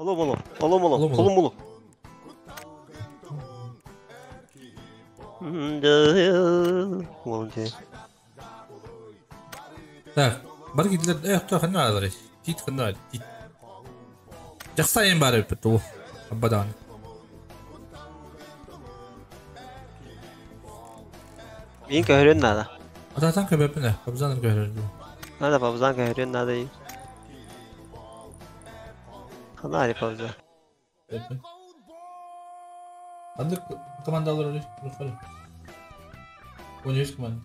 Олом олом. Олом олом. Олом олом. Так, бар киирдилэр, э, то ханна аалар, тиит ханна тиит. Жақсы айын бар эбиппит туу, абба даҕаны. Мин көһөрүөн наада. Атаатан көбөппүн ээ, Абзан көһөрөр дуу. Надо Павзан көһөрүөн наада. Ханна Павзан? Ханнык командалар өлүй? 13 команда.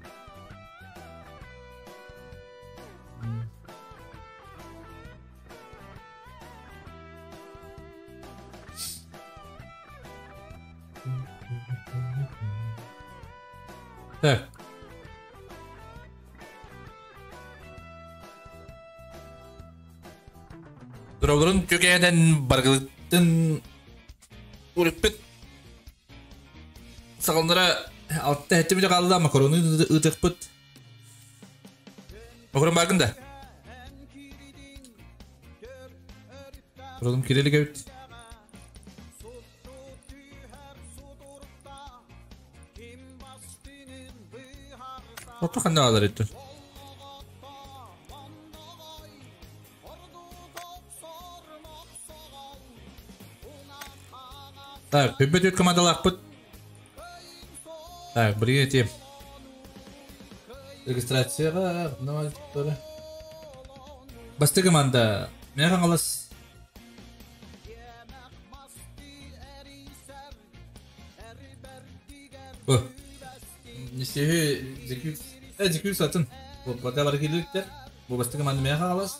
Так. Дорогорун түгээнэн баргылыттын уруппут саҕалнара алта хэттэ биле хаалла макароны ыытыахпыт. Макарон бааргын да? Туралым кирелик эбит. Ото ханна алар еттин? Так, бүббет өт командалаахпыт. Так, билигин этиэм. Регистрацияға Басты команда Мэҥэ Хаҥалас Бу Несиһи Зекүс э Зекүс атын бу бары киирдиктэр. Бу бастакы команда Мэҥэ Хаҥалас.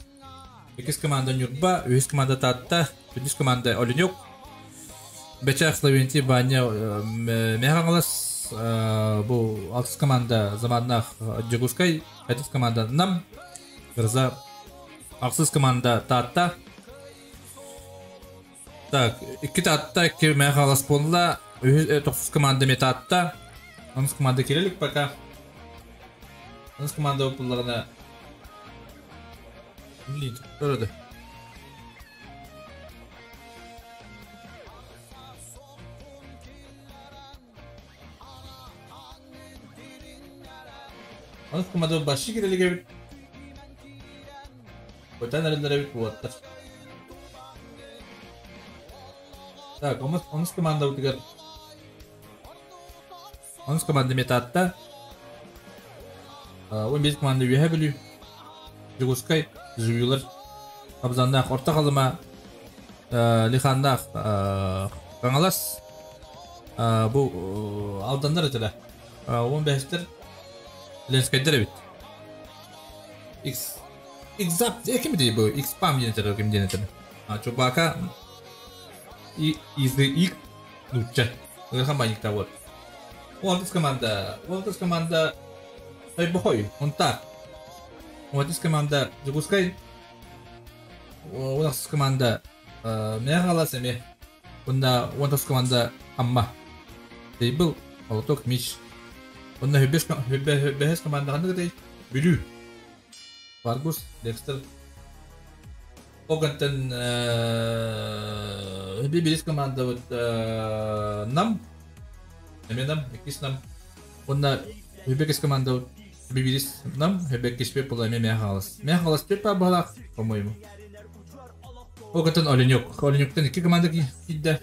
Иккис команда Ньурба, үһүс команда Таатта, төрдүс команда Оленек. Бэчээх Словентий Ваня Мэҥэ Хаҥалас бу алтыс команда Заманнаах Дьокуускай, бэһис команда Нам, Гроза, ахсыс команда Таатта. Так, икки Таатта, икки Мэҥэ Хаҥалас буолла, үһүс тохсус команда эмиэ Таатта, онус команда киирэ илик пока. Онус команда буллаҕына Блин, көрөдө. Онус команда башчы кирелик эбит. Бытан эрэллэр эбит буолаттар. Так, онус командабытыгар онус команда метатта. 11 команда Үөһэ Бүлүү, Дьокуускай, Жуюлар, Абзаннаах, Орто Халыма, Лиханнаах, Хаҥалас, бу Алданнар этилэр. 15-тер Ленскайдар эбит. X Xap ким дии бу? Xpam диэн этэр ким диэн этэр? Чубака и из их нуучча. Ыарахан баанньыктаах вот. Уолтас команда, Уолтас команда Тойбохой, Унтаар. Уолтас команда Дьокуускай, Уонахсыс команда Мэҥэ Хаҥалас эмиэ. Уонна уонтас команда Амма. Тейбл, Молоток, Мич. Уонна бэһис команда ханнык этэй? Бүлүү. Варгус, Декстер. Огантан бирис командабыт Нам, эмиэ Нам, иккис Нам. Уонна Үбекис командабыт бирис Нам, Үбекис була эмиэ Мэҥэ Хаҥалас. Мэҥэ Хаҥалас түөрт баалаах, по-моему. Огантан Оленек. Оленектан икки команда киирдэ.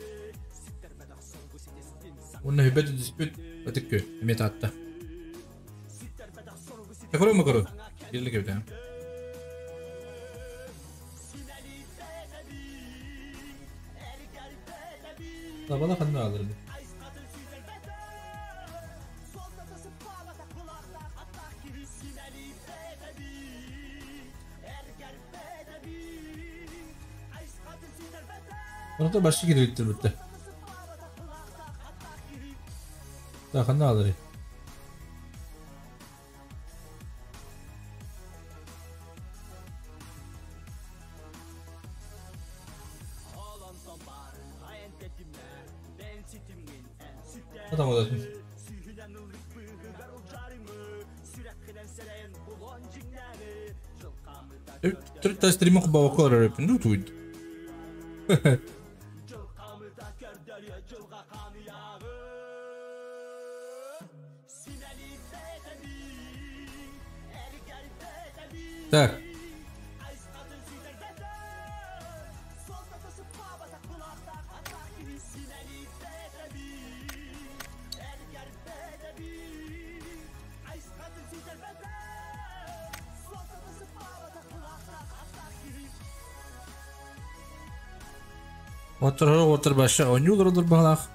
Уонна Үбэт түспүт Ытык Күөл эмиэ Таатта. Көрө ма көрө. Бирlik эбит Табала ханна алыр Онто башчы кирбиттер бүтте. Да ханна алыр. Адам олатын. Төрт стримок бабака арарыпын, ну туйд. Так. Отыр баша ойнуулар олор баҕалаах.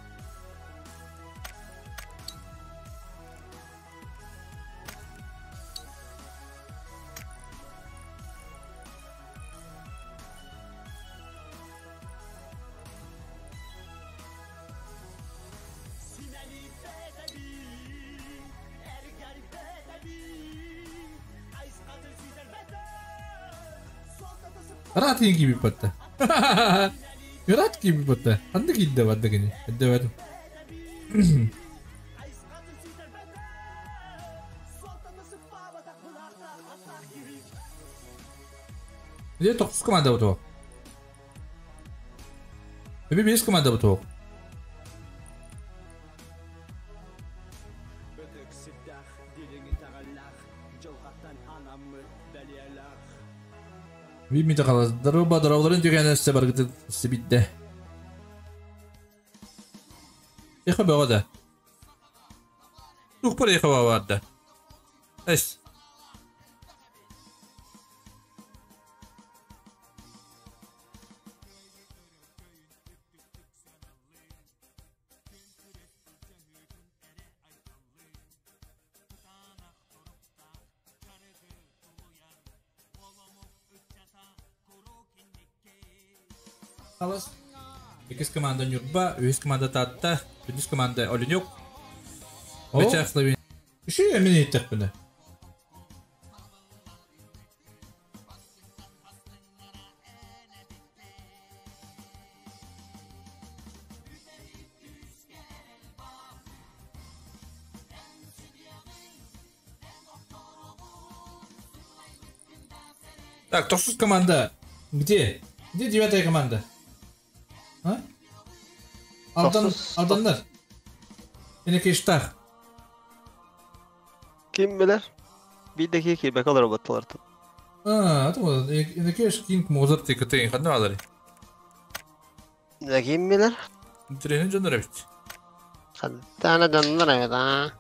Рад gibi patta. Рад gibi patta. Ханна киирдэ барда кини. Эдде Где тохсус команда бутуок? Эби бес команда бутуок. Бимите қалас. Даруба дарауларын түгән өссе баргыты сибитте. Эхо бөҕө да. Тух бар эхо барда. Эс. Қалас. Иккис команда Нюрба, үһүс команда Таатта, төрдүс команда Оленек. Бечах Словения. Үші мен еттек бұны. Так, тохсус команда. Где? Где девятая команда? А? Алдан, Алдандар. Энекештах. Ким билэр? Биирдэ киирбэкэ олорор бутталартан. А, это вот, Энекеш Кинг Мозарт и КТ, ханна алари. Дэ ким билэр? Интеллигент дьоннор эбит. Хантана дьоннор эбит, аа.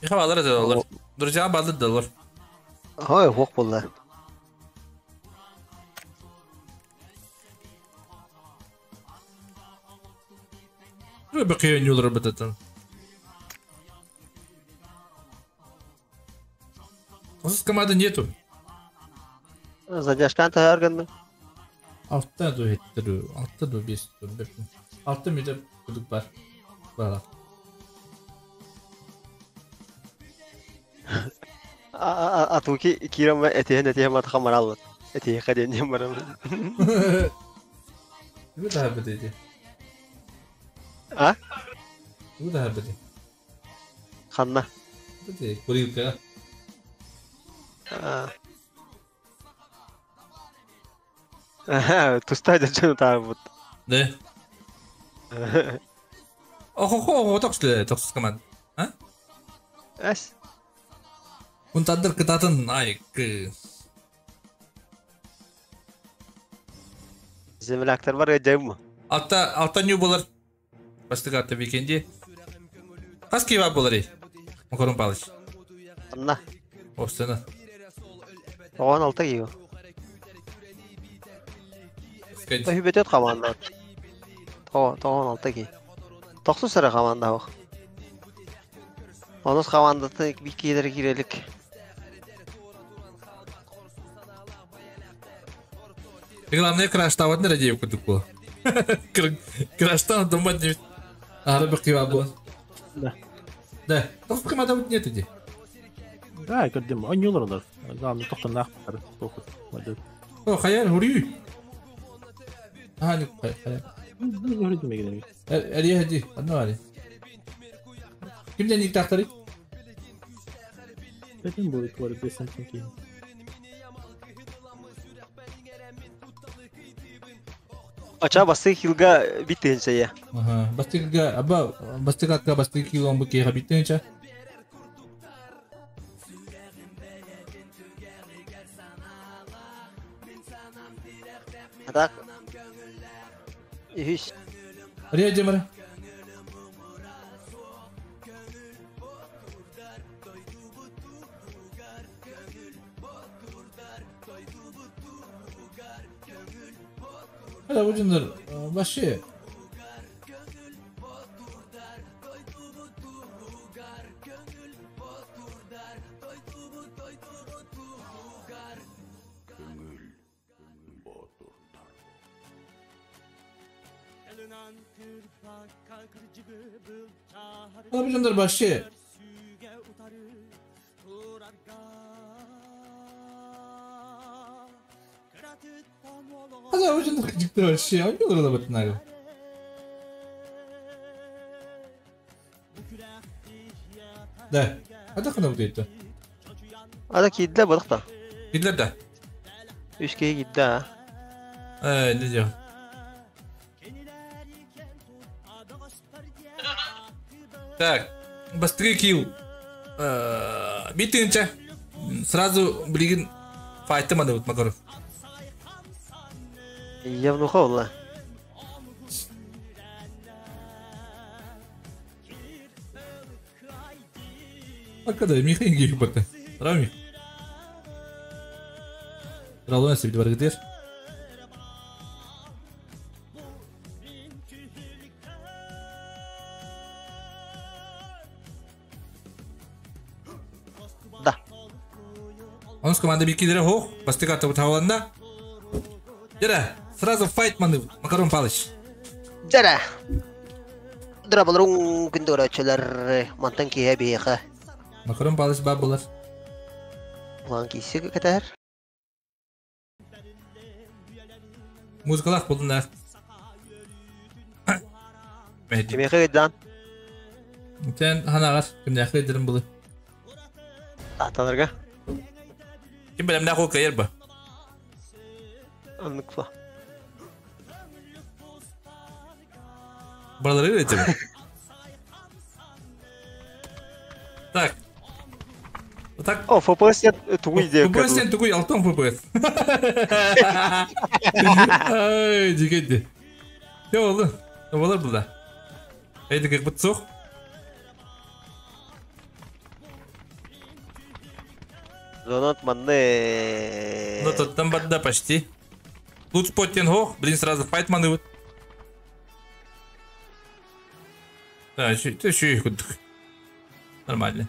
Эхэ балар да олор. Друзья балар да олор. Ой, хуох буолла. Бакыйын юлар бытатын. Осыз команды нету. Задержкан тахарганны. Алта ду хеттиру, алта ду бес ду бир. Алта мүдө кудук бар. Бара. Атуки кирама этиһен этиһен матха маралбат. Этиһи хаден барам. Бу да бит А? Бу да бит. Ханна. Бит курилка. А. Туста дьон таабыт. Да. Охо-хо, тохсус тохсус команд. А? Эс. Унтандыр кытатын ай к. Земляктар бар жайма. Алта алта нью болар. Бастык атта викенди. Хас киба болар. Макарон Палыч. Анна. Остана. Оған алта кио. Тохи бетет команда. Тоғон алта ки. Тохсус эрэ команда ох. Онус командаты бикилер кирелик. И главное, краштават не радею кудуку. Краштан думать не... А, рыбы киба был. Да. Да. Тохсус команда вот нет иди. Да, көрдүм. Ойнуулар олар. Главное, тохтон ахпар. Тохут. О, хаяр, хурю. А, не, хаяр. Хурю мегенер. Эрие хади, одно ари. Кимден ник тахтары? Бетен будет твори бесен тинки. Ача бастык хилга биттенче. Ага, бастыгга аба бастыгатка бастык килон бу кеха биттенче. Так. Үһүс. Рия Демара. Hadi bu cındır başı. Hadi bu cındır başı. Hadi bu cındır kıcıktır başı. Oynuyorlar da batın abi. Да. Hadi kana bu deydi. Ада кидде бодықта. Gidiler de. Үш кеге кидде. Ne diyor? Так, быстрый килл. Битинче. Сразу билигин файтымады вот Макаров. Явнуха олла. Акада Михаил гейбата. Рами. Ралон себе баргдер. Да. Он с командой Бикидера хох, бастыгата вот хаванда. Дера, сразу файт маны, Макарон Палыч. Дера. Драбалрун күндөрөчөлөр мантан киһэ биэхэ. Макарон Палыч бабылар. План киси кэтэр. Музыкалах болдун Мehdi. Кимиэхэ гыдан. Сен ханагар кимнәхе дерим булы. Аталарга. Ким белем нәху кайыр ба. Анныкла. Балары өтем. Так. Вот так. О, ФПС тугуй деп. FPS сен тугуй алтын FPS. Ай, дигенди. Не oldu? Ne olur burada? Haydi kırpıt sok. Зонат манны. Ну тут там банда почти. Тут споттен хох, блин, сразу файт маны вот. Да, еще нормально.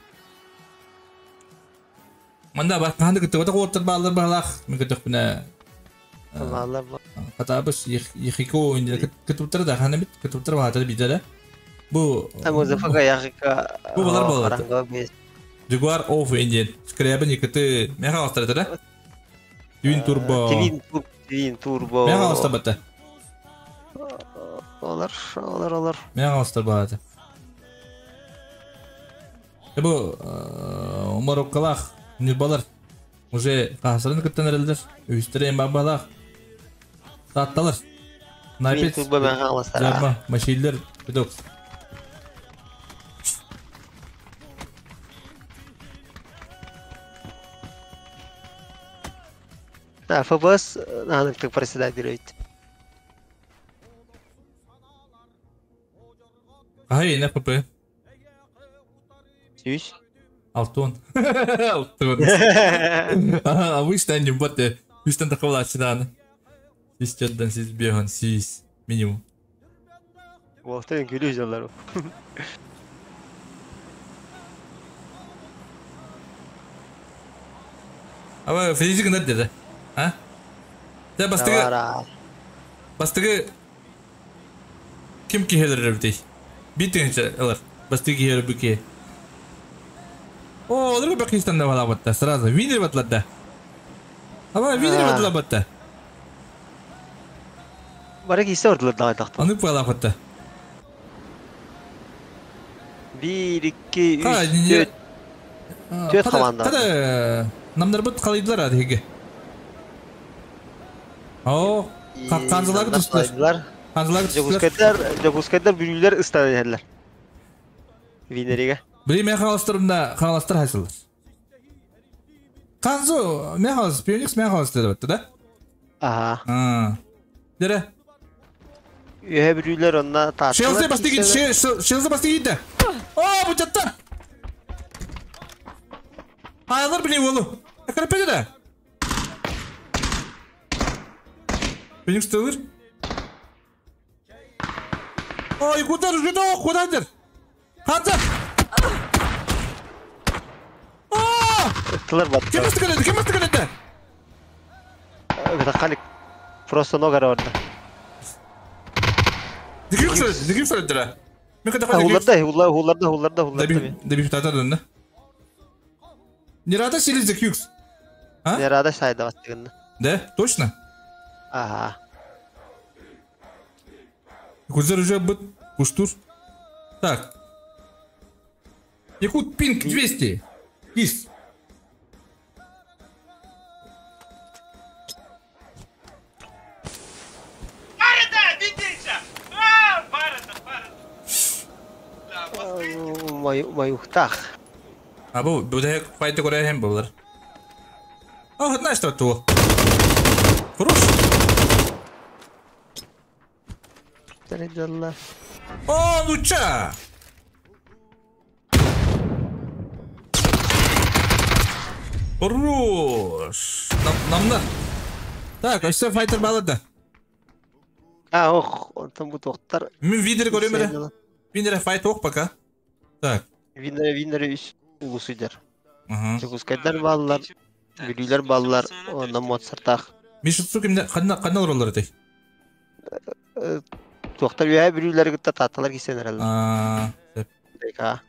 Манда бар ханды көтө ота коттар балдар балах. Мен көтөх бина. Балдар. Катабыш ехико инде көтүптер да ханы бит көтүптер баатыр биделе. Бу Музыфага яхика. Бу балар балар. Jaguar of Indian. Скребен икете меха астырды да. Twin Turbo. Twin Turbo. Меха астыр бата. Олар, олар, олар. Меха астыр бата. Бу Мароккалах, Нюрбалар уже касырын көттәнерелдер. Үстерен бабалах. Татталар. Twin Turbo меха астыр. Жарма, машинлер, биток. Да, ФБС надо так председатель. Ай, на ФП. Сюсь. Алтон. Алтон. А вы станем баты. Үстен такого ачыдан. Сиз чатдан сиз беган сиз минимум. Вахтан күлү жалар. А физик надо, а? Да бастыгы. Бастыгы ким кихелер битей? Битенче алар. Бастыгы кихелер бүке. О, олар Пакистанда бала батта сразу винер батлады. Ама винер батла батта. Барак исе ордулар да тахта. Аны бала батта. 1 2 3 4 4 команда. Када намдар бут калыйдылар адыге. О. Ханзалар тустар. Ханзалар тустар. Жогускайдар бүлүлөр ыстан иһэллэр. Винериге. Били мен хааластарымда хааластар хайсылар. Ханзу, мен хаалас, Пионикс мен хаалас деп атты да? Ага. Дере. Үһэ бүлүлөр онна тааттылар. Шелзе басты Шелзе басты кийди. О, бу жаттар. Айлар били болу. Экрепеде да. Пионикс тылыр. Ой, куда же куда дер? Ханза! Тылар батты. Кем басты келеді? Кем басты келеді? Это халик просто нога орда. Дигим söyledi, дигим söyledi. Мен када Хулларда, хуллар, хулларда, хулларда, хулларда. Деби татар дөнді. Нерада селизде кюкс. А? Нерада сайда бастыгында. Да, точно? Ага. Кузер уже быт, куштур. Так. Якут пинг 200. Кис. Маюхтах. А бу буде файты көрер hem булар. О, знаешь что то. Хорош. О, ну ча. Хорош. Намна. Так, өсө файтер балады. А, ох, онтан бу тоқтар. Мен видер көрөмөр. Винер файт ок пока. Так. Винер, винер үс улусуйдар. Жогускайдар баллар, бүлүлөр баллар, ондан Моцартах. Мишутсу кимде кандай кандай роллар эти? Тоқтар үйә бүлүлөр гытта таталар кисенер алар. А.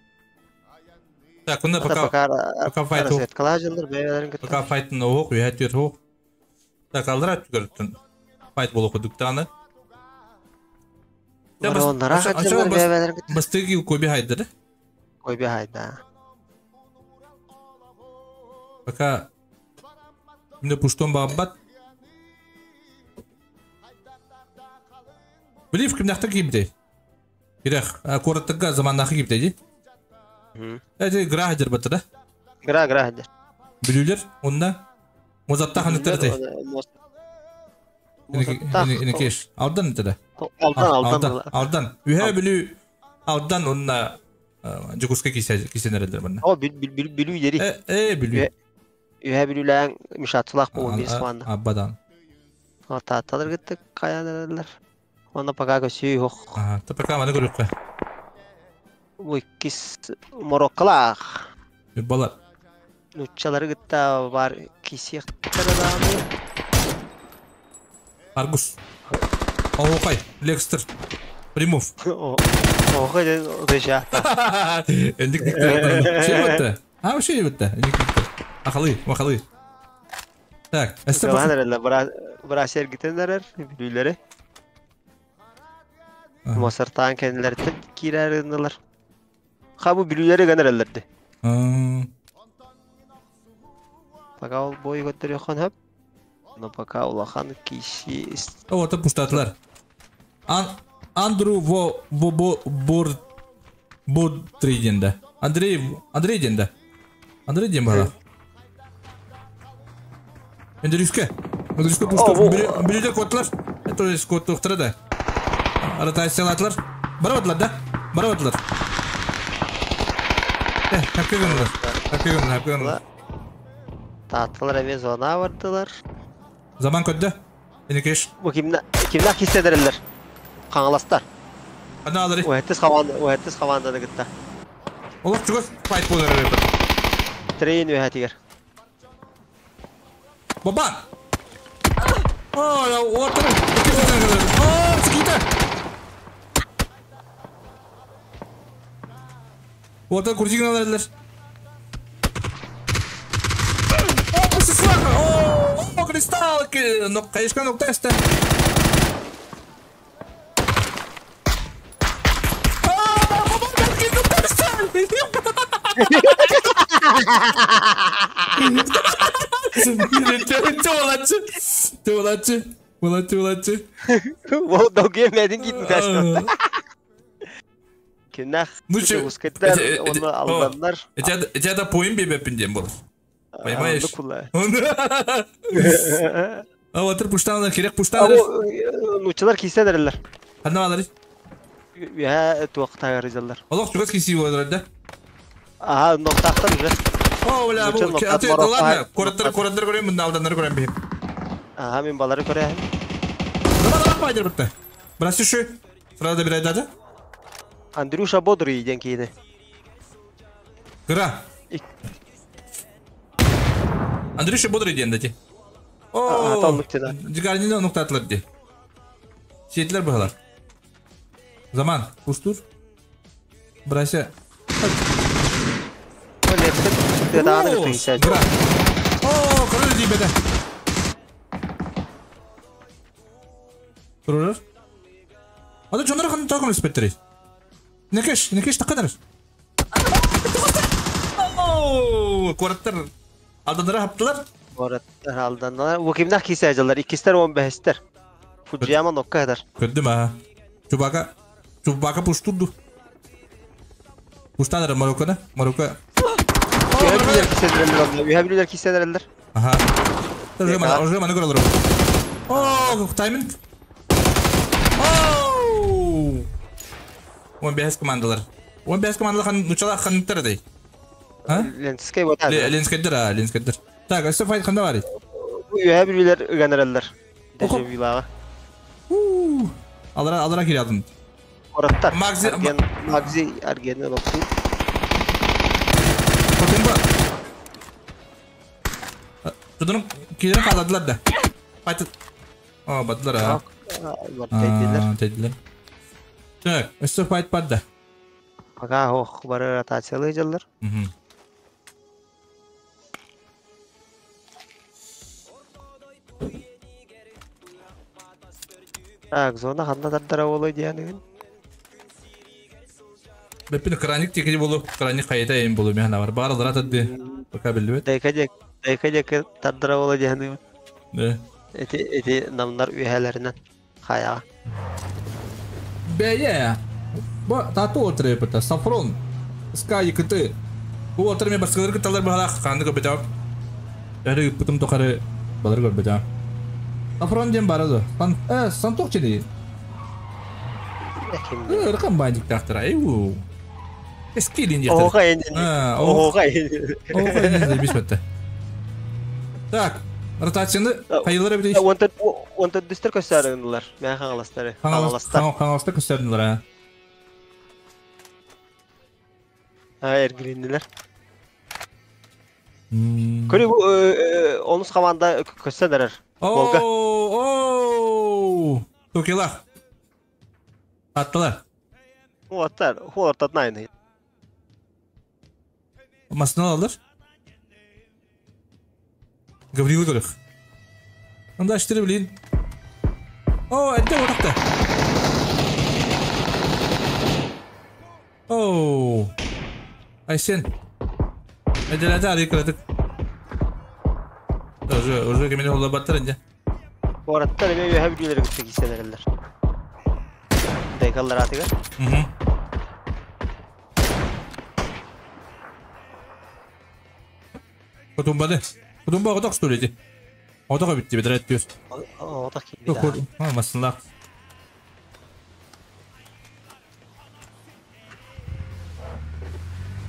Так, кунда пока пока файт ок. Пока файт ок, үйә төр ок. Так, алдыра түгөртүн. Файт болу кудуктаны. Бастыги коби хайда да? Коби хайда. Пока Мне пуштон бабат. Билив кимнахта кибде. Кирах, коротка заманнахы кибде ди. Эти грахадер бата да? Гра грахадер. Билюлер, онда Мозатта ханытырды. Инекеш. Алдан это да? Алдан, алдан. Алдан. Үһә билүү алдан онна жукуска кисенердер бана. О, билүү дери. Э, билүү. Үһә билүүләң мишатсылак бу бир сыманда. Аббадан. Таталар гитте каянарлар. Онда пока көсүй хох. Ага, та пока маны көрүп кой. Бу иккис Мароккалах. Бала. Нуччалары гитте бар кисек тарадамы. Аргус. Оокай, Лекстер. Примов. Оокай дежа. Эндик никтер. Şey битте. А, вообще битте. Эндик никтер. Ахалы, махалы. Так, эсте бара бара сергитенлер, бүләре. Мосартан кенләр кирәренләр. Ха бу бүләре генералләрде. Пока ул бой көтөрө хан Но пока улахан киши. О, это пустатлар. Андрю во во бор Бодриденде. Андрей Андрей денде. Андрей ден бара. Эндрюске. Эндрюске пусто. Бирде котлар. Это есть кот доктора да. Арата селатлар. Барабатлар да. Барабатлар. Хапкыгынлар. Хапкыгынлар, хапкыгынлар. Татылар эме зона бардылар. Заман көдді. Энекеш. Бу кимна кимна киседерлер? Қаңластар. Ана алыр. Уэтис хаван, уэтис хаванда гытта. Олар чугас файт болар эреп. Трейн уэтигер. Бабан. О, я отыр. О, скита. Отыр курсигин аларлар. О, пусислах. О, кристалл, но кайышкан октаста. Туолачы. Туолачы. Булаччы, булаччы. Ол долгуйа мэдин киитин тастан. Кинах ускайдар, оны алданнар. Эти да поим бебеппин диэн болар. Понимаешь? А вот пуштанlar керек пуштанlar. Нучалар киседерлер. Ханна алар? Я туақтағар изалар. Олох чугас киси болар да. Ага, ноктақтар уже. О, бля, бу ладно, кораттар, кораттар көрөм, мында алданнар көрөм бихим. Ага, мен балары көрөм. Нама пайдыр бітті. Брасы шу. Сразу добирай дата. Андрюша бодрый ден кейді. Кыра. Андрюша бодрый ден дати. О, Дигарнина ноктатылар ди. Сетлер бұғалар. Заман, пуштур. Брася. О, король дибеде. Турурар. Ада жонор хан тагын инспектор. Некеш, некеш такадар. О, кораттар алдандар хаптылар. Кораттар алдандар. Бу кимнах кисе жалар? Иккистер 15-тер. Фуджияма нокка хадар. Көрдүм а. Чубака, Чубака пуштурду. Пуштандар Марокко, Марокко. Ühe билер киседерелер. Аха. Уже мана, уже мана көрөлөр. О, тайминг. Оу! 15 командалар. 15 командалар хан нучала ханнтар дей. А? Ленскай бота. Ленскайдер, а, Ленскайдер. Так, өстө файт ханда бар. Ühe билер ыганаралар. Даже вилага. У! Алара, алара кирадым. Ораттар. Магзи, Магзи арген локсу. Котумба. Тудун киден каладылар да. Файт. О, баттылар а. Тейдилер. Так, өстө файт бар да. Ага, ох, бары ротациялы жылдар. Так, зона ханда тардара болой диянигин. Беппин краник текеди болу, краник кайта эм болу механа бар. Бары тадды. Пока билбет. Дайка дек тардара болой диянигин. Да. Эти эти намнар үйәләреннән хаяга. Бәйе. Бу тату отырып бит. Сафрон. Скай кыты. Бу отырып баскалар кыталар бала ханды көбөт. Әре путум тохары балар көбөт. Сафрон дем барады. Сан сан токчы Ракам бандик тахтара. Эй. Эскилин яхтар. Ого энди. Ого энди. Ого энди бисметте. Так, ротацияны кайылар бит. Онта дүстер көстәргәнләр. Мен хаңаластары. Хаңаластар. Хаңаластар көстәргәнләр, а. А, эргилиннилер. Көрü бу онус команда көстәрәр. Волга. О, Токилах. Аттылар. Аттар, холар татнайны. Масына алыр. Гаврила көрөх. Анда аштыры билин. О, әдде отакта. О. Айсен. Әделәді арый кыратык. Уже, уже кемене холла баттар инде. Ораттар эме өһә билер гүтте киселерлер. Дайкаллар атыга. Кутумбады. Кутумба отак столети. Отак битти бедрәт диyor. Отак килде. Ha, масынлак.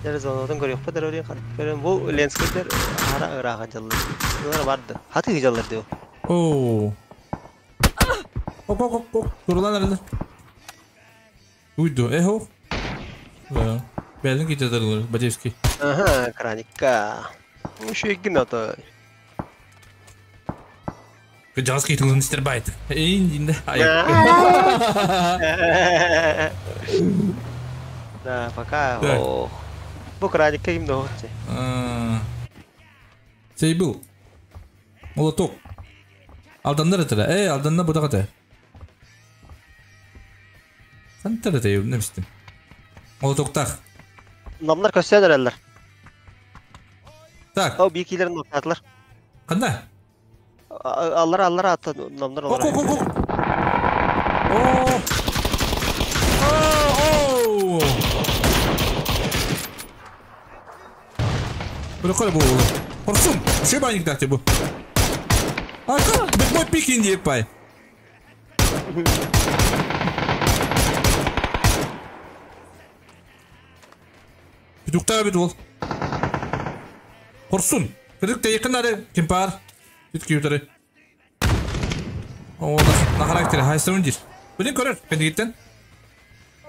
Дер зонадан көрөк бу дер көрөм бу ленскедер ара ырага жыллар. Булар барды. Хаты жыллар диyor. О. Оп оп оп оп. Турулан арада. Уйду, эхо. Да. Бәлин китәдерләр, Бадевский. Ага, краникка. Ушегин ата. Жалский тулын истер байт. Эйн аяк. Да, пока. Ох. Бу краникка ким дохотчы? Сейбул. Молоток. Алданнар этеле. Эй, алданна бу дагы. Сантар эте, не бистим. Молотоктах. Намнар көстәдерләр. Так. О, бикилерин ноктатлар. Кандай? Аллара аллара ата намнар Ок олорор. ок ок ок. О! О! Бу бу. Хорсун. Шө баник дати бу. Ака, бит пикин диеп пай. Битуктаа бит ол. Хорсун. Кырык те якыннары ким бар? Бит күйүтөрү. О, на характер хайсымын дир. Билин көрөр, кендигиттен.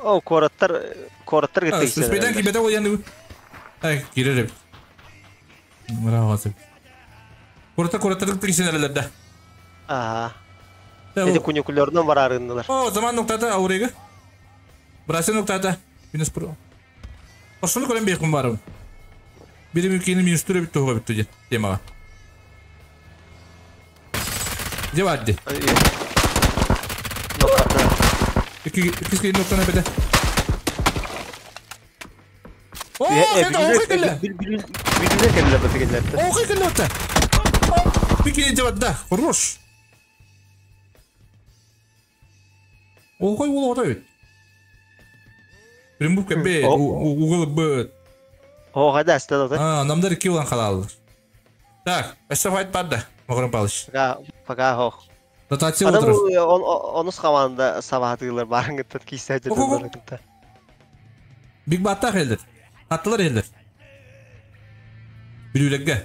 О, кораттар кораттар кеттик. Спейден кибете ол яны. Ай, кирер. Браво. Кората кораттар кисенерлер да. Ага. Эти кунюкулерден бар арындылар. О, заман ноктата аурега. Брасы ноктата. Минус про. Ошону көрөн бейкун барым. Бири мүмкүнү минус түрө бүттү хога бүттү же. Темага. Жебадди. Ики икки ноктана бете. О, это окей келе. Биле келе бетегенлер. Окей келе ота. Пикини жебадда. Хорош. Окей боло ота бит. Примбук кебе, угол быт. О, кайда астады ота. А, намдар ики улан халалыр. Так, эссе файт бар да. Могрым Павлович. Пока, пока хох. Ротация Адам отырыр. онус команда сабатыйлар барын гыттат кийсе Ок, Биг Батта хелдер. Аттылар хелдер. Билүлегге.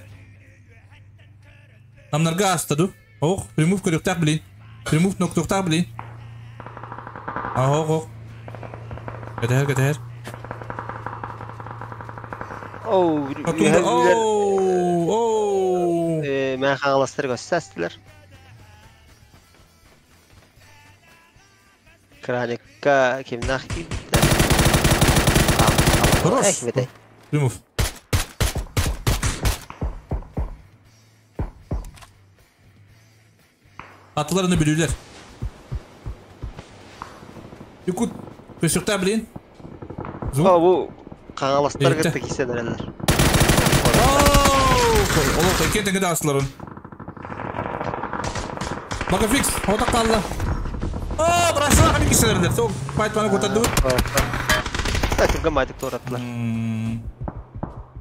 Намнарга астаду. Ох, примув көрүктак билин. Примув ноктуктак билин. Ах, ох, ох. Кетер, кетер. Оу, Оу, оу. Мен хаңаластар көссәстілер. Краникка кимнах кибді. Хорош. Примув. Атыларını bilirler. Юкут, көсөктә билин. О, бу қаңаластар кытты киседерелер. Олох, экен теңге асыларын. Бака фикс, ота калла. О, брасына кани киседерелер. Сол пайт бана көтөдү. Кстати, гамайтык тораттылар.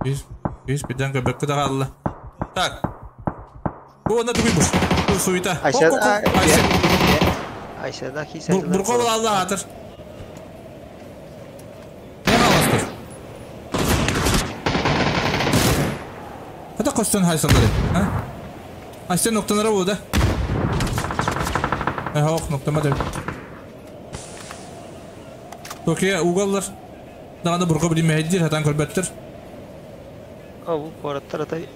Биз, биз биден көбөккө да калла. Так. Бу анда тугуй буш. Бу суйта. Айша, Айша да киседерелер. Бурко алла атыр. Не аластыр? Хата костон хайсалары, ha? Айса нокталары бу да. Ай, хок ноктама деп. Токия угаллар. Дагы бурко билин мехдир хатан көрбөттөр. О, бу кораттар атай.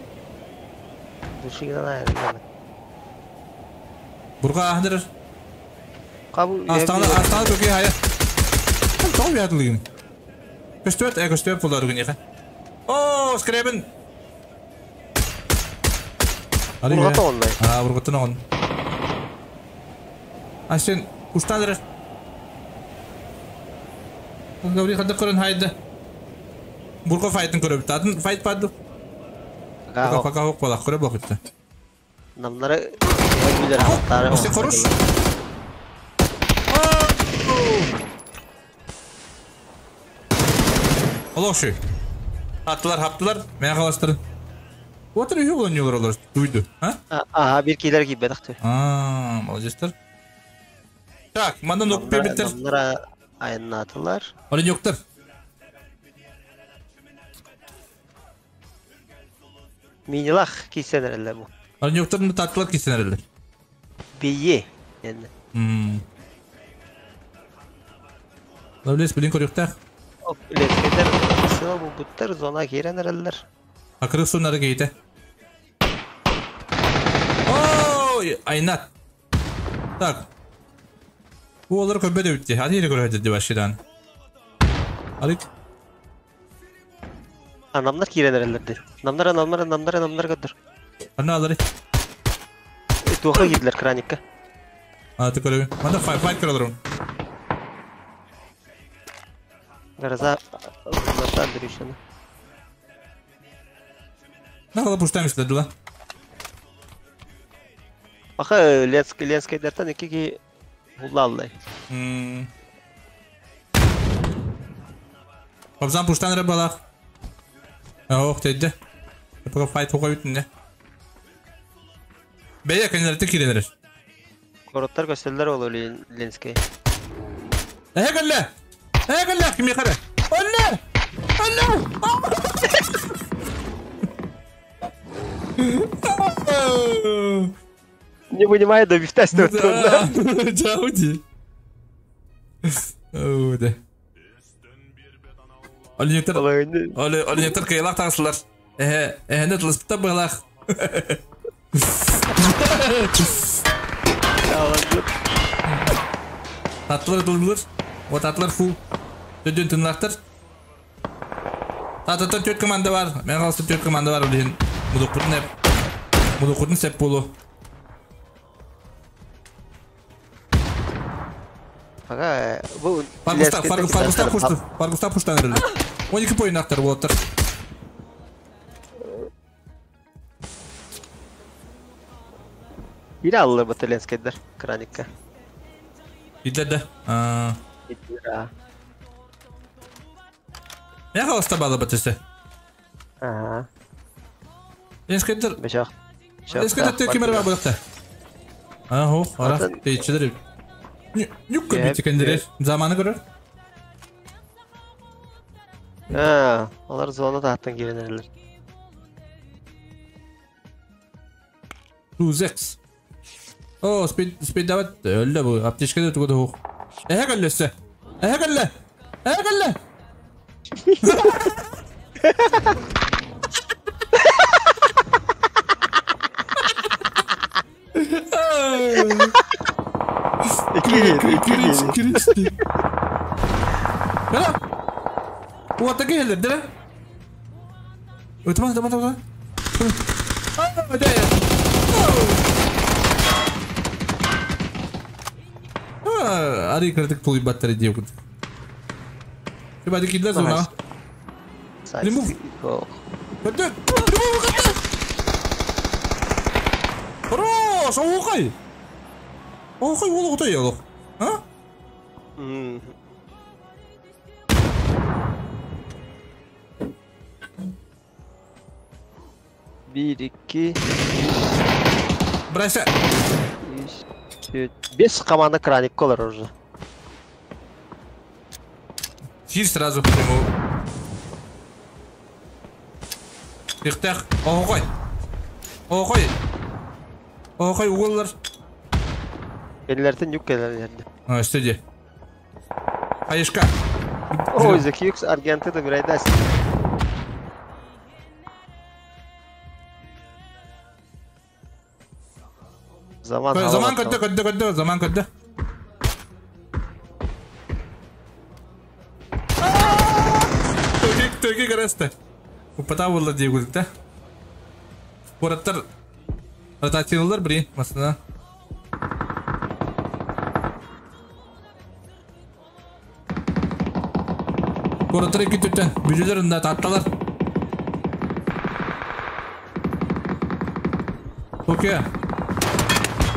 Душигынан айрылган. Бурга ахдыр. Кабу. Астана, астана токия хая. Тоо ядлыгын. Көстөт, э көстөт болар гүн яха. О, скребен. Бургата онлай. А, бургата он. Асен куштадыр. Гаври хадда көрөн хайда. Бурга файтын көрөп. Татын файт падды. Пока пока хок бала көрөп бакытты. Намнары билер аттары. Асен хорош. Олошу. Аттылар, хаптылар, мен қаластырын. Отыр үйі болын олар, дуйду, а? Ага, bir кейлер кийбе дакты. А, молодецтер. Так, манда нок пебиттер. Намнара айнатылар. Али жоктор. Минилах кийсенерелер бу. Али жоктор таттылар кийсенерелер. Бие. Yani. Лавлес билин көрүктак. Оп, лескетер, сыла бу буттар зона киренерелер. Акырык сунары кейте. Ой, айнат. Так. Бу олар көбө да бүтти. Ани көрөдү деп башыдан. Алик. Анамнар киренерелерди. Намнар, намнар, намнар, намнар көтөр. Ана алары. Туха кирдилер краникка. А, ты көрөбүн. Манда файт файт көрөлөр. Гроза Натан Дрюшина. Нахала пуштаем сюда дела. Баха Ленскайдартан икки киһи буллааллай. Хобзан пуштан эрэ балах. Ох, тейде. Пока файт хуга бүтүнне. Бэйэ кэннэрте киирэн эрэр. Короттар көстөллөр ол Ленскэй. Эһэ кэллэ! Эһэ кэллэ! Кимиэхэ эрэ? Өллө! Өллө! Не понимаю, да бифтас Да, Чауди. Оу, да. Оленектер, оленектер кыйлах тағысылар. Эһэ, эһэне тылыспыта быһалаах. Татлар тылылыр. О татлар фу. Төдөн тынлахтар. Тататтан төрт команда бар. Мен қалысы төрт команда бар. Олен мудукутун эп. Мудукутун сеп болу. Ага, бу Фаргуста, Фаргуста пушту. Фаргуста пуштан эрелер. 12 поинактар болоттар. Бири алылар бу Ленскайдар краникка. Идлер да. Идлер. Не қалыста балы бітісі? Ага. Ленскайдар. Бешақ. Ленскайдар тек кемер бар бұлақта. Ага, ара, тейчілер. Нүк көбейті кендерер. Заманы көрір. Олар зона тақтан келенерлер. Тузекс. О, спид дават. Өлі бұл. Аптечкада түгіді хоқ. Әхе көллесі. Әхе көллі. Әхе көллі. Кирич, кирич. Кара. Уатта келдер, да? Өтмә, өтмә, өтмә. А, да. А, ари кырдык тулый баттары деп. Тиба дикилер зона. Remove. Көтөр. Remove көтөр. Хорош, оқай. Оқай, ол отой олық. А? Bir, iki... Брайса. Бес команда краник колор уже. Сир сразу прямую. Тихтах. Охой. Охой. Охой, уголлар. Эллерден юк келер. А, стеди. Хаешка. Ой, Закьюкс Аргентина бирайдас. Zaman Zaman kötü kötü kötü zaman kötü. Төке көресті. Упата болды деп көрдік та. Бораттар ротациялар бір масына. Бораттар екі түттен бүлелерінде татталар. Окей.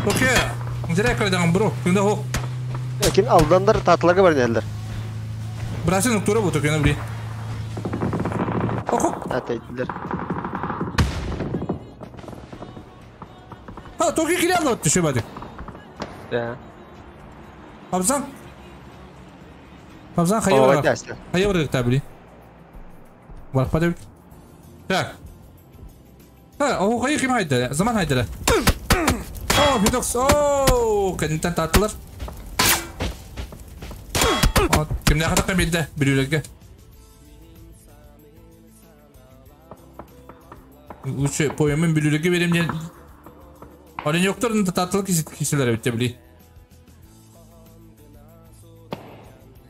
Окей. Зря кайдан бро. Күндә хо. Ләкин алдандар татларга бар нелер. Брасын нуктура бу токена бри. Око. Атайдылар. Ha, токи кире алды төшө бады. Да. Абзан. Абзан хайыр. Хайыр табли. Бар пады. Так. Ha, о хайыр ким хайды? Заман хайды. О, Фидокс, о, кәнтен таттылар. Кимне хатакка билде, бирүлерге. Лучше поемын бирүлерге берем ден. Ален yoктарын татылык киселер битте били.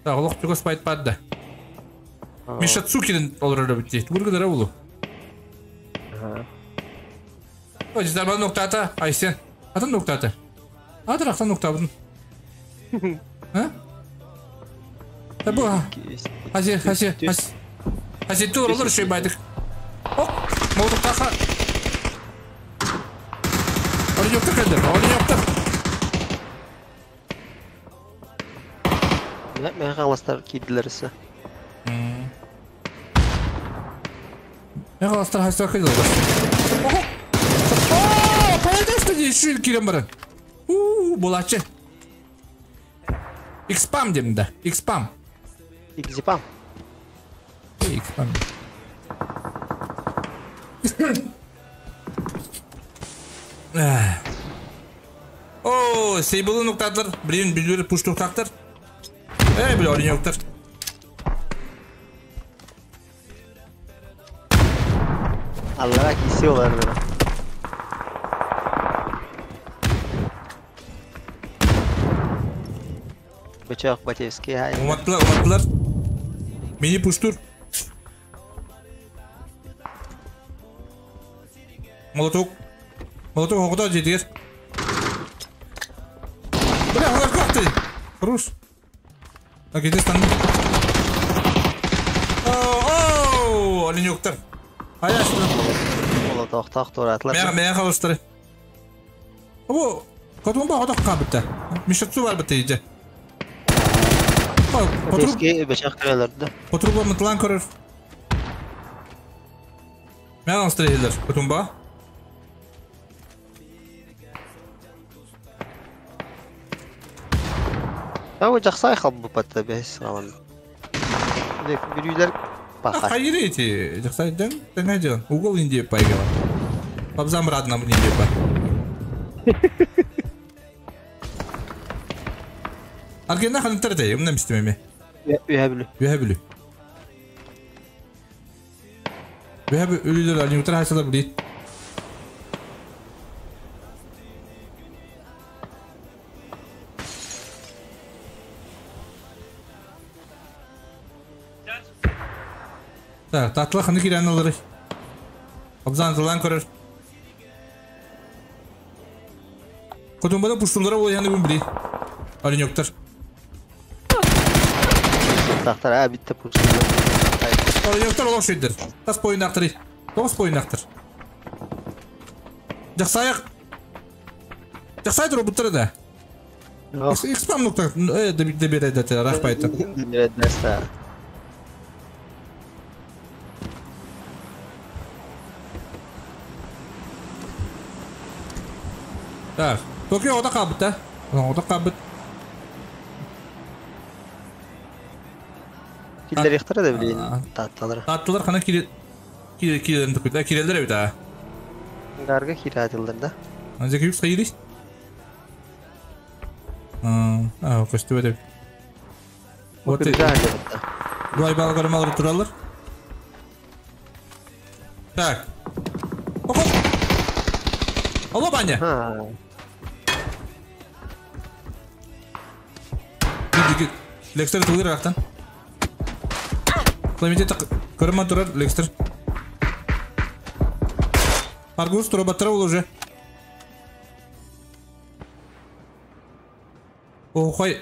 Так, олох чугас пайт падда. Миша Цукин олар битте. Тугурга болу. Ага. Ой, заман ноктата, Айсен. Атын ноктата. Атыр ақтан нокта бұдын. А? Бу. Хаси, хаси, хаси. Хаси тур олар шөй байдык. Ок, молдук таха. Оленёктар кэлдэр, оленёктар. Мен халастар киирдилер өссө. Мен халастар хайсар кэлдэр. Ого! О, поедешь ты шүл кирен баран. У, булачы. X-пам дем да. X-пам. X-пам. X-пам. О, сейбылы нуктадыр. Блин, билер пуш туктактыр. Эй, бля, оленёктар. Аллара кисе олар. Бычак Батевский. Уматтылар, уматтылар. Мени пуштур. Молоток. Молоток оғыда жетігер. Бля, олар көкті. Хорош. Окей, здесь там. Оу, оленёктар. Аяшты. Молоток тақ туратлар. Мә қалыстыры. О, котун ба одақ қабытта. Мишатсу бар бітті ейді. Батевский бычак көрелерді. Потруба мытлан көрір. Мә қалыстыры елдер. Котун ба. Ama жақсы айқал бұл патта бәс қалам. Біреулер бақа. Хайыр эти, жақсы дән, дән дән. Угол инде пайгала. Пабзам радна мне па. Аргена хантар дә, умна мистемеме. Үһә Үһә Үһә үлүлөр али утра хасалар били. Так, татла ханы кирән алыр. Абзан зылан көрөр. Котумбада пуштулары ол яны били. Оленёктар. Тақтар, а битте пуштулар. Оленёктар олақ шөйдір. Тас бойын ақтыр. Тоғыз бойын ақтыр. Жақсаяқ. Жақсай тұр бұттыр да. Экспам нукта дебер әдәті, рахпайты. Дебер әдәсі. Так, Токио ода қабыт, да? Ода қабыт. Киллер яқтыр да білейін, татталар. Татталар қана килерін түкіді, килерлер әбіт, а? Гарга кире атылдар, да? Анзеки юкс қайыры? А, көсті өтіп. Бұлай балғарым алыр тұралыр. Так. Оқо! Алло, Баня! Лекстер тулыр ақтан. Кламите көріман тұрар, Лекстер. Аргус тұра баттыра ол уже. О, қай.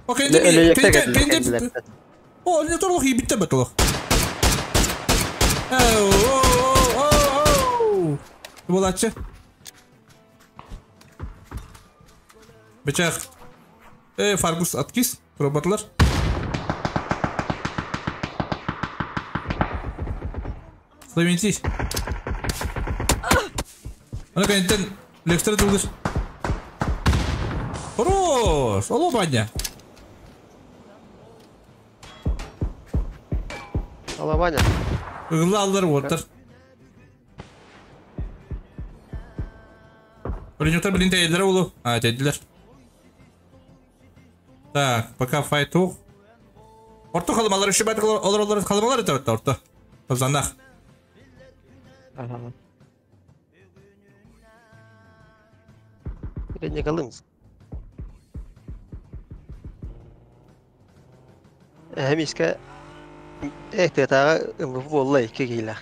О, кенде, кенде, кенде. О, не тұр лох, бітті бітті лох. Оу, оу, оу, оу. Болатшы. Бычақ. Фаргус откис, роботлар. Славентий. Ана кенттен Лекстер тулдыр. Хорош! Алло, Ваня. Алло, Ваня. Ыглалар оттар. Оленёктар блин тәйделер олу. А, тәйделер. Так, пока файт ух. Орто қалымалар үші бәті олар олар қалымалар өте өтті орто. Тозанақ. Ага. Передний колымс. Эмиске тетага болла икки киила.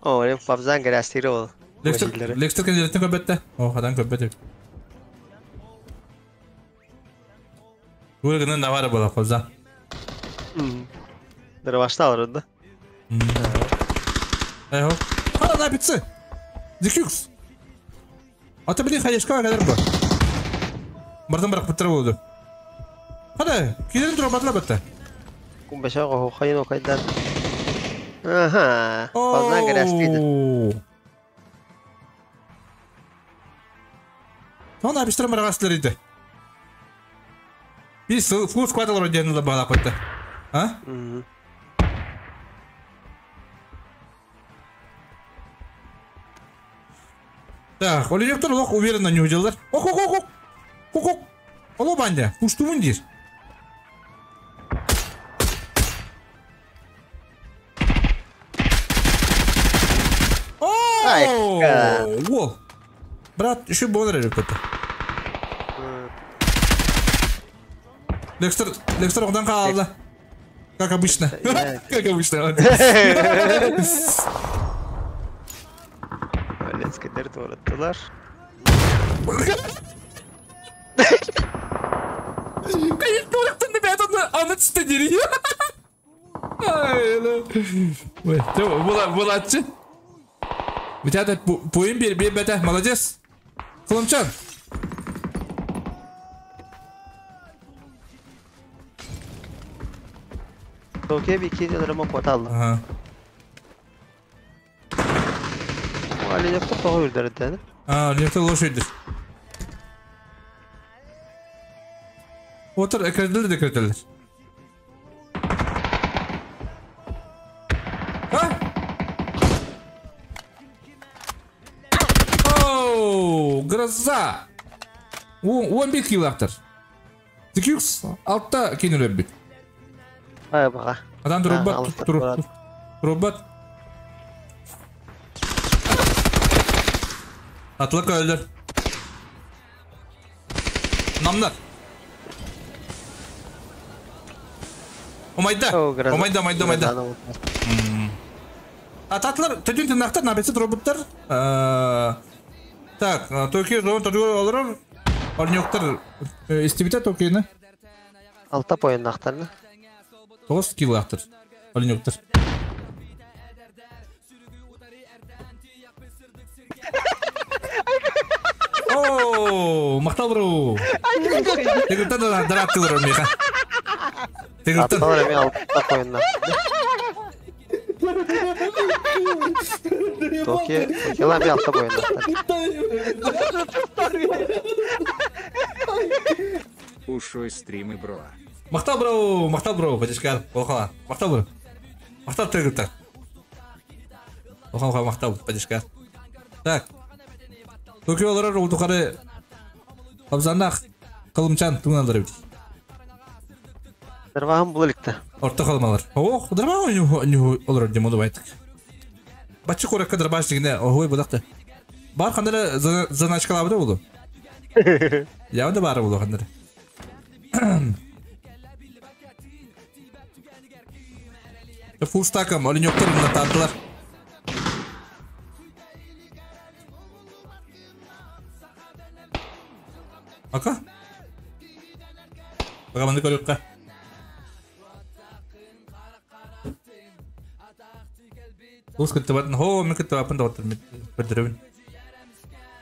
О, мен пабзан грастир ол. Лекстер кенделеттен көбетте. О, хадан көбетте. Гургының навары бола пабзан. Дырвашталар да. Эхо. Хана напится. Дикюкс. Ата били хаешка кадar бу. Бардан барак буттар болду. Хана, килерин тура батла батта. Кум бешага хо хайно кайдан. Аха. Фазан грастиды. Тон абистра марагастылар иде. Биз фул сквад алар дегенде бала кайтты. А? Так, Оленектор лох уверенно не уделдар. Ок, ок, ок, ок. Ок, ок. Оло банда, пуштумун дир. О! Брат, еще бодр какой-то. Лекстер, Лекстер одан қалды. Как обычно. Как обычно. Лецкедер туратtılar. Конечно, аны түсті дери. Ой, Булатчы. У тебя пуим бер, бер, молодец. Коломчан. Токия bir iki lira kota Ага. Оленектор тоҕо үрдэрдэн. А, Оленектор лош үрдэр. Отыр экредилер де кредилер. А? Оу, гроза. 11 килоактыр. Дикюкс алтта кинулер бит. Ай баха. Адам робот, робот. Атлык öldür. Намнар. Омайда. Омайда, омайда, омайда. А татлар төтен тынактар, набетсет роботтар. Так, Токио зон торгу алыр. Орнёктар истибите Токионы. Алта поеннактарны. 9 килоактыр. Орнёктар. О, мактал бро. Тегүттен да дараттылар меха. Тегүттен. Атталар эми алта поенна. Токио, Токиолар эми алта поенна. Ушой стримы бро. Мактал бро, мактал бро, бачишкар, олхала. Мактал бро. Мактал тегүттен. Олхала мактал, бачишкар. Так. Токиолар улдукары Абзанах кылымчан туңалар бит. Дырваһым бул эликте. Орто калмалар. Ох, дырва ню олар дем олып айттык. Бачы коракка дырбаш дегенде ой булакты. Бар кандары заначкалабы болду. Явда бары болду кандары. Фулстакам оленёктор мына тартылар. Ака? Пока манды көрөккө. Ус кытты батын, хо, мен кытты батын да отыр, көдөрөбүн.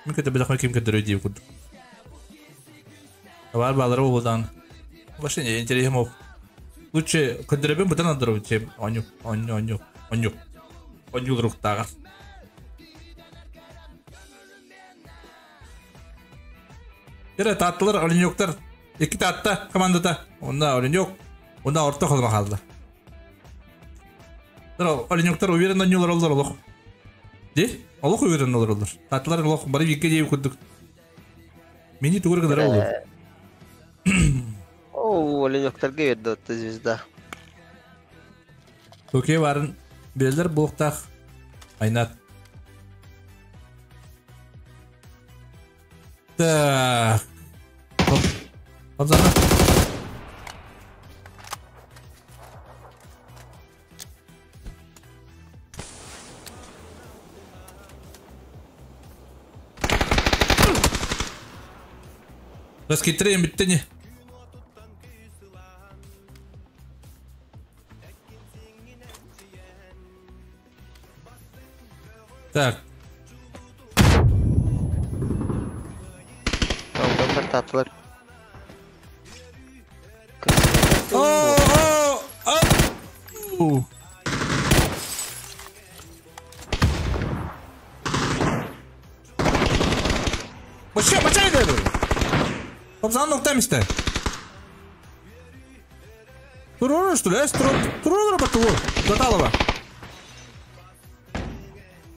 Мен кытты бедах ким көдөрөй дейм куд. Бар балары болдан. Вообще не интересно. Лучше көдөрөбүн бутан андырып, чем оню, оню, оню, оню. Оню руктагар. Yere tatlılar, Оленёктар. İki tatlı komandada. Onda Оленёк, onda orta kalma kaldı. Оленёктар уверенно oynuyorlar oldular oluk. Değil? Oluk уверенно olur olur. Tatlılar oluk bari bir gece kurduk. Mini tuğur kadar oldu. Oo, Оленёктар geldi звезда. Tokyo varın bilirler buluktak. Aynat. Так. Хоп. Хоп, Раскитрейм биттени. Так. Алдандар таатталар. О, о, о! Бача, бача иде. Хопсан ноктам исте. Турор, что ли? Турор, турор, батур. Заталова.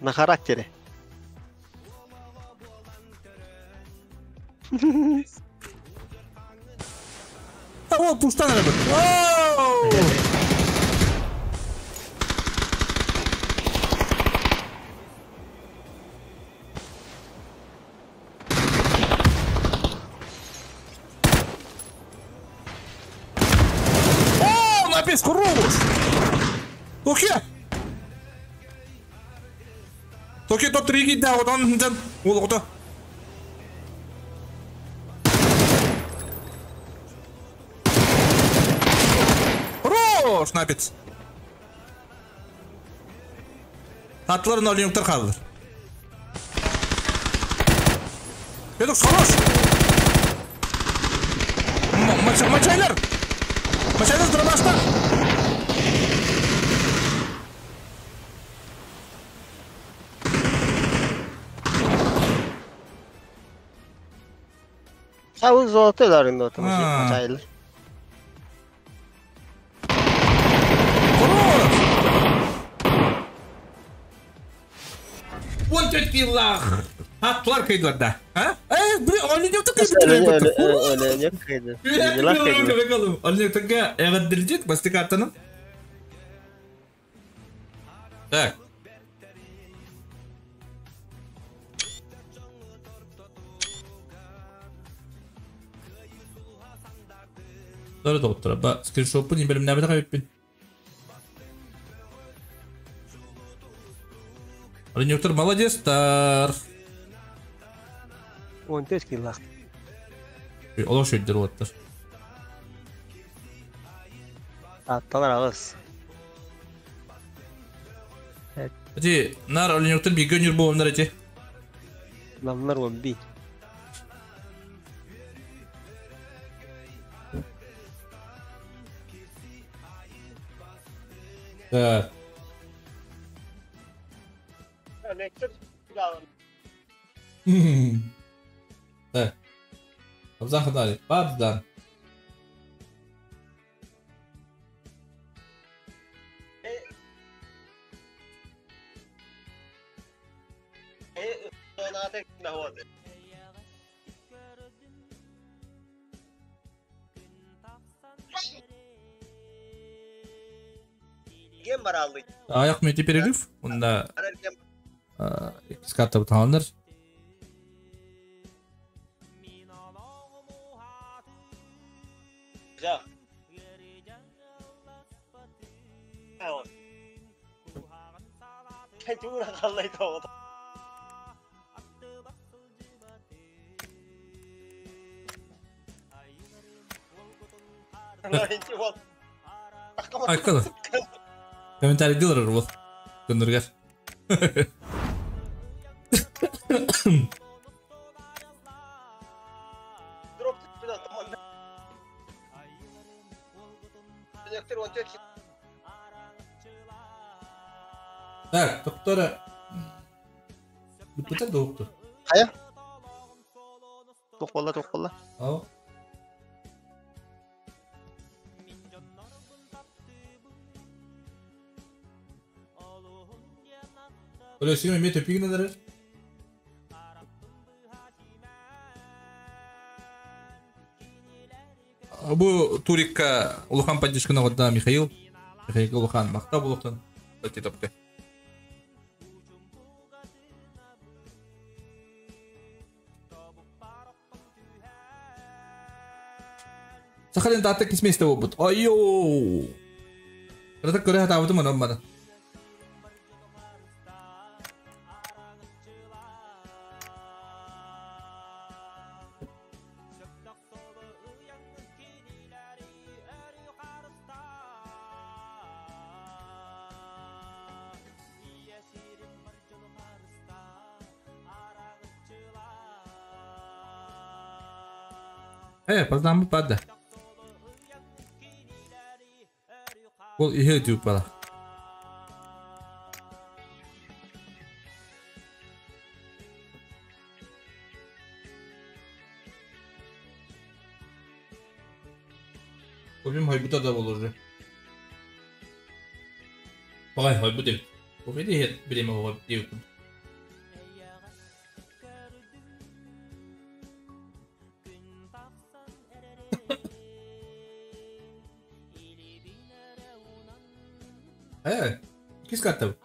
На характере. А вот пустан ребят. О, напис хорош. Окей. Токи топ-3 гидда, вот он, ол ота. Хорош, напец. Атларын олюнктар қалдыр. Едік, хорош. Мачайлар. Мачайлар дробаштар. Сауын золотыйларында мачайлар. Хорош! 14 киллах! Атлар кыйдылар да. А? Бір Оленёкты кыйдылар. Оленёк кыйды. Оленёктыга эҕэрдэлдьит бастык аттанын. Так. Doğru doktora. Ba screenshot'un bölümlerine kaybettin. Оленёктор молодецтар. 14 киллах. Олох шөйдер оттар. Атталар ағыз. Эти нар Оленёктор бигөн жүр болымдар эти. Намнар он би. Так. Так. Абзан хадали. Бабзан. Аяқ мети перерыв. Онда скатып таландар. Айкалы. Комментарий дилер вот. Көндөргөр. Так, доктора. Бүтәр доктор. Хая. Тоқбалла, тоқбалла. Ау. Өлөсүгө эме төпүгүн Бу турикка улахан поддержканы годда Михаил. Михаил улахан макта булуктан. Өтө топты. Сахалин даты кисместе болбут. Айо! Рата көрө хатабытым онон бана. Пазнамы пада. Ол иһэ дьууппала. Копим хойбута да болор уже. Баҕай хойбут эбит. Кофе да иһэр бириэмэ оҕо диэбиппин. Кис картабыт.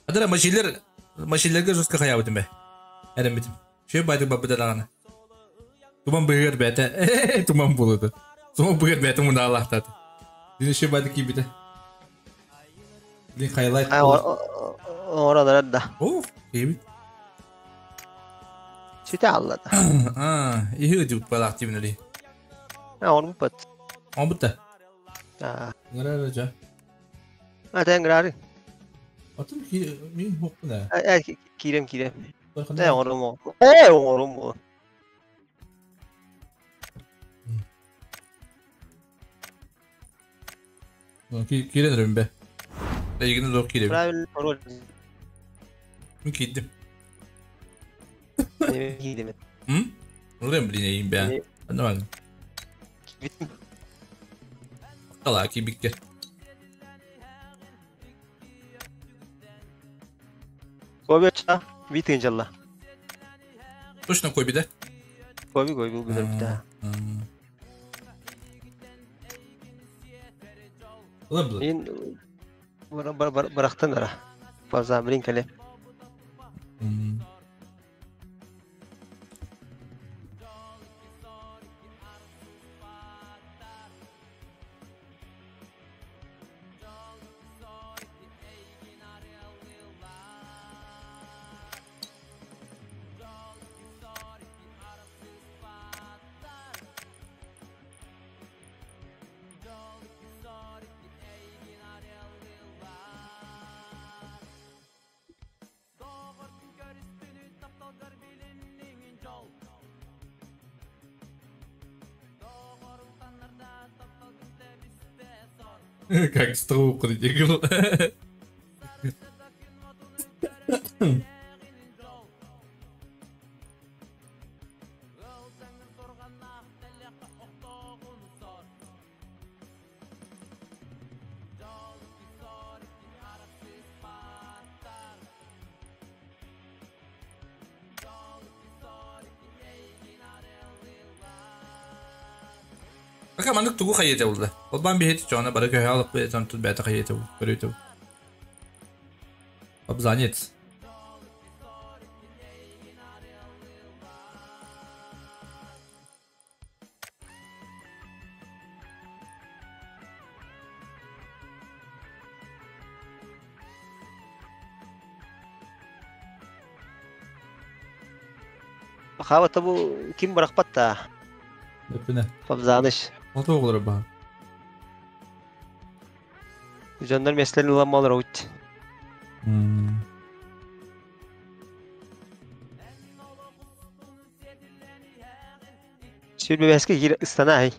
Адара машилер машилерге жестко хаябытым бе. Эрэммитим. Шөй байтык баппыта даҕаны. Туман быһыгар бээтэ. Туман буолута. Туман быһыгар бээтэ мунаалаахтаата. Дин шөй байтык киирбитэ. Блин, хайлайт. Оҥорон да. О, киирбит. Сите аллата. А, иһи ыдьыбыт балаах тибинэли. Оҥорбуппат. Оҥорбут да. Ngara жа. А, тэҥ Атын мин хоппун ээ. Э, киирем киирем. Э, оҥорум. Э, оҥорум. Киирен өрөм бе. Эйигин док кииребин. Правильно пароль. Мин киирдим. Киирдим. М? Урем блин эйин бе. Нормально. Киирдим. Кала кибикке. Коби ча, битин жалла. Точно Коби, да? Коби, Коби, билер да. Лабла. Ин бырахтан ара. База блин кале. Как стрелку дигл. Ака маннык тугу хайыта булда. Олбан биһити чоона бары көһө алып бетон тут бэта хайыта көрүтү. Обзанец. Хава бу ким бырахпатта? Өпүнэ. Пабзаныш. Ото оҕолоро баһа. Дьоннор меслерин ыламалар ут. Сүрбэбэске кир ыстана ай.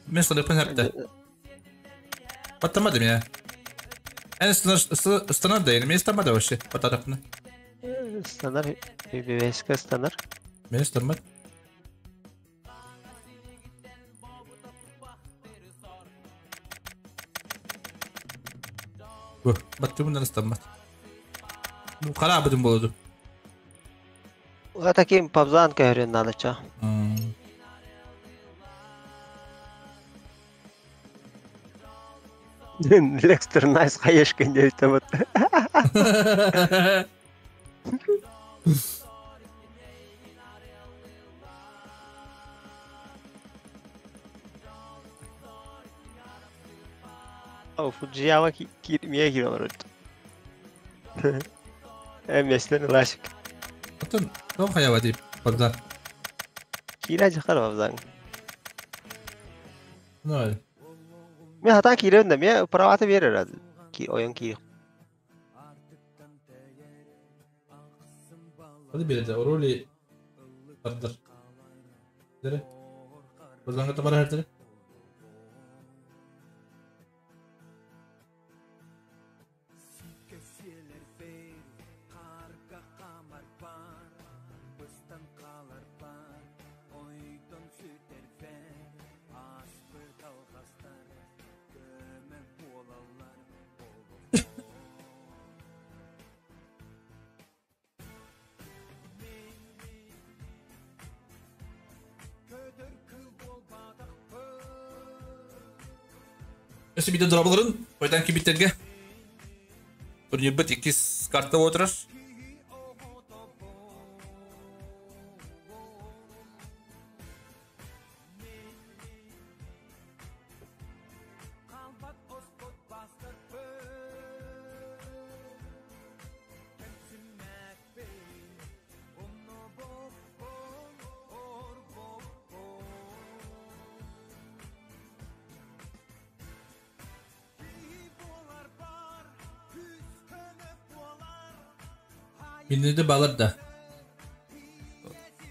Мен стана хәпте. Паттамады меня. Эн станар да, мен станмады вообще. Патарапны. Станар, сүрбэбэске станар. Мен станмады. Бу, батты bundan станмат. Бу кара бутун болду. Ата ким пабзан көһөрүн надача. Лекстер Найс хаешкин дейт вот. Фуджияма мия киирэн Эммеслен ылашык. Отон тоң хаяба дип барда. Киирэ жахар бабзаң. Ну. Мен хата киирен да, мен праваты берер ки ойон ки. Hadi берде роли бардар. Дере. Базанга табара хердере. Өсі бите дұрабылырын, қойдан кибиттерге. Турнир бит 2 карта отырыр. Миннете балар да.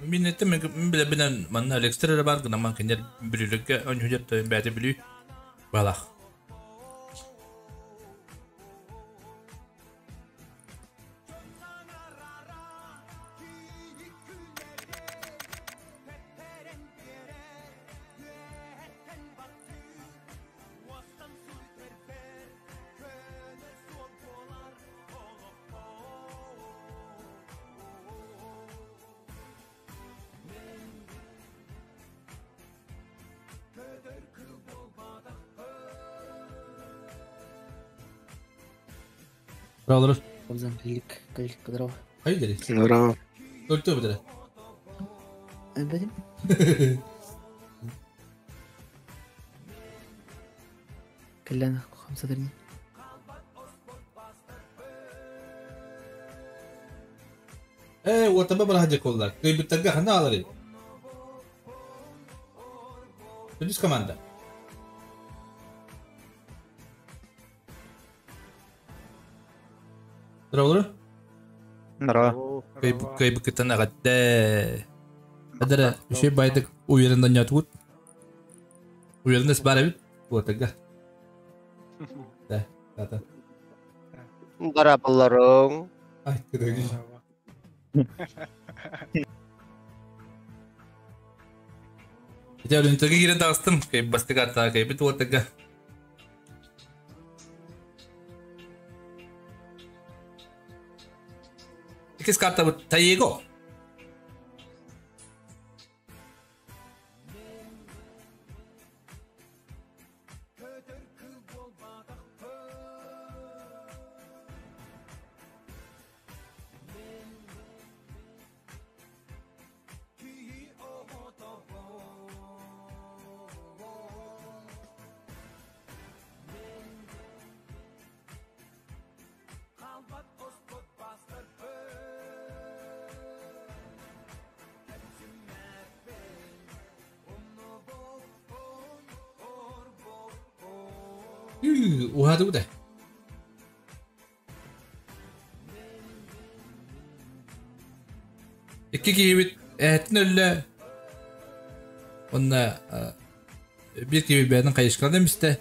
Миннете мен биле бинен манна Александр бар гына ман кенер бүлүлүккө өнүжөт бәте бүлүү балах. Bravo. Obzan кэлик кэлик кыдырова. Hayır. Браво. Өлтө бідірі. Элбедим. Кэллэн хамсадырни. Отаба бар хаджа коллар. Кыйбыттарга хана алары. Түнүс команда. Здорово. Здорово. Кыйбы кытан агатте. Адара, үшей байдык уверендан ятут. Уверенность бар бит. Отага. Да, да. Дарабыларың. Ай, кыдыгы. Ите өрүнтөге кирен тагыстым. Кыйб бастык ата, кыйбыт отага. Икис карта бу Таего. Ухады бу да. Икки киһибит эһэтин өллө. Онна бир киһибит бэйэтин хайышкана демисте.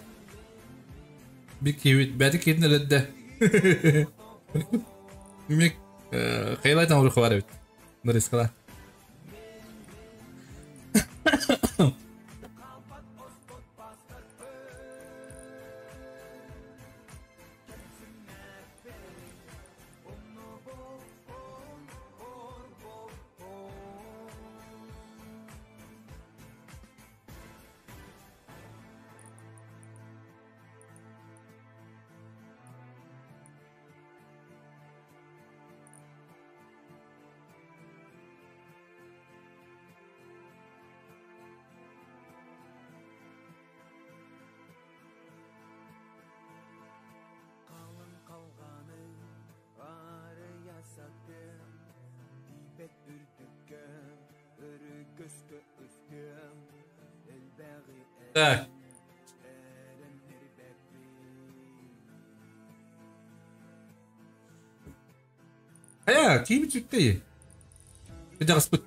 Бир киһибит бэйэтин киһитин өлөддө. Мик кыйлайтан уруха бар бит. Нырыскала. Так. Хайа, киибит сүттэ. Кыдьаҕаспыт.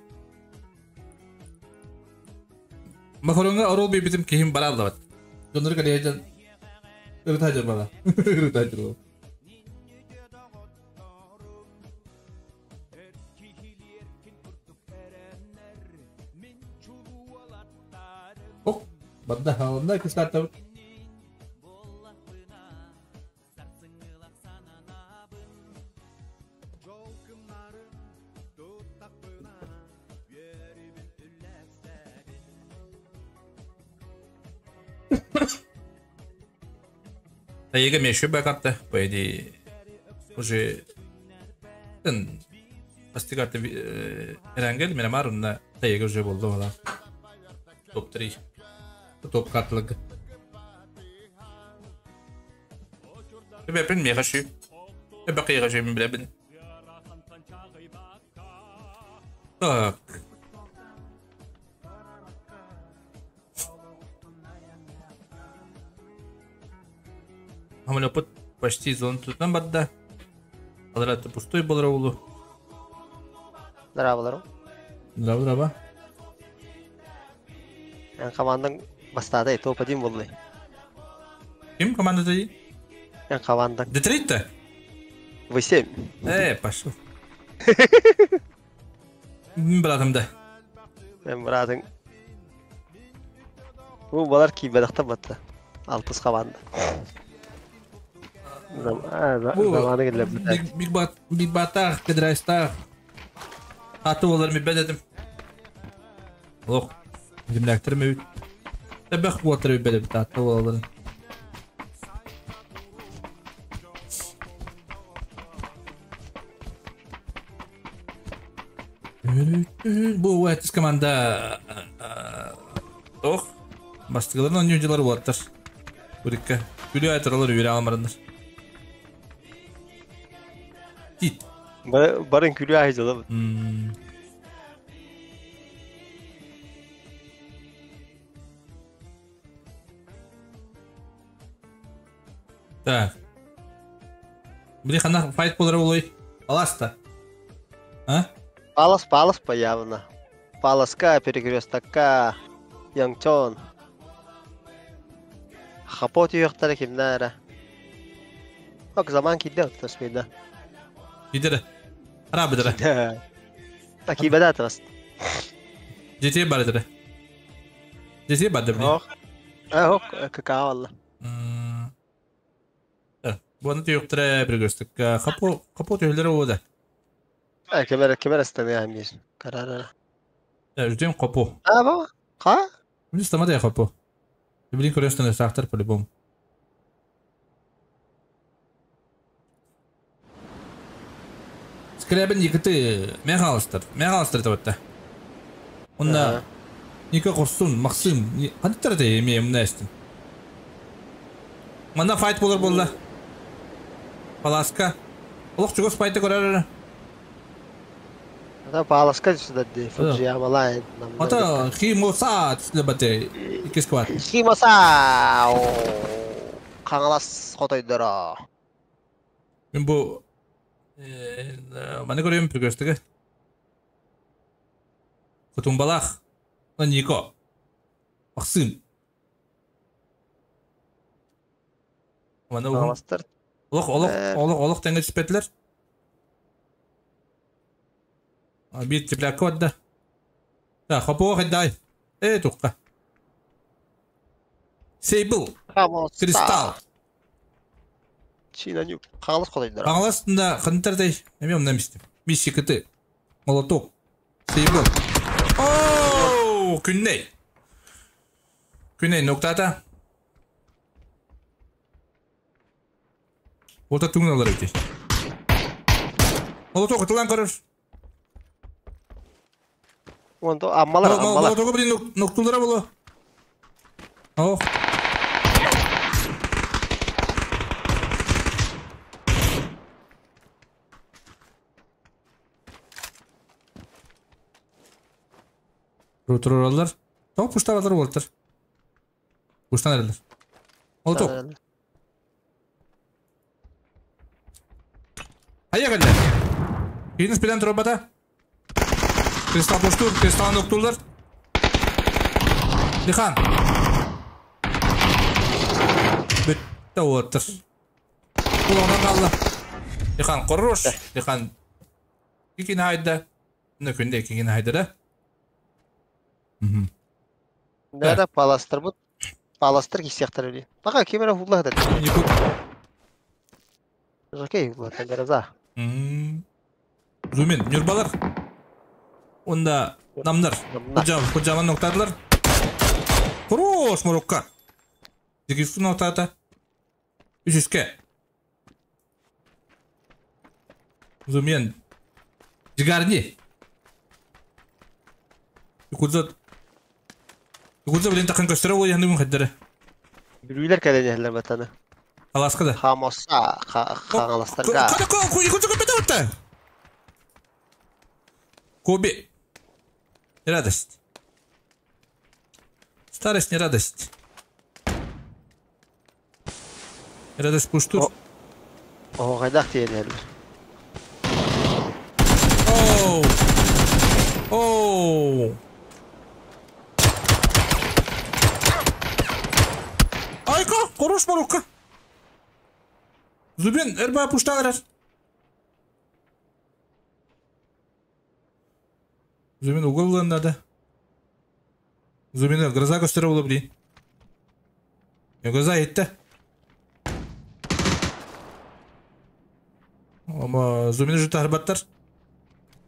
Макароҥҥа оруол биэрбитим киһим барааллабат. Дьоннору кэлиһэ ырыта дьарбала. Ырыта дьарбала. Ох, барда хаалында кыстааттабыт. Тайга меші бакарта, по идее, уже Бастык карта Эрангел, Мирамар, онна Тайга уже болды бала. Топ-3. Топ карталыгы. Бэпин меха шүй. Бакыйга шүй билебин. Так. Хамалепыт почти зон тутан барда. Алар пустой болар улу. Здраволару. Здраво, здраво. Командаң бастады, топ-1 болды. Ким команда ты? Командаң. Детройт-то? В7. Пошел. Братым да. Мен братың. Бу балар кийбедахта батты. Алтыс команда. Заманы келеп Биг батах, кедрайстах. Аты олар ми бедетим. Ох, земляктер ми. Тебех уотыр бедеп аты олар. Бу уэтис команда. Ох, бастыгыларын ойнуучулар уоттар. Бурикка. Күлү айтыралар үйрө алмарындар. Тит. Барын күлү айжылы. Так. Били хана файт болар олой. Аласта. А? Палас, палас по явно. Паласка, перекрестокка, Янгчон. Хапот юқтары кимнәре. Ок, заман киде өттөс мейді. Кидере. Ара бедере. Таки бедат вас. Жете бар эдере. Жете бар деп. Ох. Ох, какао алла. Буаны юқтары перекрестокка. Хапо, хапо түйелері ода. Кемер, кемер астаны амир. Карара. Ждем хапо. А, баба. Ха? Мин стамада хапо. Блин, көрөстөн сахтар по-любому. Скребен екіті мегалыстыр. Мегалыстыр деп өтті. Онда Ника Қорсун, Максим, қандықтар да еме мына істін. Манда файт болар болды. Паласка. Олық чугос файты көрер. Ата Паласка түсті Фуджияма лайн. Ата Химоса түсті бате. Икки сквад. Химоса! Қаңалас хотойдыра. Мен бу маны көрөм пригөстүгө. Кутумбалах. Нико. Максим. Маны Қаңаластар. Олох, олох, олох, олох теңге түспетилер. Бир тепляк кодда. Да, хопо хдай. Туққа. Сейбл. Кристалл. Чина нюк. Қаңалас хотойдыра. Қаңаластында қынтырдай. Неме ондан мистем. Мисси кыты. Молоток. Сейбл. Ооо, күнней. Күнней ноктата. Орта түңін алар өте. Молоток қытылан қарыр. Онда аммалар, аммалар. Молотогу блин ноктулара боло. Ох. Ротор алар. Топ пуштар алар болтыр. Куштан эрэллэр. Молоток. Хайа кэллэ. Киинис билэн турбата. Кристалл пуштуур, кристаллын уктууллар. Дихан. Бүттэ уоттар. Кулаҕынан хаалла. Дихан хорош. Дихан иккини хайда. Мына күндэ иккини хайда да. Да, паластар бут. Паластар киссиэхтэр үли. Бака ким эрэ хулла хатар. Якут. Жокей хулла гроза. Зумин, Нюрбалар. Онда намнар. Куджам, куджаман ноктадылар. Хорош, Марокко. Дикису ноктата. Үсүскэ. Зумен. Жигарни. Якудза. Якудза блин такын көстөрө ол яны хаддары. Бүлүүлэр кэлэн иһэллэр батаны. Аласка да. Хамоса хаҥаластарга. Када ко якудза көпөтө отта. Коби. Не радость. Старость не радость. Радость пуштур. Оо, хайдах тиийэн иһэллэр. Оу. Оу. Айка, хорош Марокко. Зубин, эрба пуштан эрэр. Зубин угол надо. Зубин гроза көстөрө болу блин. Гроза етті. Ama Зубин уже тарбаттар.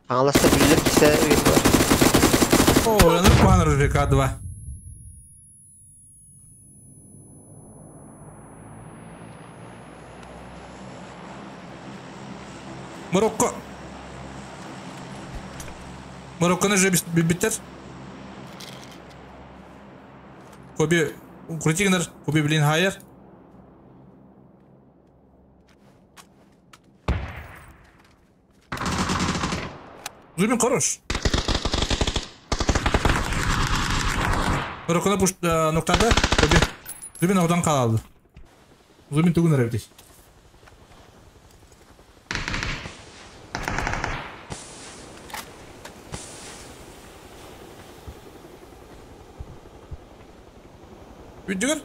Хаҥаластар бүлүүлэр кисе бар. О, ну панер уже К2. Марокко. Марокконы же биттер. Коби крутигнер, Коби блин хайер. Зубин хорош. Марокконы пуш ноктада Коби. Зубин одан қалады. Зубин тугун эребит. Бүдүгөр.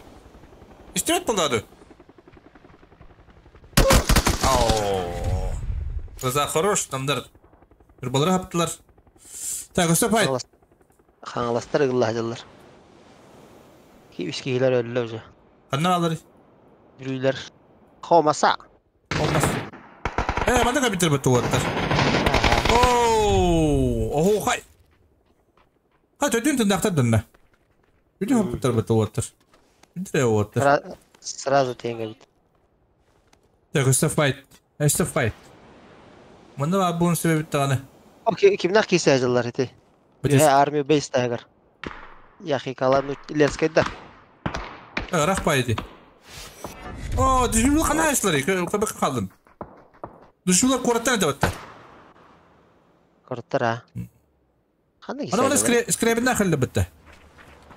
Истебет болду. Ау. Глаза хорош, тамдар. Bir балары хаптылар. Так, өстө пай. Хаҥаластар ыгылла дьыллар. Ки үс киһилэр өллө уже. Ханнар алары. Бүлүүлэр. Хомаса. Olmaz. Э, манда компьютер бітті оттар. Оу, охо, хай. Хай, төтін тындақтар дынна. Бүті компьютер бітті оттар. Бүті оттар. Сразу теңге бит. Так, өстө файт. Өстө файт. Мында бар бұның себебі тағаны. Окей, кимнах кисе дьыллар ити. Бітес. Армия бейс тагыр. Яхи калан Ленскайда. Рах пайды. О, дүшүлі қана айсылар, көбік қалдым. Дүшүлі қораттан әді батта. Корттар а. Ханна кисе. Ана оны скребінна қылды бітті.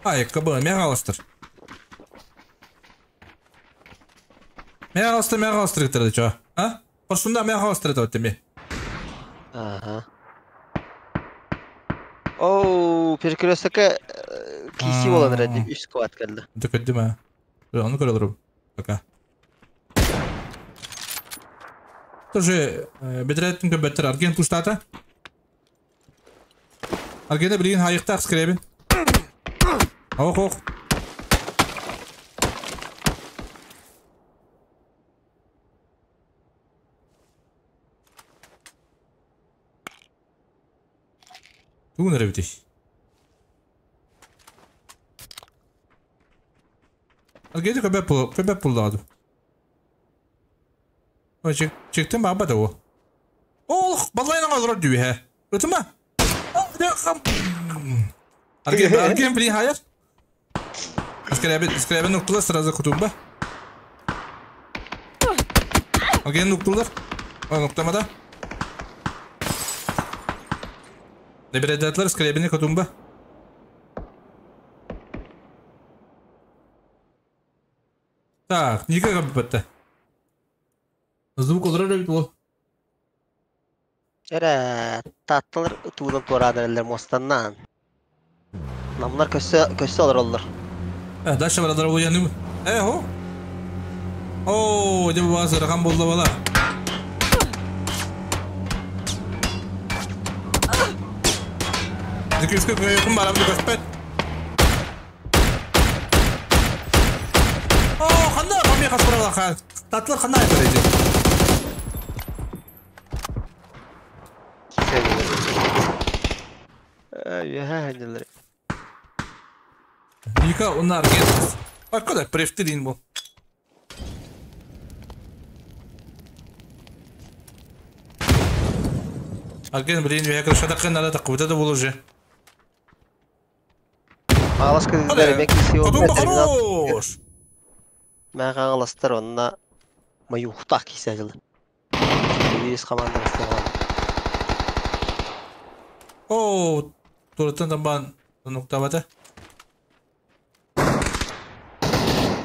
Ай, кабы, меға алыстыр. Меға алыстыр, меға алыстыр гітірді чо. А? Құрсында меға алыстыр әді батты ме. Ага. Оу, перекрестокка киси болан рәдіп үс кват келді. Это көдді ма? Оны көре алырым. Пока. Тоже бедреттин көбөттөр Арген пуштата. Аргенде билген хайыкта скребин. Ох, ох. Тугун эребити. Аргенде көбөт пул, көбөт пулдаду. Ой, чектен баба да о. Ох, балайна алыр дүйе. Өтүмө? Арген, арген блин хайыр. Скребе нуктула сразу кутумба. Арген нуктулар. О, нуктамада. Небередатлар скребени кутумба. Так, Ника каппатта. Звук олорор эбит ол. Эрэ таатталар туунан туораан эрэллэр муостаннаан. Намнар көссө көссө олороллор. Дальше баралар уяны. Э, хо. О, дьэ бу сырахан буолла бала. Дикүскө көйөкүн барам көспөт. О, ханна камия хас барала. Татлар ханна айтар эди. Үөһэ Ника унар ген. Аркада префтирин бу. Арген блин, я крыша так надо так вот это было уже. Хаҥалас кыргыздар эмиэ киси Кодум хорош. Мэ хаҥаластар онно маюхтаах кисе дьылы. Биис команда бастыган. О, тураттан тамбан нуктабата.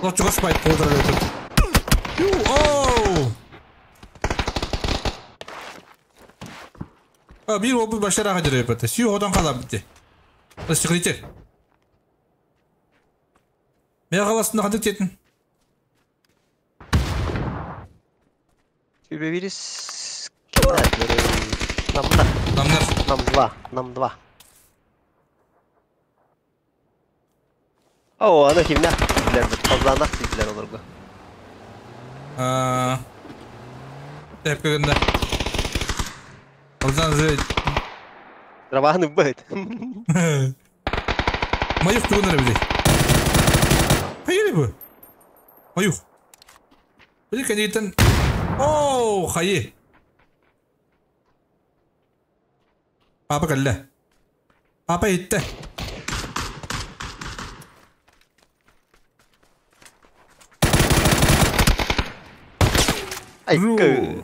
Лочугас байт толдыр өтөт. Ю, оу! А, бир обу башара хадыр өпөтө. Сью одан кала битти. Расчыгыйте. Мен қаласында қандық тетін? Сүбе бирис Намнар. Намнар. Нам 2. Нам 2. О, аны кимнәх тиделәр бит. Казанах тиделәр оларга. Тәпкегендә. Алдан же Раваны бит. Маюх тугунар били. Хайыр бу. Маюх. Били кәнейтен. О, хайы. Папа кәллә. Папа итте. Ай, кö.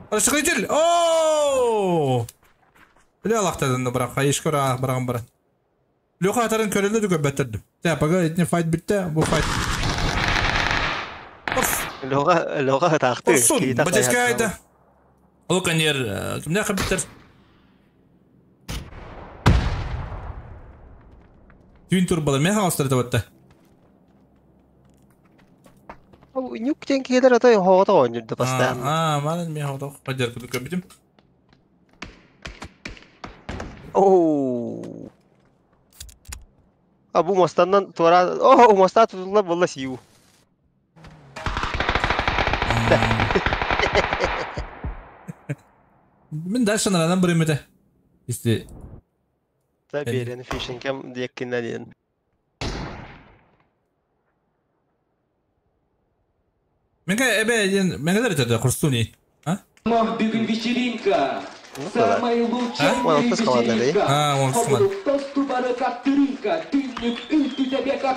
Расширитель! О! Бля, лахтадан бірақ, хайышка бараған баран. Леха атарын көрілді дүкө бәттерді. Тә, пага етне файт бітті, бұл файт. Лога лога тақты. Орсун, баческа айда. Ол канер, кімне қабіттер? Түйін тур бала, мен хағастыр табатта. Нюктен келер атай хоғата ойнырды постоянно. А, маған мен хоғата қадер күді көбітім. Оу. А бу мостаннан туара... О, моста тутулар болла сию. Мен дальше нарадан бір емете. Исти. Та берені фишинкем диеккиннен дейін. Менге эбе ден менге дер құрстуни. А? Бүгін вечеринка. Самая лучшая А? Он вечеринка. А, он Окей,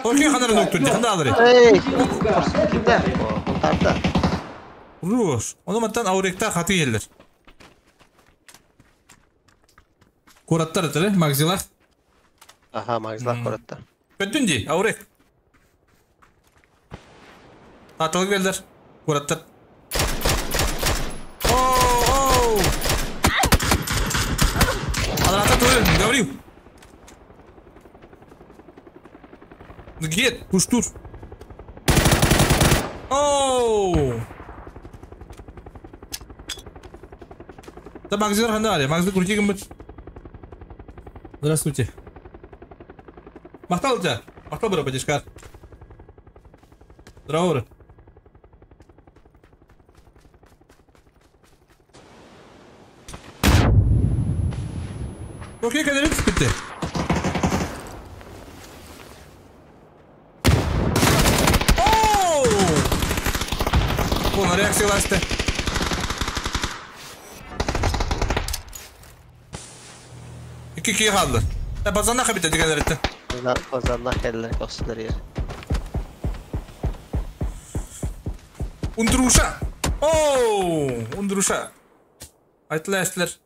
Окей, ханар доктор, ханда алыр. Эй, кимде? Онтарда. Руш. Оны маттан ауректа хаты келдер. Кураттар өтеле, магзилар. Аха, магзилар кураттар. Көттүн ди, аурек. Атылы келдер. Кураттар. Оу, оу. Адрата туры, говорю. Гет, пуштур. Оу. Да магзилар ханда али, магзил крути ким Здравствуйте. Махтал тебя. Махтал бро, батишкар. Здорово. Окей, когда bitti. Оу! Вон, реакция ласты. İki kaldı. Ya bazanlar bitti dikkat etti. Bazanlar geldiler, gösterler ya. Unduruşa. Oo, unduruşa. Ayttılar esler.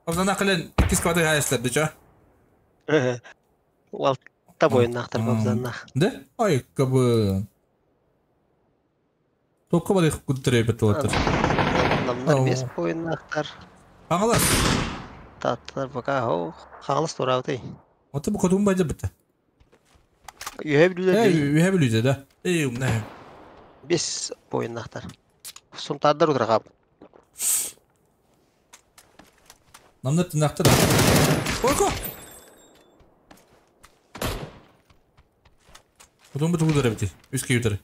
Bazanlar kalen iki skvada hayesler dice. Well, Алта бойыннақтар бабзаннах. Да? Ай, кабы. Тоққа бар күттірей бітті олаттар. Намнар 5 бойыннақтар. Аңалас. Таттар пока хо. Қағылыс турауты. Оты бұл көтуын байда бітті. Үйе білулер. Үйе білуде, да. Ей, умна. 5 бойыннақтар. Сунтардар отырғап. Намнар тынақтар. Ойко! Потом бы тугудара бити. Үске ютары.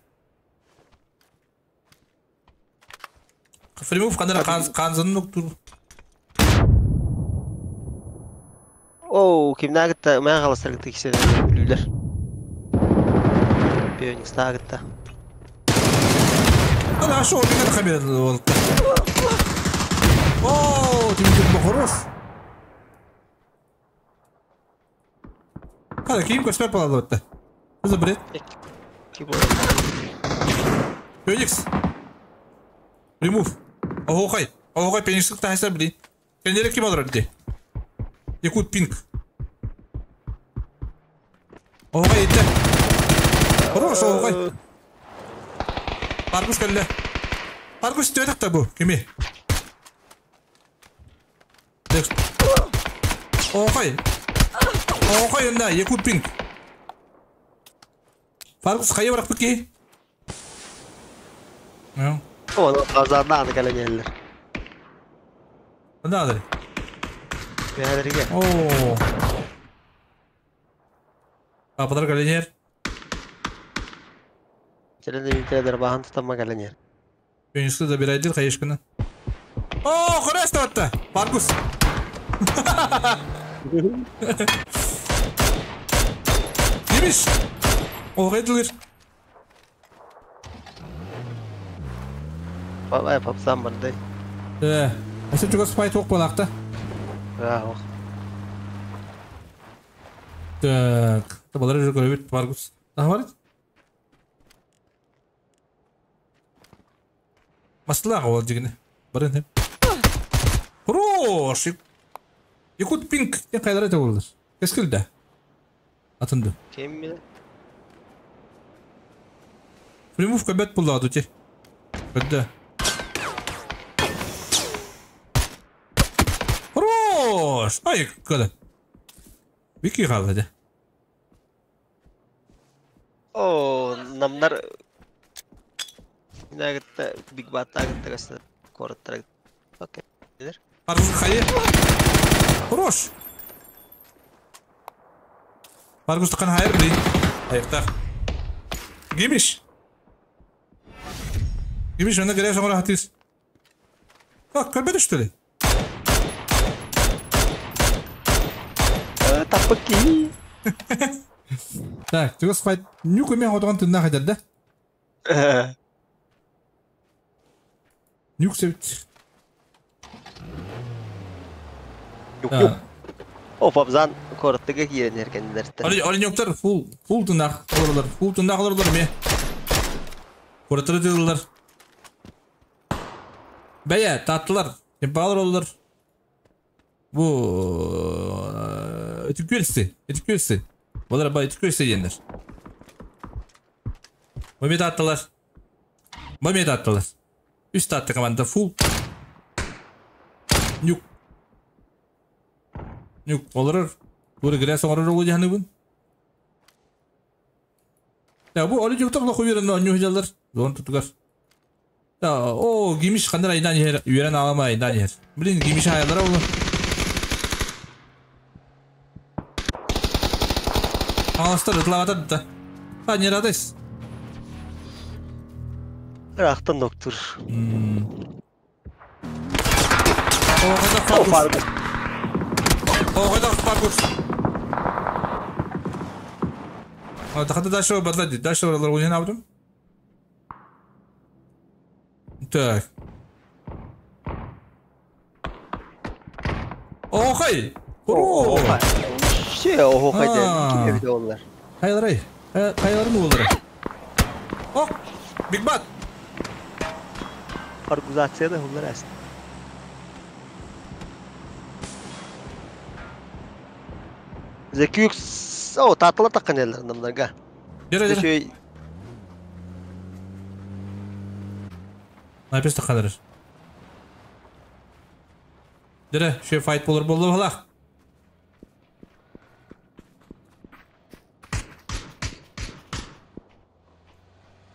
Фримов кандара канзын нуктур. Оу, кимнагытта мә қалыстыргытты киседен білулер. Пионикстагытта. Ана шо деген камера болды. Оу, тимдик хорош. Қара ким көспеп балалы өтті. Что за бред? Феникс. Ремув. Охай. Охай, Феникс тахса блин. Кенерек ким алыр где? Якут пинг. Охай это. Хорош, охай. Паркус келді. Паркус төдік та бұл. Кеме. Охай. Охай онда, Якут пинг. Фаркус қайы барақ бүкке? Оны қазарна аны кәленелер. Онда адыр? Бәлерге. Ооо. Пападар кәленер. Челенде винтелер бағын тұтама кәленер. Фениксті забирайдыр қайышкіні. О, құрас таватты! Фаркус! Демеш! Оғайдылыр. Бабай папсан барды. Әсі жүгі спайт оқ балақты. Оқ. Так. Балар жүгі көрі бит Фаркус. Daha var? Масылаға ол жігіні. Барын хеп. Хорош! Якут пинг. Тен қайлар айта олдар. Кескілді. Атынды. Кем біле? Примув көбет бұлады өте. Көдді. Хорош! Ай, көді. Вики қалды де. О, намнар... Нагытта, Биг Батта агытта касты. Корыттар. Окей. Паргус қайы. Хорош! Паргус тұқан хайыр білейін. Айықтақ. Гемиш! Гемиш, онда кере соңыра хатис. Как, көрбеді что ли? Таппыки. Так, түгіс қайт. Нюк өмен қотыған түнна қайтар, да? Нюк себет. Юк, юк. О, папзан корыттыга киерен еркендерді. Али нюктар фул, фул түнна қылырлар. Фул түнна қылырлар ме. Корыттыры дылылар. Бәйә, татлылар, темпалар олар. Бу этикөлсі, этикөлсі. Бұлар ба этикөлсі дегендер. Мөмет аттылар. Мөмет аттылар. Үш татты команда фул. Нюк. Нюк олар. Бу грә соңрар олы жаны бун. Я бу али юктак ла хуйран нюк жалар. Зон тутугар. Да, о, гимиш қандар айдан ер, үйрен алама айдан ер. Блин, гимиш аялар олы. Аластар ытлаватады да. Ха, не радайсыз? Рақтан доктор. О, қайда Фаргус? О, қайда Фаргус? Тақата дальше бадлады. Дальше оралар ойнан алдым. Так. Охай! Охай! Şey, охай де. Ким олар? Кайлар Кайлар mı олар? Ох! Big Bad! Фаргузация да олар әсті. Зекюкс Найс. О, татылар таққан елдер намнарға. Дere дere. Найпес таққаныр. Дere, şu fight болur болду халах.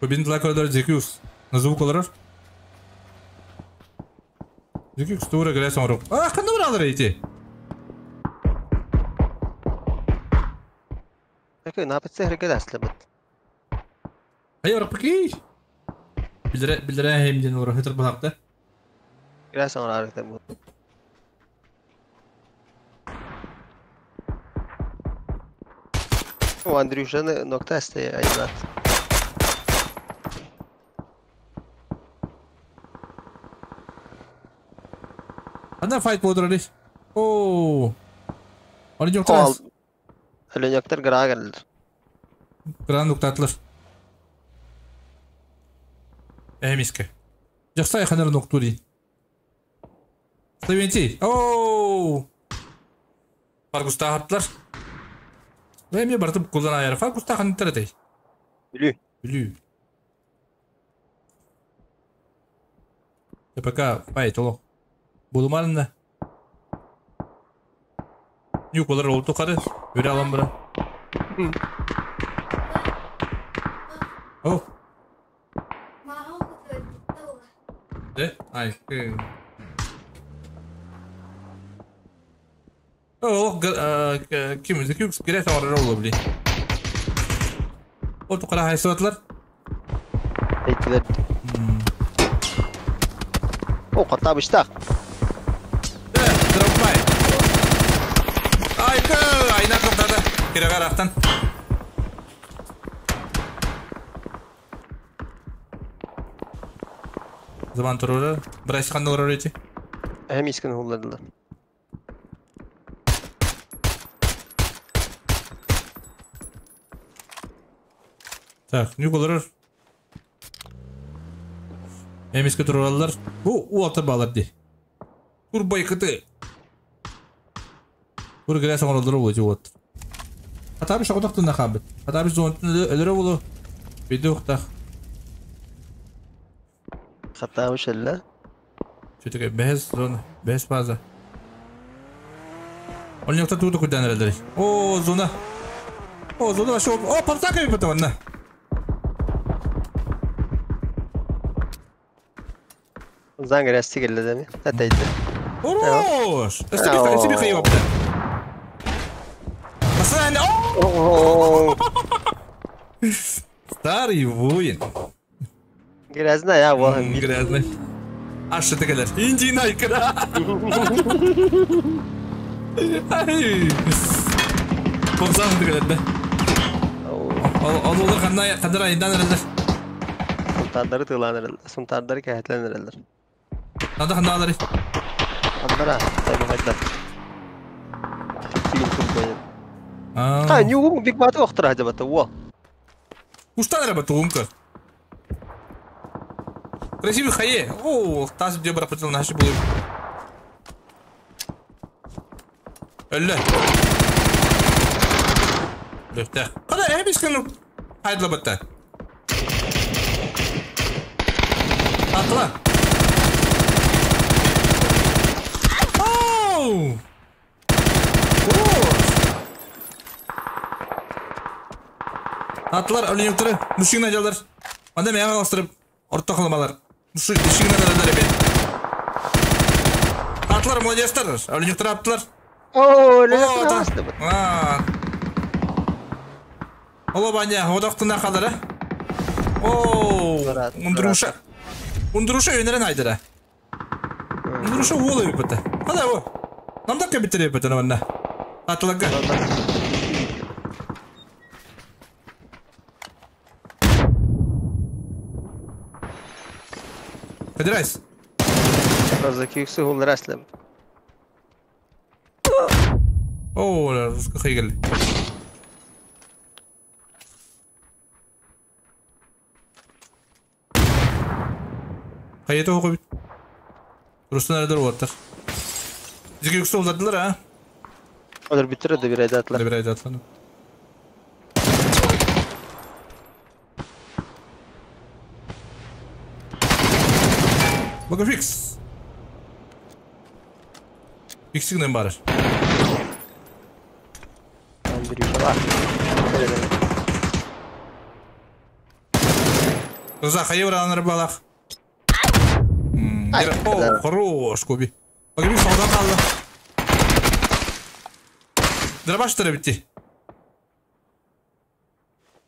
Бин тла көрдөр Зекюс. На звук олорор. Зекюс тура грязь оңорук. А, кандай бар алыр эти? Такой напитсе хэрэг аслабат. Ай, орпки. Билдере билдере хемден ора хөтөр бахакта. Грязь оңорар бу. О, Андрюшаны ноктасты айнат. Анда файт болдур эле. О. Аны жок тас. Өлөнөктөр гра келдер. Гран нуктатлар. Эмиске. Жакса ханар ноктури. Славенти. О! Фаргуста хатлар. Эми бартып кулдан аяр. Фаргуста хан таратay. Бүлүү. Бүлүү. Пока файт оло. Булумарында. Юк олар олту кары. Өрө алам бара. О. Де? Ай. О, ким ким керек орар болду били. Олту кара хайсатлар. Эйтилер. О, каттабыштак. Айна тоқтады. Керек арақтан. Заман тұрыры. Бір айсқанды ұрыр еті. Әм ескін ұлладылар. Так, не болырыр? Әм ескі тұрыралар. Бұ уалты балар де. Турбай кыты. Бур грязь оңоролдору болу жуот. Атабыш оғдақтын нақабыт. Атабыш зонтын өлөрө болу. Биди уқтақ. Хатабыш әлі? Чөтіге бәз зона, бәз база. Ол нөкта туды күдән әлдері. О, зона. О, зона вообще. О, папсака бит онна. Зан грязь тигелді деми. Әтәйді. Хорош! Эстеби хайып апты. О! Старый воин. Грязная, я вон. Грязный. Ашы тегелер. Индин айкыра. Ай. Бомзан тегелер да. Ол олар кандай кадыр айдан эрелер. Сунтардары тылан сунтардары кәһәтлән эрелер. Анда кандай алар? Андара, тайбы хайдар. Тигин турбайын. А, не угу, биг баты оқтыр ажабаты, о. Уштан рабаты умка. Красивый хае. О, таз где брапотел наши были. Әллә. Лөфтә. Када әбис көн хайдла батта. Атла. Оу! Атлар өлөнөктөрү мушигина жалдар. Анда мен алыстырып орто кылмалар. Мушигина жалдар эми. Атлар молодецтер. Өлөнөктөрү аптылар. О, өлөнөктөрү. А. Оло баня, одоктуна калыр. О, ундуруша. Ундуруша өнөрөн айдыра. Ундуруша уолу бит. Када бу? Намдак битире бит ана. Атларга. Кадирайс. Разакюксы хулраслем. О, русска хайгел. Хайето хогобит. Рустан ардар оттар. Зикюксы уладылар, а? Олар биттер да бир айдатлар. Бир айдатлар. Бага фикс. Фиксигнен барар. Андрюша бар. Рыза хайы ыраанар балах. О, хорош, Коби. Бага фикс алдан қалды. Дробаш тара битти.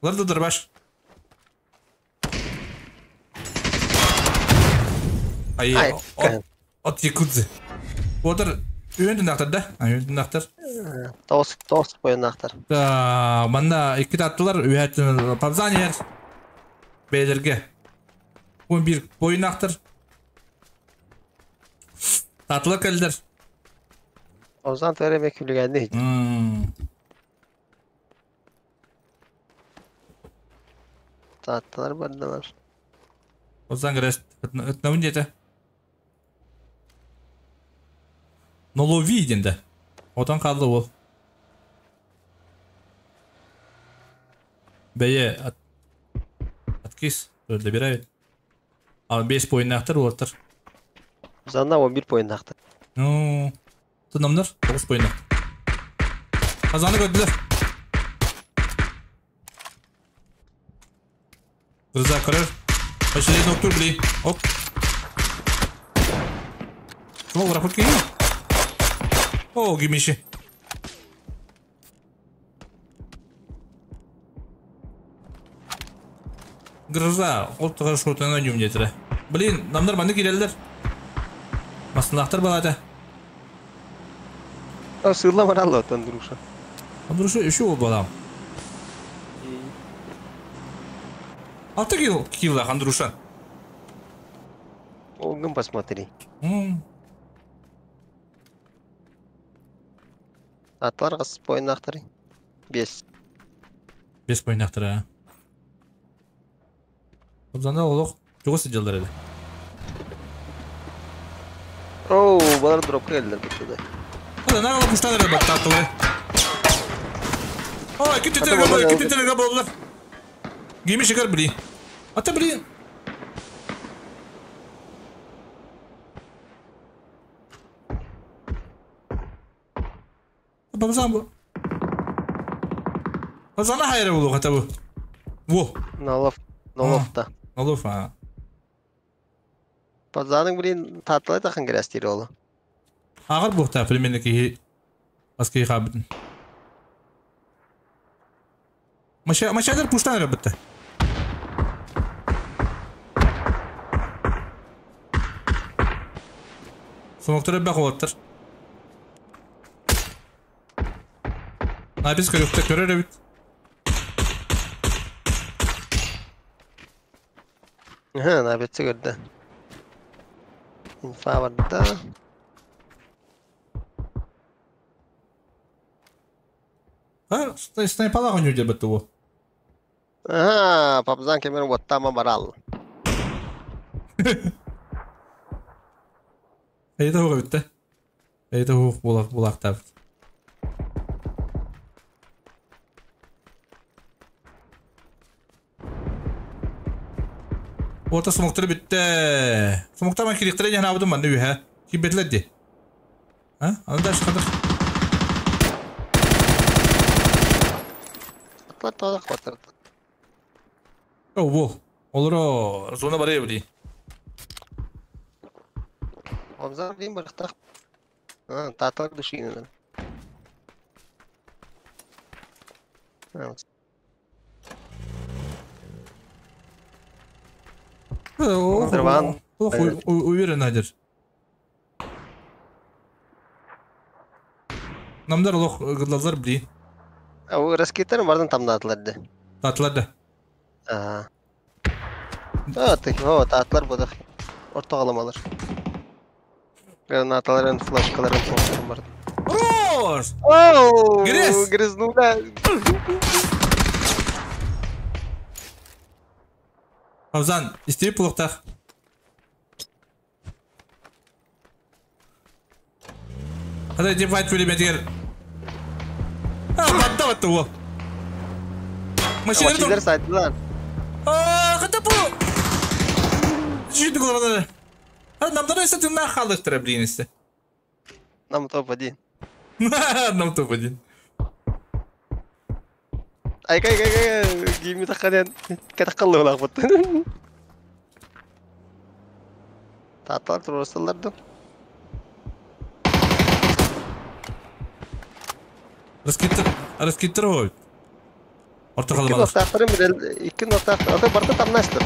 Ларды дробаш. Ай, от якудзы. Отыр үйөндүн ақтар да? Үйөндүн ақтар. Тоос, тоос бойын ақтар. Да, манна икки таттылар үйәттін пабзан ер. Бейлерге. 11 бойын ақтар. Татылар келдер. Озан төреме күлгәнде. Таттылар бардылар. Озан кірес. Өтнәуін деді. Нолови денді. Отан қалды ол. Бәйе откис. Добирает. А 5 бойын ақтар олар. Озанда 11 бойын ақтар. Ну, тынамдар 9 бойын ақтар. Қазаны көділер. Рыза көрер. Башылайын октур білей. Оп. Смол рапорт кейін. О, гимиши. Гроза, ол тұғар шотына юмнетірі. Блин, намдар маны келелер. Масынлақтар балады. Сырла баралла Андруша. Андруша еще ол балам. Алты килл килла Андруша. Огын посмотри. Атлар қыз бойын ақтыр. 5. 5 бойын ақтыр, а. Обзанда олық жоғы сиделдер еді. Оу, балар дропқа келдер бітті. Ада, нағала пуштан еді батты аттылы. Ой, күтті телеге болды, күтті телеге болды. Гейме шекер білей. Ата білей. Бабзан bu. Бабзана хайра болу қата bu. Во. Налов, Налов та. Налов, а. Бабзаның блин татлай тақын керәстер олы. Ағыр бұқта примерно ки аски қабытын. Маша, машадар пуштан рабытты. Смоктары бақ олаттыр. Напис көрөктө көрөр эбит. Ха, написі көрді. Инфа барды. А, снайпалар ойноо деп бітті ол. Ага, папзан кемер оттама барал. Эйде хуга бітті. Эйде хуг булак булак табыт. Орта смоктары бітті. Смоктар мен керектірі яна абыдым мен үйе. Ким бетледі. А? Аны да шықадық. Атлар таза қотырды. О, бол. Олар зона бар ебі. Обзар дейін бірақтақ. Татар душинын. Уверен, Надир. Намдар олох гыдлазар бли. Раскеттер бардан тамдатыларды. Татыларды. Ага. О, татлар бодақ. Орта қаламалар. Гранаталарын, флешкаларын соқтырым барды. Хорош! Оу! Грез! Грязнула! Абзан, истей пулықтақ. Hadi деп айтып өлеме дегер. А, батта батты ол. Машиналар сайдылар. А, қата бұл. Жүйді қолғанары. Намдары өссө тыыннаах хаалыахтара блин өссө. Нам топ-1. Нам топ-1. Айка, айка, айка, гейми тахханен кэтэх қаллыылаахпыт. Таатталар туруорсаллар ду. Раскиттер, раскиттер ой. Орто Икки халымалар. ноктаахтарын билэл, икки ноктаахтар, ата барда тамнаастар.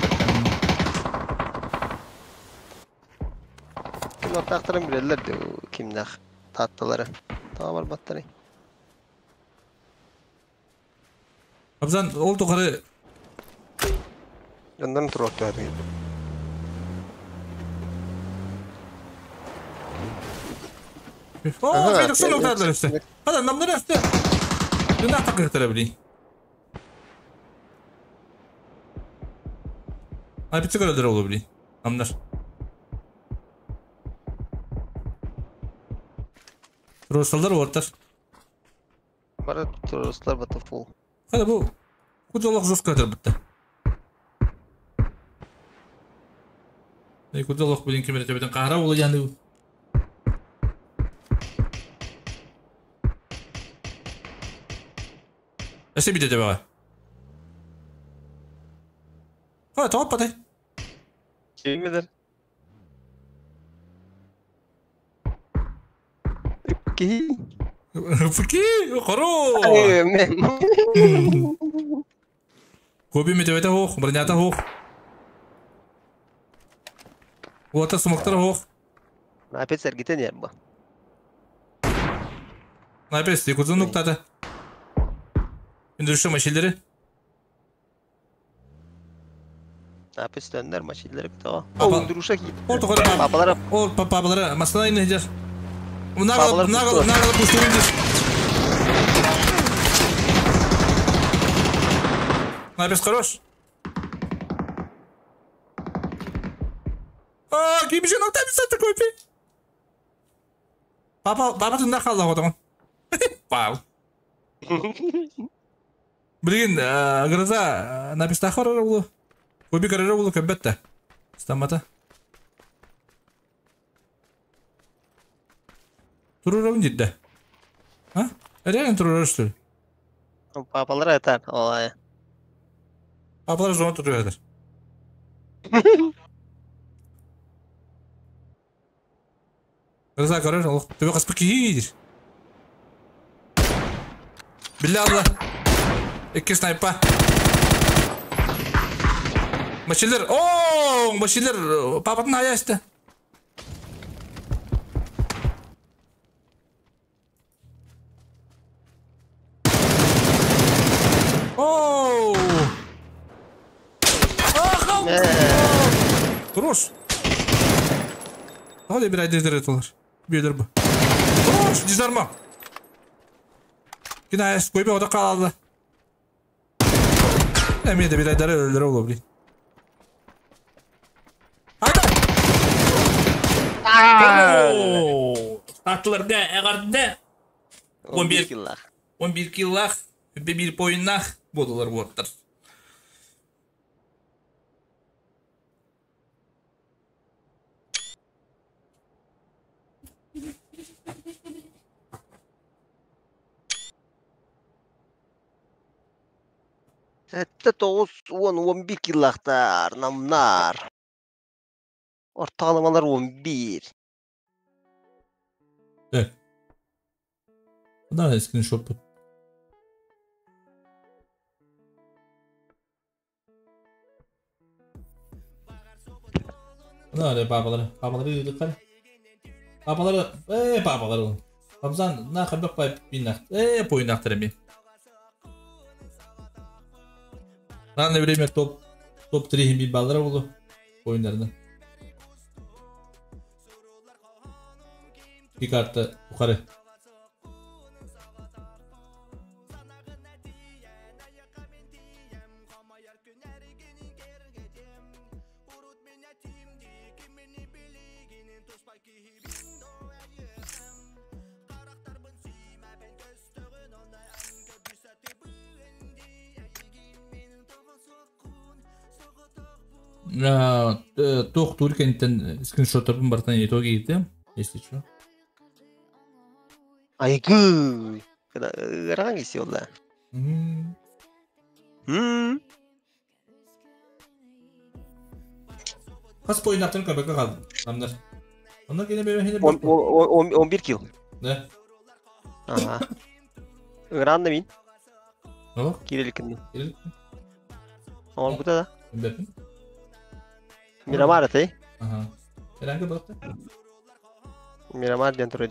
Икки ноктаахтарын билэллэр ду кимнээх таатталары. Тоҕо барбаттарый? Абзан ол тухары Дьоннорун туруортуһар. О, Аха, Феликсон ноктаахтар өссө. Хада намдары өссө. Тыыннаах такыктара блин. Ай битсе көрөлдөр олу блин. Намнар. Росалдар ортар. Бары туруорсалар бата фул. Хада бу кудалах жестко өтөр битте. Эй кудалах блин кемере төбөтөн кара болу яны. Эсе бите төбөҕө. Хада топ патай. Ким билэр? Киһи. Фки, хоро. Ай, мен. Коби метебете хох, бронята хох. Уота смоктар хох. Опять сэргитэн ярба. Найпес, якузун нуктата. Индүрүшө машилери. Опять төннөр машилери битоо. Папа. О, ундуруша кийит. Ол тухары Папалара Ол папалары масына ин хежер. Нагал Папалар нагал пустур. нагал пустур индир. Найпес хорош. А, ким же нокта бисат такой пи. Папа, папа тында қалды отогон. Вау. Блин, гроза написта хоррор булу. Көби көрөр булу көббетте. Стамата. Турурабын дидде. А? Реально турурар что ли? Папалара этар. Олай. Папалар зона туруyor. Гроза көрөр, ол төбө каспы кийир. Билля алла. Икки снайпа. Машилер, о, машилер, папатын аясты. Оу! Ах, Хорош. Hadi bir ayda ettiler. Bir bu. Хорош, дизарма. Yine ayas koyup o da kaldı. Emine de bir ayda öldür oğlum. Блин. Hadi. Tatlılarda, eğerde 11 киллах. 11 киллах, bir поиннах бодулар боттар. Сэтте 9, 10, 11 киллахтар, намнар. Орталамалар 11. Evet. Bu screenshot bu. Ne babaları? Babaları yürüdükler. Babaları, babaları oğlum. Ramazan ne kadar bay binnak. Boyun mi? Lan ne bileyim top 3 bir balları oldu oyunlarında. Bir kartta yukarı. Туох тур кэнтэн скриншоттарбын бартан итог иитим, если что. Айгы. Ырахан киси олла. Хас поиннартан көрбөккө қалды. Намнар. Онно кene бэбэ хene 11 килл. Да. Ага. Ыраан да мин. О? Кириликин. Кирилл. Ол бу да. Бэпин. Мирамар этэй. Ага. Эранга бакты. Мирамар диэн турар.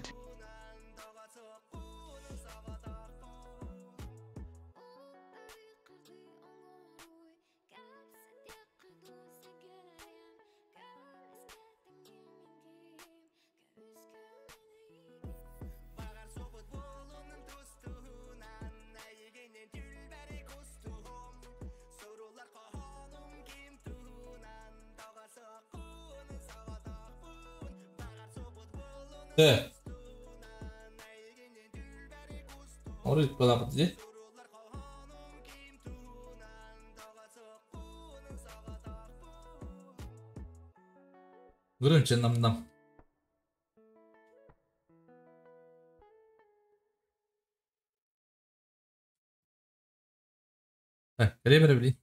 Да. Орит балапыт ди. Громче нам-нам. Так, время блин.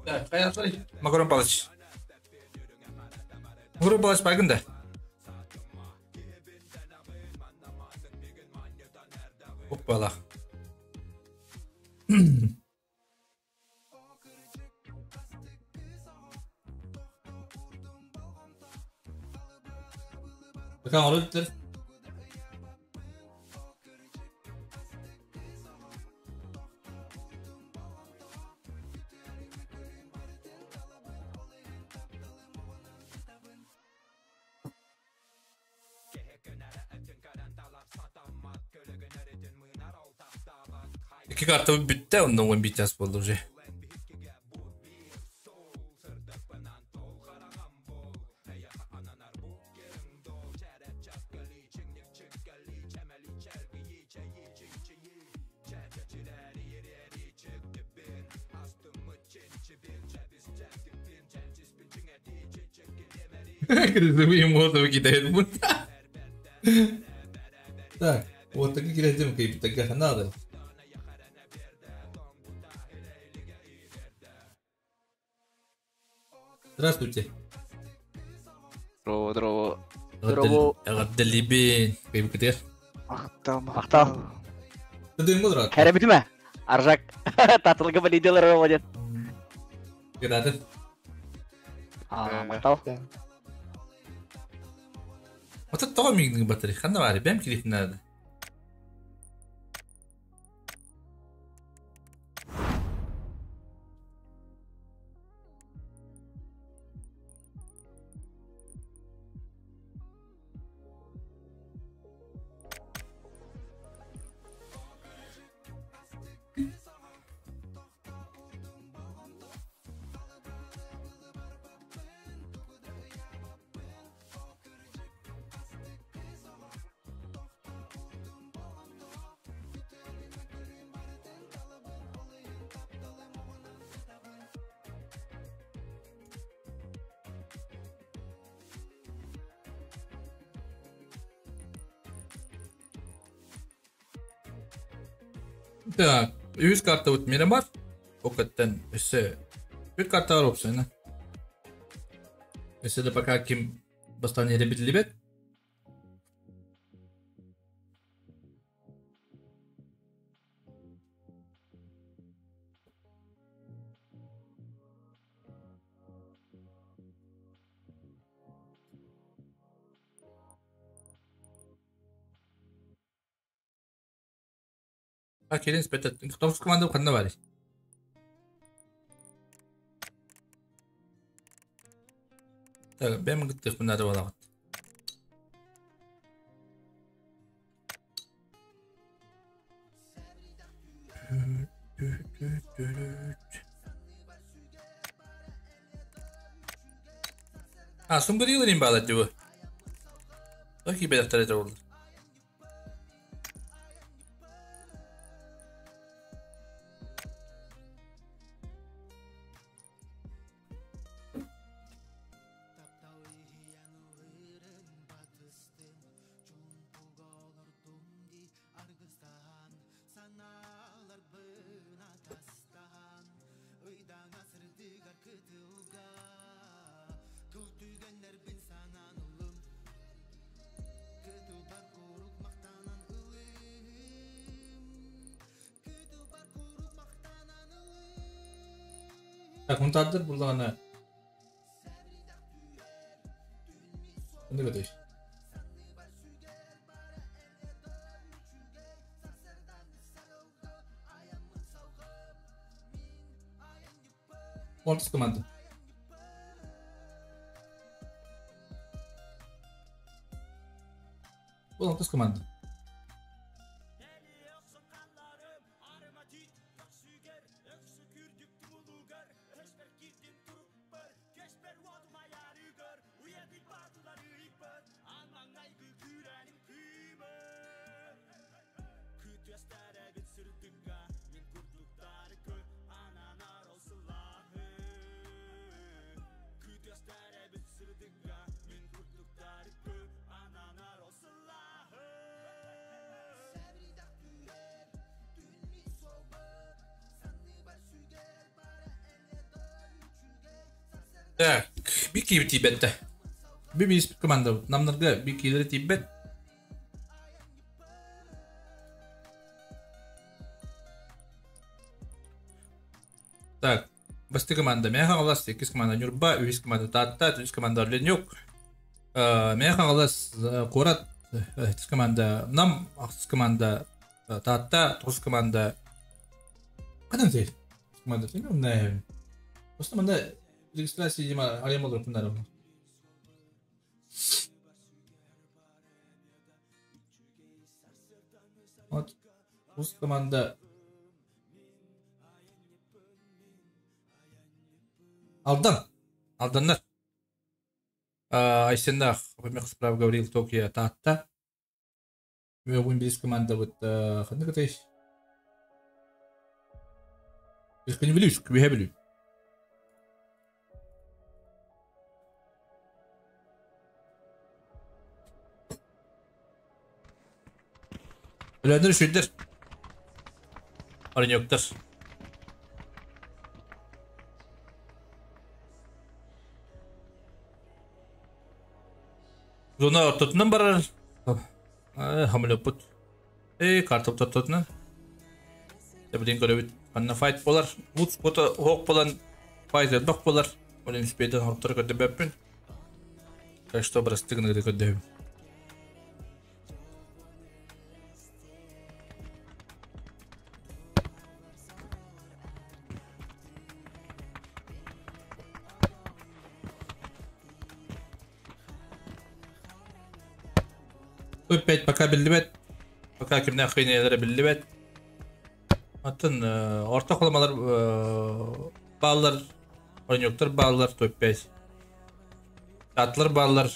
Так, каятлар. Макарон Палыч. Макарон Палыч байгын да. Оппала. Бакан орыттыр. İki kartı bitti, ondan 11 час болды уже. Так, вот такие кирәдем такая надо. Здравствуйте. Здорово, здорово. Здорово. Габдалибин. Кайып кетер. Мактал, мактал. Тыдың болыр. Хәрә битме? Аржак. Татылгы лидерлер молодец. Кедаты. А, мактал. Вот это того мигнең батарея. Ханда бар, бәм кирәк надо. Так, үһүс картабыт Мирамар. Ол кэттэн өссө үт карта бар уопсайынан. Өссө да пока ким бастаан иһэрэ биллибэт. А кэлин испэт тоҕус команда ханна баарый? Так, бэйэм кыттыахпын наада буолаҕыт. А, сумгырыылар им баалар дии бу. Тоki бэлэхтэр этэ буоллар. Так, мунтаардыр буллаҕына Ханнык этэй? Ортус команда. Бұл алтыс команда. Так, bir киһи тиийбэттэ. Bir биис команда намнарга bir киилери тиийбэт. Так, бастакы команда Мэҥэ Хаҥалас, иккис команда Ньурба, үһүс команда Таатта, төрдүс команда Орленюк. Мэҥэ Хаҥалас куорат, үһүс команда Нам, ахсыс команда Таатта, тоҕус команда Ханан сей? Команда не Просто манда регистрация видимо арыйан олоруппуннар. Вот ус команда Алдан. Алданнар. Айсеннаах справа Гаврил Токио Таатта. Бүгүн биис командабыт ханнык этэй? Күнү Бүлүү, Үһэ Бүлүү. Өлөөннөр үчүгдэр. Ороньоктар. Зона ортотунан барар. Хамылыппыт. Эй, карта ортотунан. Тэбилин көрөбүт. Ханна файт болар. Лут спота хоқ болан файт элбэх болар. Ол успейден хортору көрдөбөппүн. Так что бырастыы гына көрдөбүм. Опять пока биллибэт. Пока кимнээх кыйнайалара биллибэт. Атын орто холомалар бааллар, оонньуктар бааллар, топ-5. Атлар бааллар.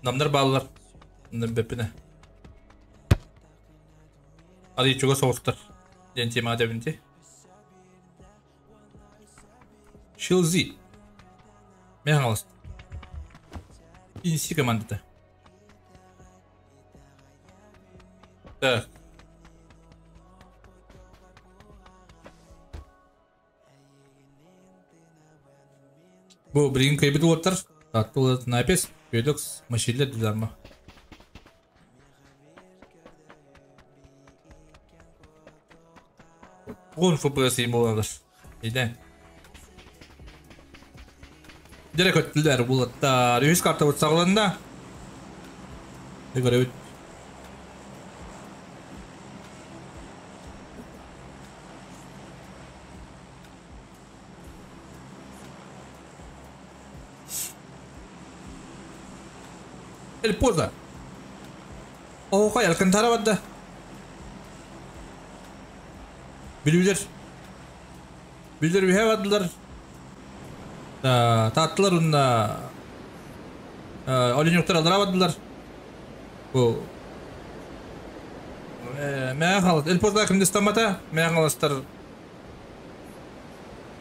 Намнар бааллар. Бэппинэ. Арый чугас соҕустар. Диэн тема этэбинти. Шилзи. Мен хаҥалас. Инси командата. Так. Бу билигин кыайбыт уолаттар Таатта уолат Напис, Федокс, Машиллер диларма. Уон ФПС буолалар. Идэ. Дьэрэ көттүлэр булаттар. Үһүс картабыт саҕаланна. Көрөбүт. El Poza. Оһуохай Алькантара барда. Бүлүүлэр. Бүлүүлэр үһэ бардылар. Тааттылар уонна Оленюктар аллара бардылар. Бу Мэҥэ Хаҥалас Эль Поза ким да Мэҥэ Хаҥаластар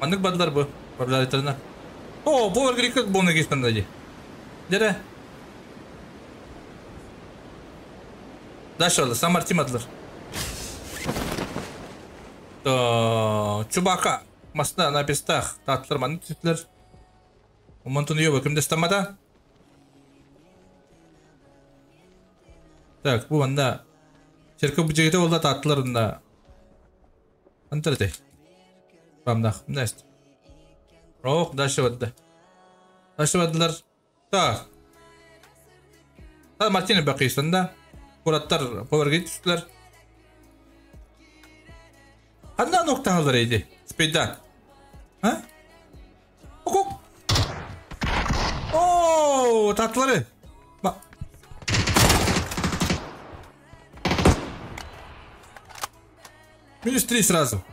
Маннык бардылар бу бардаларына. О, бу Маргаритка буолна киистан дии. Дere. Дальше Сан Мартин бардылар. Чубака масна напистах тааттылар маннык түстүлэр. Умантун йоба ким дастаммата. Так, бу манна церковь бу болда тааттылар унна. Антарते. Бамнах, нест. Ох, дальше барды. Дальше бардылар. Так. Та Мартин бакыйсында. Кураттар поверге түстүлөр. Ханна ноктагалар эди? Спейда. А? Ок. О, татлары. Ба. Минус 3 сразу.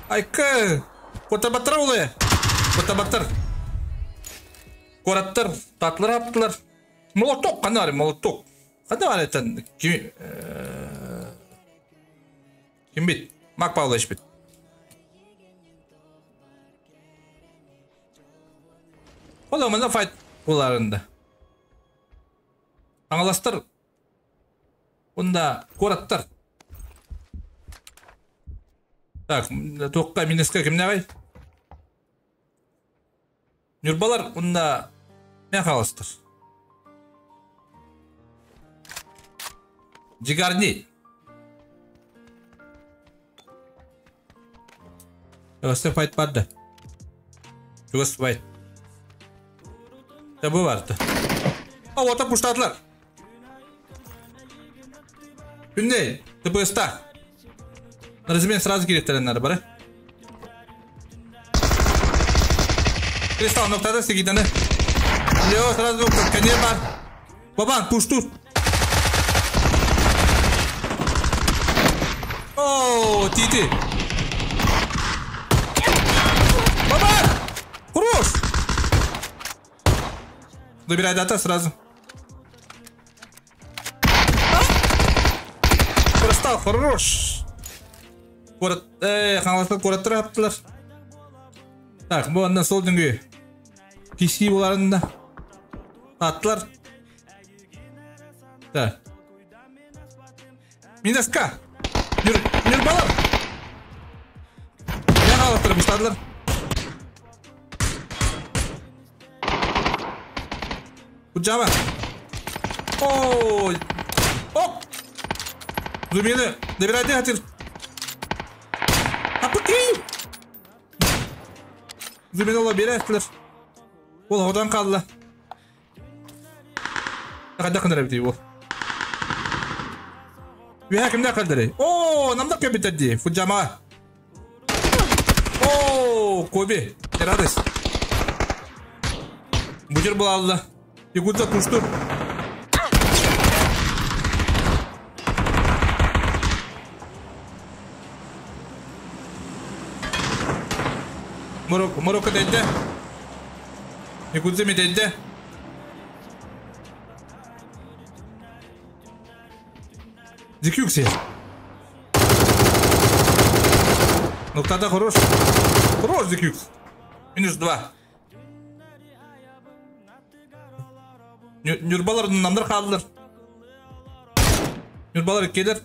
Айка! Котабаттар олы! Котабаттар! Кораттар, татлар аптылар. Молоток, канары, молоток. Қанда бар еттен? Ким... Ким бит? Мак Павлович бит. Ола мына файт буларында. Аңаластар. Онда кораттар. Так, тоққа минеске кім нағай? Нюрбалар онда мен қаластыр. Жигарни. Өсті файт барды. Чугас файт. Табы барды. А, ота пуштадылар. Күнде, ТПС-та. Размен сразу керектереннары бар. Кристалл ноктада сигитаны. Лео сразу нокта, конер бар. Бабан, пушту. О, Тити. Бабан! Хорош! Забирай дата сразу. Кристалл, хорош! Город, Хаҥаластар куораттар аптылар. Так, бу анна сол дүнгү. Киси буларында. Аттылар. Так. Минаска. Нүр, Нүрбалар. Не халаттар баштадылар. Куджама. Ой. Оп. Зумины. Добирайте хотел. Зуминола берәтлер. Ол одан қалды. Қайда қындыр бітей ол. Вия кімде қалдыры? О, намда көбітеді. Фуджама. О, Коби. Радость. Бутер был алды. Якутса пушту. Марокко, Марокко деді. Якутса деді. Дикюкси. Ну тогда хорош. Хорош Дикюкс. Минус 2. Нюрбалар намдар қалдылар. Нюрбалар келер.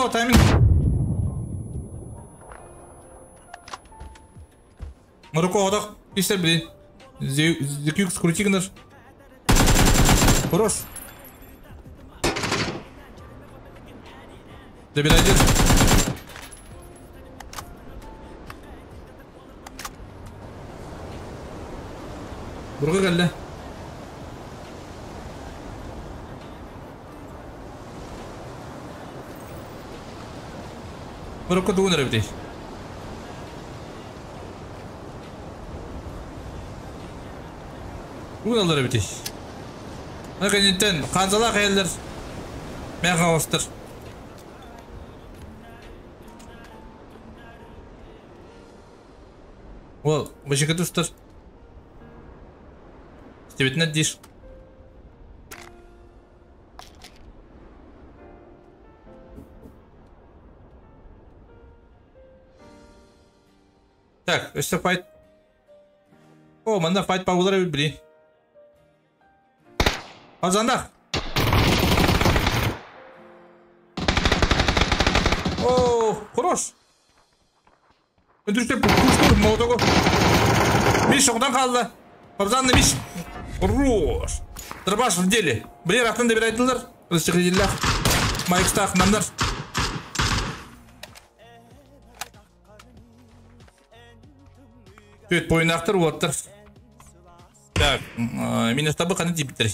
О, тайминг. Марокко одақ истер блин. Зекюкс крутигнер. Хорош. Добирай. Бурга келді. Марокко тугун эрэ Тугун алар эбитий. Ана кэнниттэн хаанзалаах эйэллэр мээх хаҥаластар. Уол, бачыка тустар. Стебетинер диир. Так, өссө файт. О, манна файт пабылар эбит блин. Азандах. О, хорош. Өндүрүштер пуштур молотогу. Миш оғдан қалды. Абзанны Миш. Хорош. Дробаш в деле. Блин, атын да берайдылар. Расчехлидиллах. Майкстах намдар. Төт бойынақтыр уаттыр. Так, минус табы қаны дейбіттір.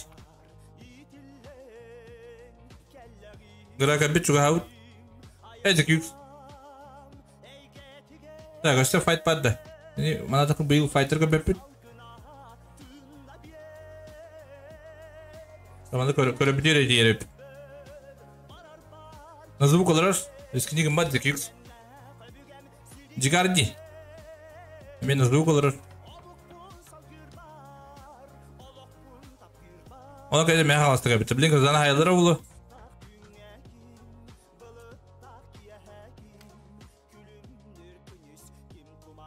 Грака бит чуга хаут. Эдик юкс. Так, өстө файт падда. Мана такы быйыл файтерга беппит. Таманда көрө диереп. На звук олорор. Эскинигин бат дик юкс. Джигарди. Мен на звук олорор. Ona кайда мен халастыга бит. Блин, казана хаялара улу.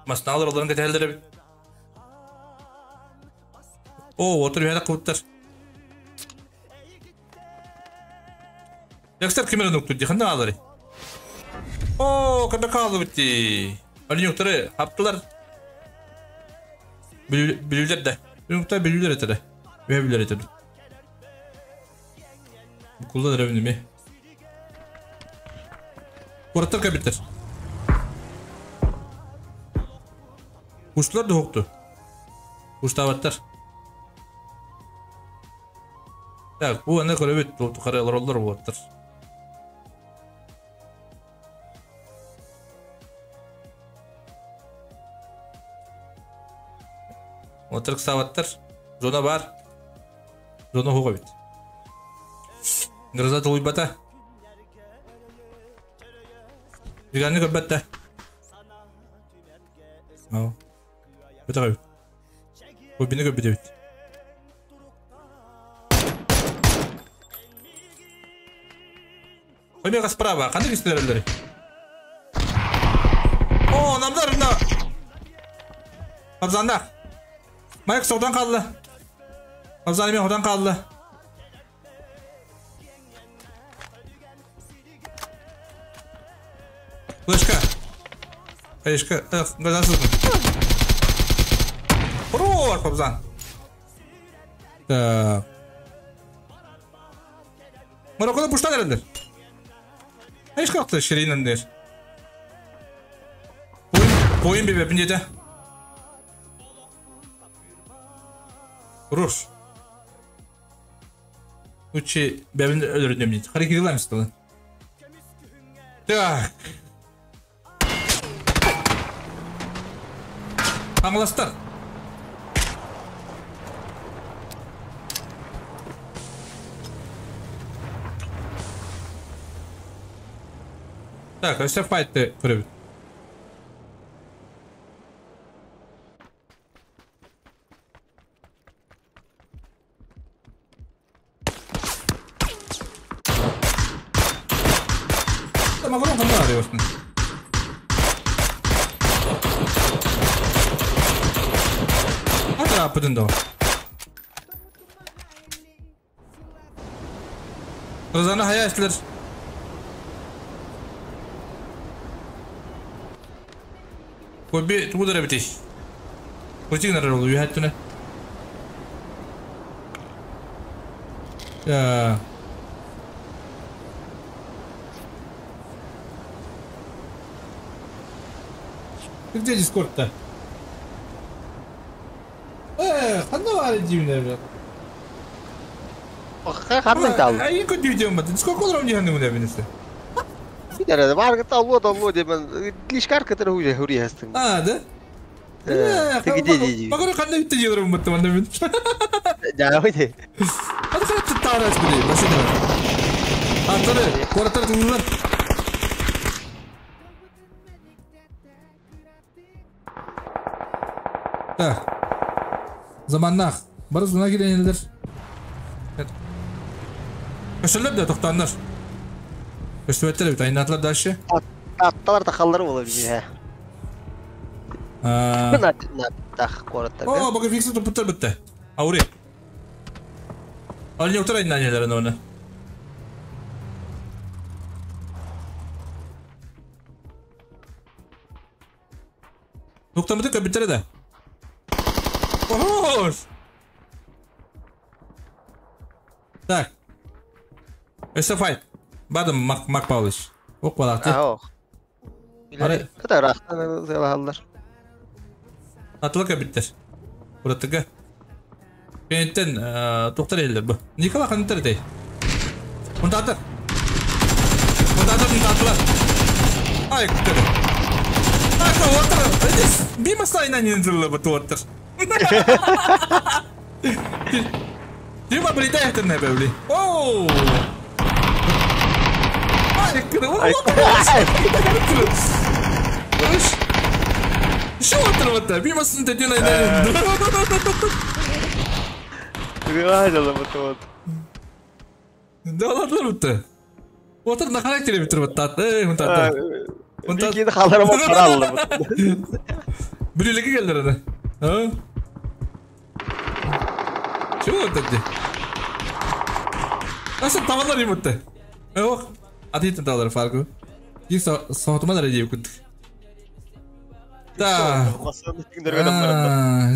Масналар оларын кэтэллэр эбит. О, отыр үһәдә кыбыттар. Якстар кимер нукту ди, ханда алары. О, када калды битти. Алинюктары хаптылар. Билүлер да. Билүлер билүлер этеде. Үһә билер этеде. Кулда дәрәбин ми. Кураттар кабиттер. Куштулар да хокту. Куштабаттар. Так, бу аны көрөбүт, карайлар олар болаттар. Отырык сабаттар. Зона бар. Зона хуга бит. Гроза толуйбата. Дигәнне көрбәттә. Ау. Бит. Бу бине көрбәтә бит. Омега справа. Қандай кистелерлери? О, намдар мына. Абзанда. Майк содан қалды. Абзан мен одан қалды. Флешка. Флешка. Газан сызгын. Хорош, Абзан. Так. Мароккода пуштан эрелер. Эш какты ширинен дер. Бойын бебе деді. Хорош. Учи бебин өлөрүнөм дейт. Харекет кылайм столы. Так. Аңластар. Так, өсө файтты көрөбүт. Макарон кандай арыйбастын? Атра апыдын да. Рызаны хая эстилер. Көбі тугудара бити. Көтигин арар олу үйәттүнэ. Я. Ты где Дискорд-то? Ханна бар дивне бля. Ханна тал. Ай көт видеом бат. Дискорд колором не ханны мына бинесе. Видер, бар талло талло демен. Лишкар кытыр хуя хури хастың. А, да? Ты где диди? Багыры кандай битте жедерим батты манда мен. Да, выйди. Hadi sen тарас били, машина. Аттары, кораттар тыңлар. Так. Заманнах. Барыз буна келенелер. Көшөлөр да токтооннор. Көштүбөттөр бит айнатылар дальше. Атталар да халлары болор бии. Аа. Так, кораттар. О, бага фикси туптар битте. Аури. Ал не утар айнанелер аны. Токтамыды кабиттер да. Хорош! Так. Это файт. Бадым Мак, Мак Павлович. Ок балакты. Ох. Кыта рахтан зелалар. Атылы кабиттер. Буратыга. Кенеттен токтор элдер бу. Никола ханытар дей. Мунтатыр. Мунтатыр мунтатылар. Ай күтер. Ай отыр. Бима сайна не зылы бу отыр. Дима блитай не бевли. Оу! Ай, Что отыр вот Бима сын тетен айна. Гладила вот вот. Да ладно вот. Отыр на характере битир вот тат. Эй, мунтат. Бикин халарым каралды. Бирилеге келдер аны. А? Чего вот это? Nasıl tavallar yumurta? Yok. Atayım tavalları farkı. Bir soğutma da diye kuttuk. Da.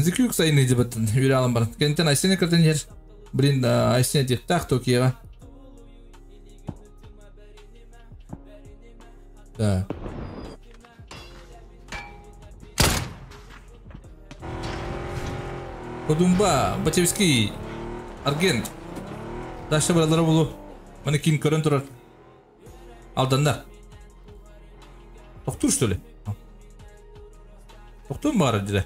Зикюк сайын иди баттын. Юрий алым бар. Кентен айсене кыртын ер. Блин, айсене деп так Токиоға. Да. Кодумба, Батевский, Аргент. Дальше баралары болу. Маны кин көрін тұрар. Алдандар. Тоқтур, что ли? Тоқтур бары деді.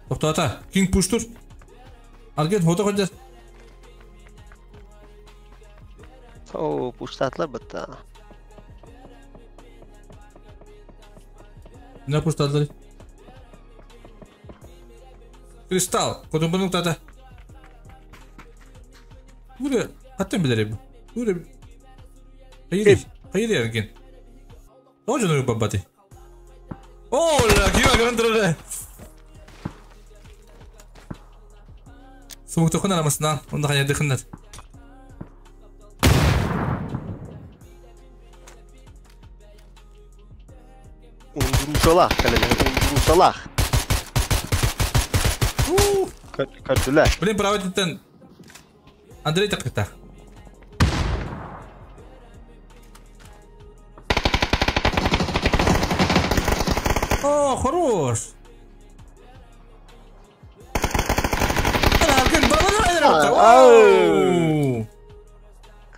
Тоқтата. Кин пуштур. Аргент хота қойдар. О, пуштатлар бітті. Не пуштатлар? Кристалл. Кодумбаның тата. Buraya hatta bilir bu. Buraya hayır, hayır ergen. Doğru canım babati. Oh la kiva kontrol. Soğuk tokun aramasına onu da kanya dıkınlar. Unduruşalak kaleler, unduruşalak. Kötüler. Блин, правительствен Андрей так. О, хорош.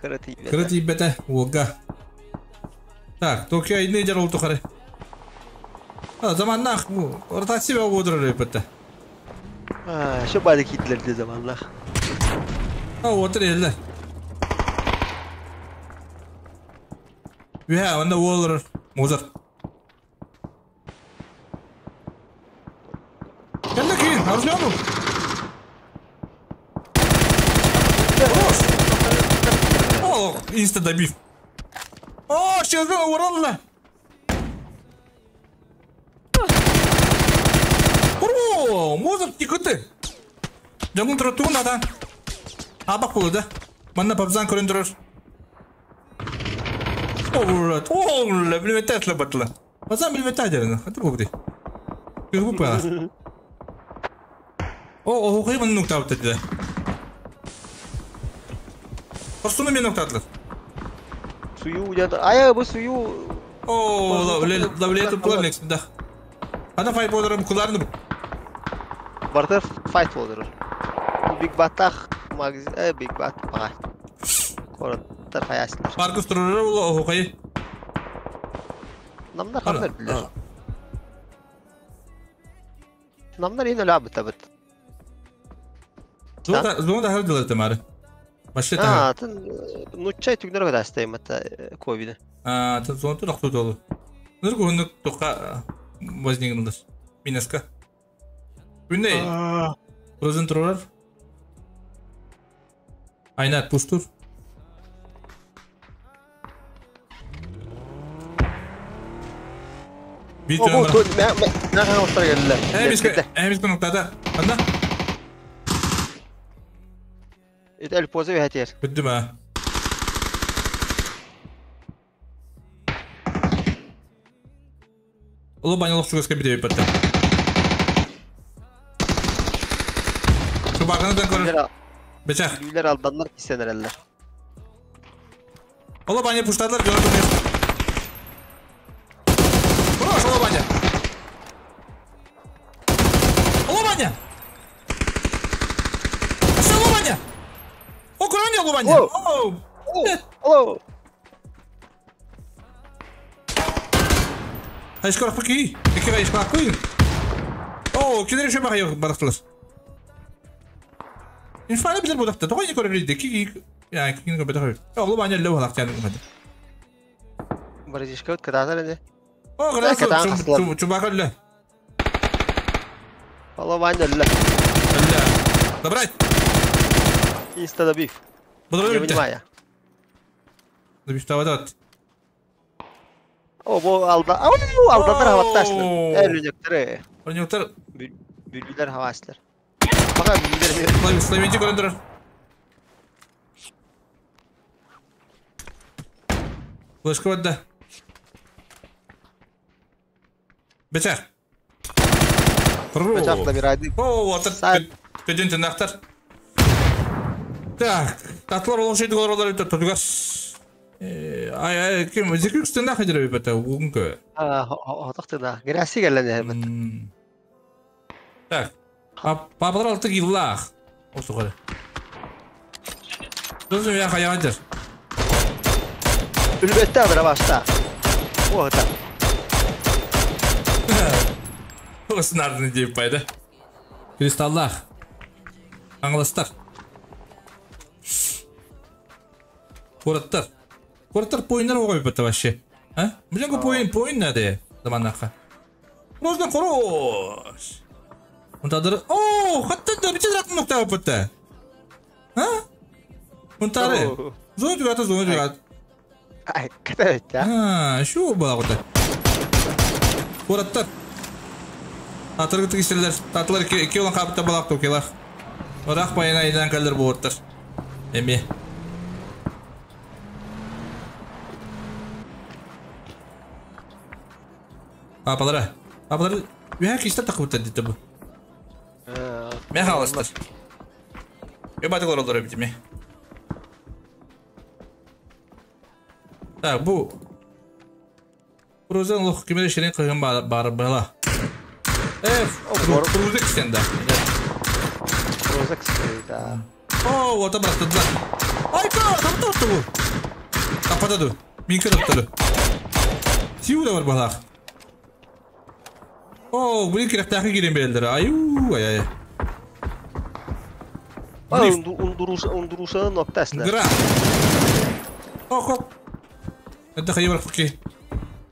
Кыраты Волга. Так, Токио не дерул тухары. А, заманнах, ротация удырыр бітті. Şu bari kitlerdi zamanlar. Ha, otur eller. Ya, onda olur. Mozart. Gel bakayım, harcıyor mu? Oh, insta добив. О, сейчас уралла. О, Mozart yıkıldı. Canın tuttuğun adam. Ha bak burada. Bana papzan көріндірір. Ола, ола, білмей тәтлі батылы. Базан билбет тадерин. Хаты бу. Кырбы па. О, о, кайбын нуктап деди. Хорсуну мен нуктадылар. Сую деді. Ая, бу сую. О, лавле туплар нексинда. Ана файт болдырым куларны бу. Бартер файт болдырыр. Биг Батах магазин, Биг Бат бага. Кораттар хаясылар. Маркус туруру ол окай. Намдар хандар билер. Намдар ең өлі бит. Зона да халдылар тамары. Башы та. А, тын нуччай түгнер гада астайм ата ковида. А, тын зона тур акту долу. Ныр гунны тока возникнулар. Минаска. Күнне. Розен турурар. Айнат пуштур. Bir О, бу мә мә остар келдилер. Эмис нокtada. Анда? Ит поза хәтер. Бүттүм а. Улы банялық чугаска бите бипатта. Шубаганы көрөр. Бечах. Үйлер алданlar кисенерелер. Улы баня пуштадылар, көрдүм. Хорош, улы баня. Улы баня. Аша улы баня. О, көрөндө улы баня. О. О. Хайшкор пки. Эки хайшкор пки. О, кидер шо багай барахтылар. Инфана билер бу дакта. Тогой көрөр иди. Ки я кин көбө тагы. О, баня лөө халак тяны кымады. Барижишка өткөдәләр инде. О, грас чубака ле. Улы баня ле. Ле. Добрать. Инста добив. Не понимаю. Добив тавадат. О, бу алда. Ау, алдандар хаватташлар. Әлүнөктөр. Әлүнөктөр. Бүлүлөр хаваслар. Бага бүлүлөр. Славенти көрөндөр. Флешка бадда. Бечах. Бечах да бирайды. О, отыр. Төден тынактар. Так, татлар ол шейді олар өтө тудугас. Ай, ай, ким зикүкстен да хадыр бит угунку. А, отакты да. Граси келген бит. Так. Папалар алты киллах. Осугары. Дозу я хаядыр. Үлбетте адыра башта. О, та. Оснардын деп пайда. Кристаллах. Аңластар. Кураттар. Кураттар поиннер огой бит вообще. А? Билен поин поин надо. Заманнаха. Роздан хорош. Унтадыр. О, хатта да биче рак нокта бит. А? Унтары. Зона жугата, зона жугат. Ай, ката А, шу бала кута. Кураттар. Татыргы тигиселер, татлар ки olan капта балак токелар. Орах байына айдан калдыр буоттар. Эми. Папалара. Папалара. Үһә кистә такып диде бу. Мен халыстар. Өбаты олар битме. Так, бу. Прозен лох кимере шерен кылган бар бала. Крузик стенда. Крузик стенда. О, вот обратно. Ай, ка, там тут бу. Тапададу. Минке таптады. Сиу да бар балах. О, блин, кирәктәге кирен белдер. Аю, ай, ай. Ундуруша ноктаслар. Гра. О, хоп. Это хайбар фуки.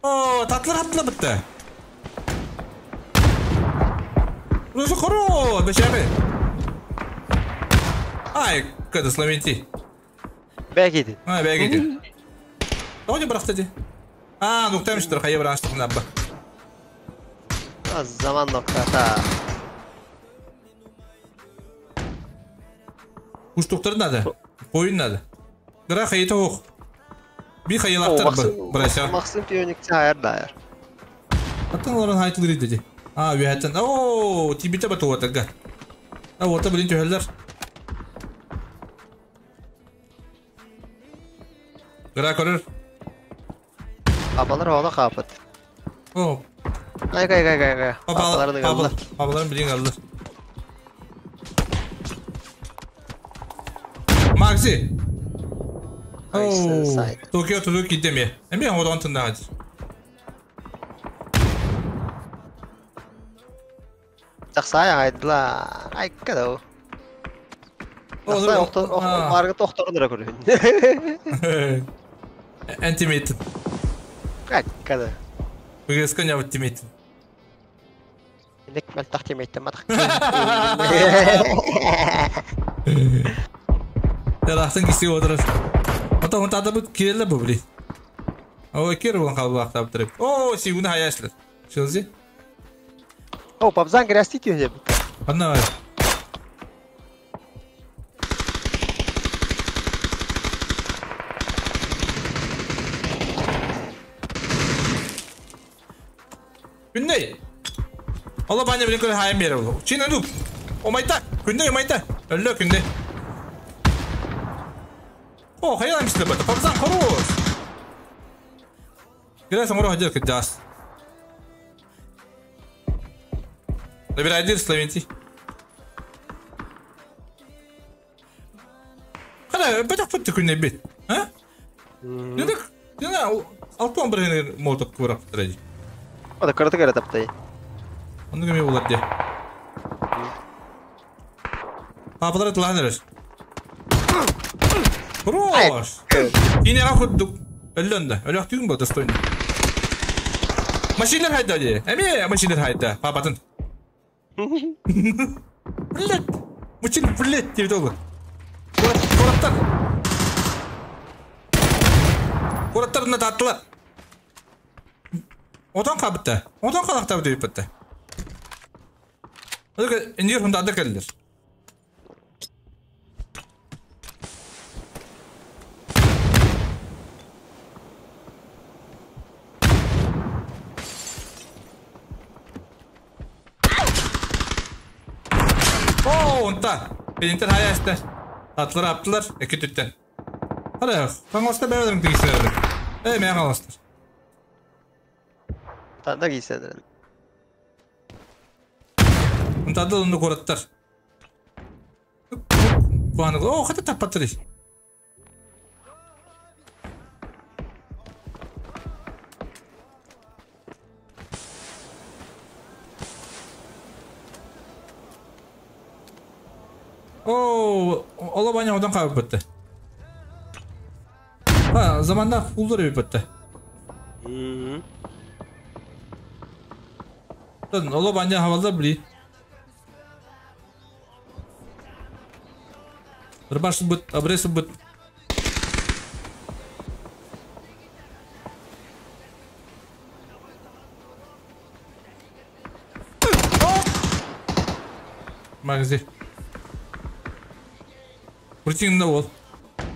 О, татлар хатлы битте. Роза хоро, бешәме. Ай, када славенти. Бәгиди. А, бәгиди. Тони быракты. А, нуктамыштыр хайбар аштык набба. Zaman noktata. Куш доктор надо. Поин надо. Гра хайта ох. Би хайылактар бу. Брася. Максим пионик чайыр дайыр. Аттан олорон хайтылыр dedi. А, үһәттен. Оо, тибите бат уотарга. А, уота билин түһэллэр. Гра көрөр. Апалар ола капыт. О, Ай кай кай кай кай. папаларын Апаларын папаларын билин алды. Макси. Оо, Токио тудук кидеме. Эми одан тында хадыр. Тахсая хайдла. Ай кадау. Тахсая охтор аргы тохторун көрүн. Антимейтин. Ай када. Бүгескен ябыт тимейтин. Ник мел тахтимейтин матах. Тарахтан киси отырыр. Ата он тада бут киреле бу били. О, кир болан калбы актап тұрып. О, сигуны хаяшлар. Шылзи. О, папзан грясти тюнде. Анна. Күнней. Ола баня билен көрө хайым бере болу. Чин өнүк. Омайта. Күнней омайта. Өллө күнней. О, хайалам исте бата. Папзан хорош. Гряс оңоро хадер кыдас. Набирай Славентий. Хана, бетак футты күнней бит. А? Дедек, дена алтон бирин молотоп курап тради. Ода көрді көрі таптай. Оны кеме болар де. Папалар тылан эрес. Хорош. Кинега курдук. Өллөнді. Өлөк түйін бол достойно. Машинер хайда де. Эме машинер хайда. Папатын. Блять. Мучин блять деп долу. Кораттар. Кораттар на таттылар. Одан қабытты. Одан қалақтап деп бітті. Öyle indir hunda da gelir. Oo, onta. Benim hayal Tatlılar aptılar. Eki tütten. Hadi, kangosta beraber bilgisayarda. Ey, men kangosta. Tanda giysendir. Унтады онды кораттар. Куаны. О, хата таппаттыр. О, ола баня одан кабып бітті. Ha, zamanda фулдыр бітті. Ола баня хавалда били. Рыбаш быт, обрез быт. Магазин. Крутинда бол.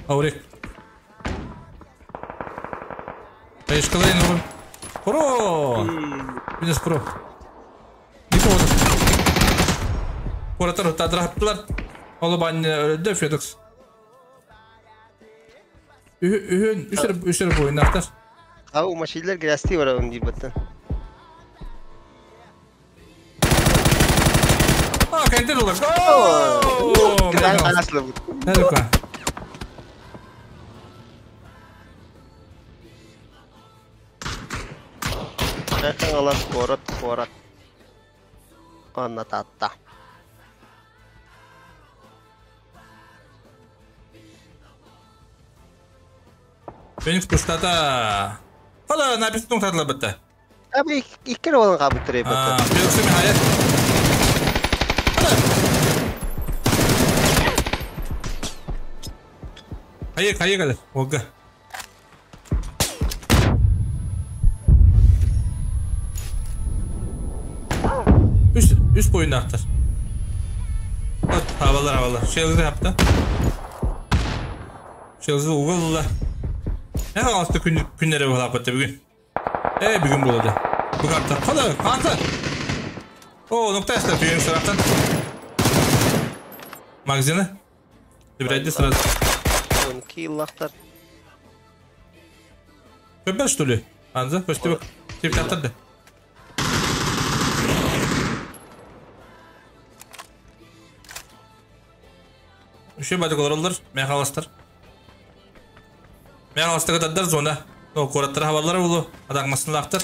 Аурек. Эшкалай норм. Про! Минус про. Куратор тадраттылар. Ола баня дөфедикс. Үһөн үсер үсер бойнактар. Ау машинелер грясти бар он дип баттан. А, кенде долар. О! Нерка. Алас корот корот. Анна татта. Феникс пустата. Хала написано татла бітті. Abi iki kere olan kabul türeyi А, Феникс ми хаят. Хайы, хайы калер. Ога. Üst boyunda aktar. Havalar havalar. Şelzi yaptı. Şelzi uğulla. Ne kalastı günlere bu hapette bugün. Bugün buladı. Быгартар. Хода, Ханза! О, нуктайста түйен сырақтан. Магазины. Забирайте сразу. 12 yılлахтар. Көббер, что ли? Анза, көстүбөк. Тип тақтырды. Үше бадык олороллар, мехаластар. Мехаластар кытардар зона. О, кураттар хабарлар болу, адагмасын лақтыр.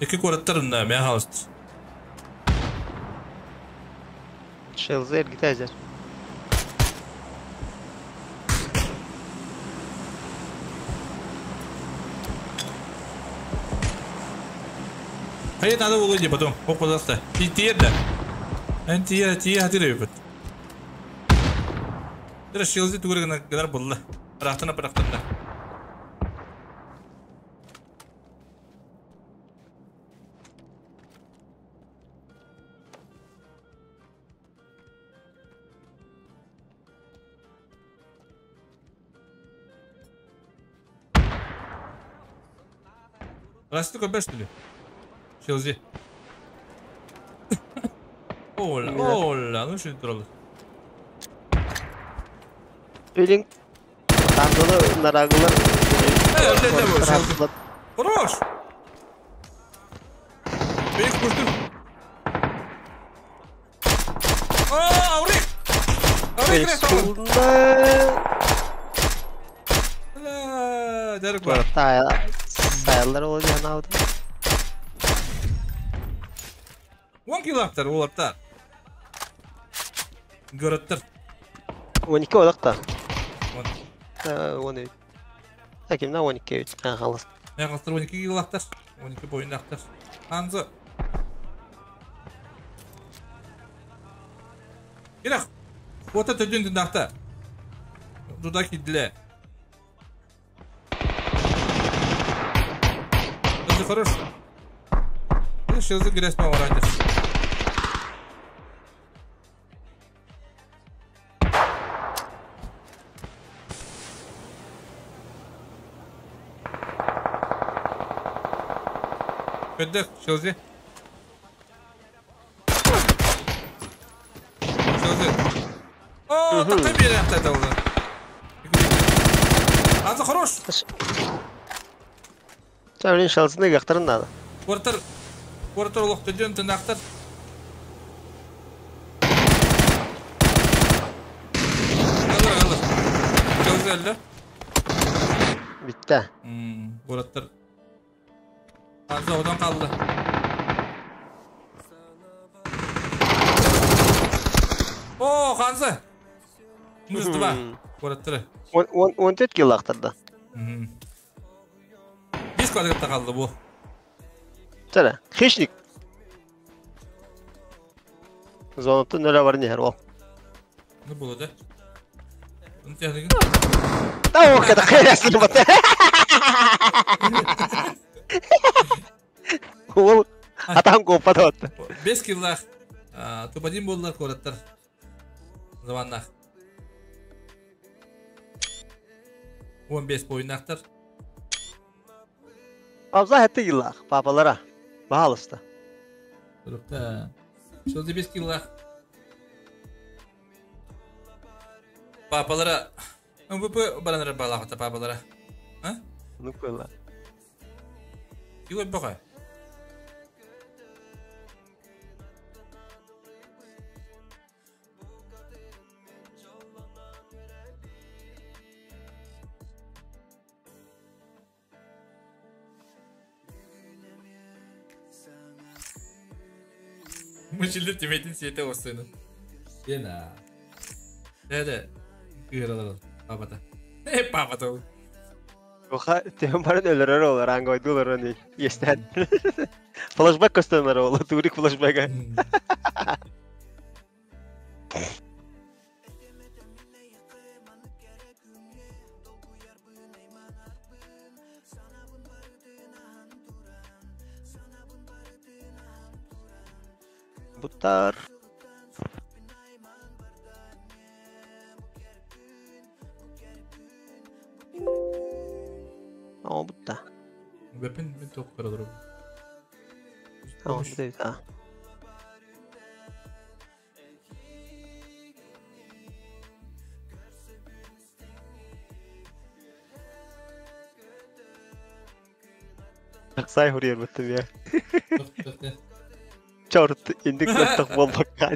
Екі кураттар мына мехаластар. Шелзер гитазер. Hayır, надо было идти потом. О, пожалуйста. И тиер да. Эн тиер, тиер хатыр өпөт. Дыр шилзи тугыргына гынар булла. Рахтана пырахтана. Расты көпеш түлі. Шилзи. Ола, ола, ну что это? Билин. Тандылы нарагылар. Хорош! Бейк пушту. О, Аурик! Аурик крестол! Дәрік бар. Саялар ол жанауды. 10 километр оларда. Городтар. 12 олақта. 13. Такимна 12 қалыс. Қалыстыр 12 километр. 12 бойындақтар. Ханзы. Керек. Ота төден түндақта. Туда кидле. Это хорош. Шилзы грязь мауранер. Көддік, Шилзи. Шилзи. О, тақтай бері ақтайды олды. Азы хорош. Чавлин шалсыны гақтарын надо. Квартир, квартир олық төден түнақтар. Алыр, алыр. Шилзи әлі. Бітті. Квартир. Азы одан қалды. О, Ханзы! Минус 2. Квартиры. 14 кило ақтырды. 5 квадратта қалды бұл. Сәлі, хищник. Зонаты нөлі бар не ол. Не болды, да? Да, ох, это хересін бат. Ол атам коппады отты. 5 киллах. Тупадин болдылар квадраттар. Заманнах. 15 бойындақтар. Абза хәтті киллах, папалара. Бағалысты. Тұрыпта. Шылды 5 киллах. Папалара. МВП баранара балақыта папалара. А? Ну қойла. Кило бұға. Мышылды теметін сеті осыны. Ена. Дәді. Күйралар. Папата. Э, папата. Оха, тем барын өлөрөр ол, рангойдулар оны. Естен. Флешбэк көстөнөр ол, турик флешбэк. Буттар. О, бутта. Бэпин мен тоқ көрөлөрүм. Tamam, bir de ha. Сай хурьер бутtum ya. Чорт, индик көттөх болбакка.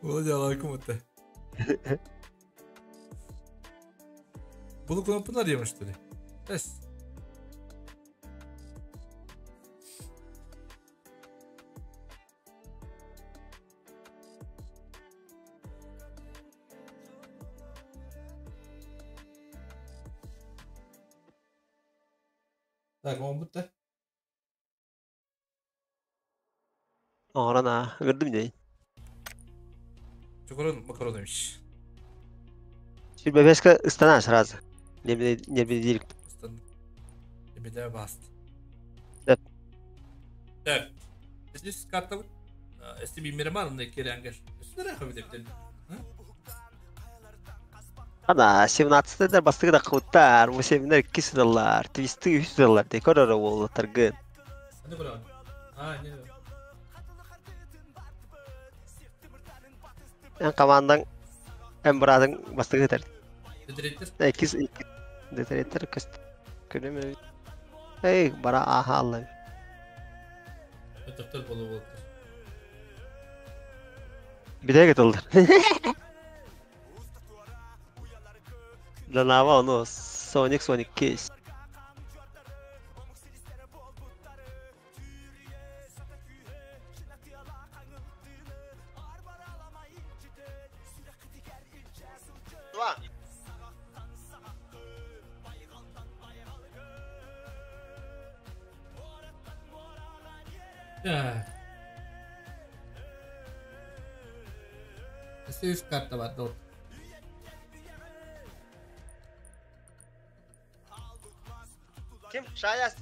Володя алайкум это. Bunu кнопку арыйм, что ли? Эс. Так, он будто. Оңорон а, көрдүм дей. Чокорон макарон demiş. Сүрбэбэска ыстана сразу. Не директ. Ыстан. Эбеде басты. Деп. Так. Здесь карта вот. Эсти бимере бар, мында керенгер. Үстүнө рахы деп. Ана 17-дер бастыгы да куттар, бу семинар 2 доллар, твисты 3 доллар де көрөр боллар гын. Аны көрөм. А, не. Эн командаң эн брадың бастыгы тер. Дедереттер. 2 2 детереттер көст. Көрөм. Эй, бара аха алла. Доктор болу болду. Бидеге толдыр. Данава оно Sonic Sonic Case. Так. Эсти үс карта бар, дот. Ким? Шаясы.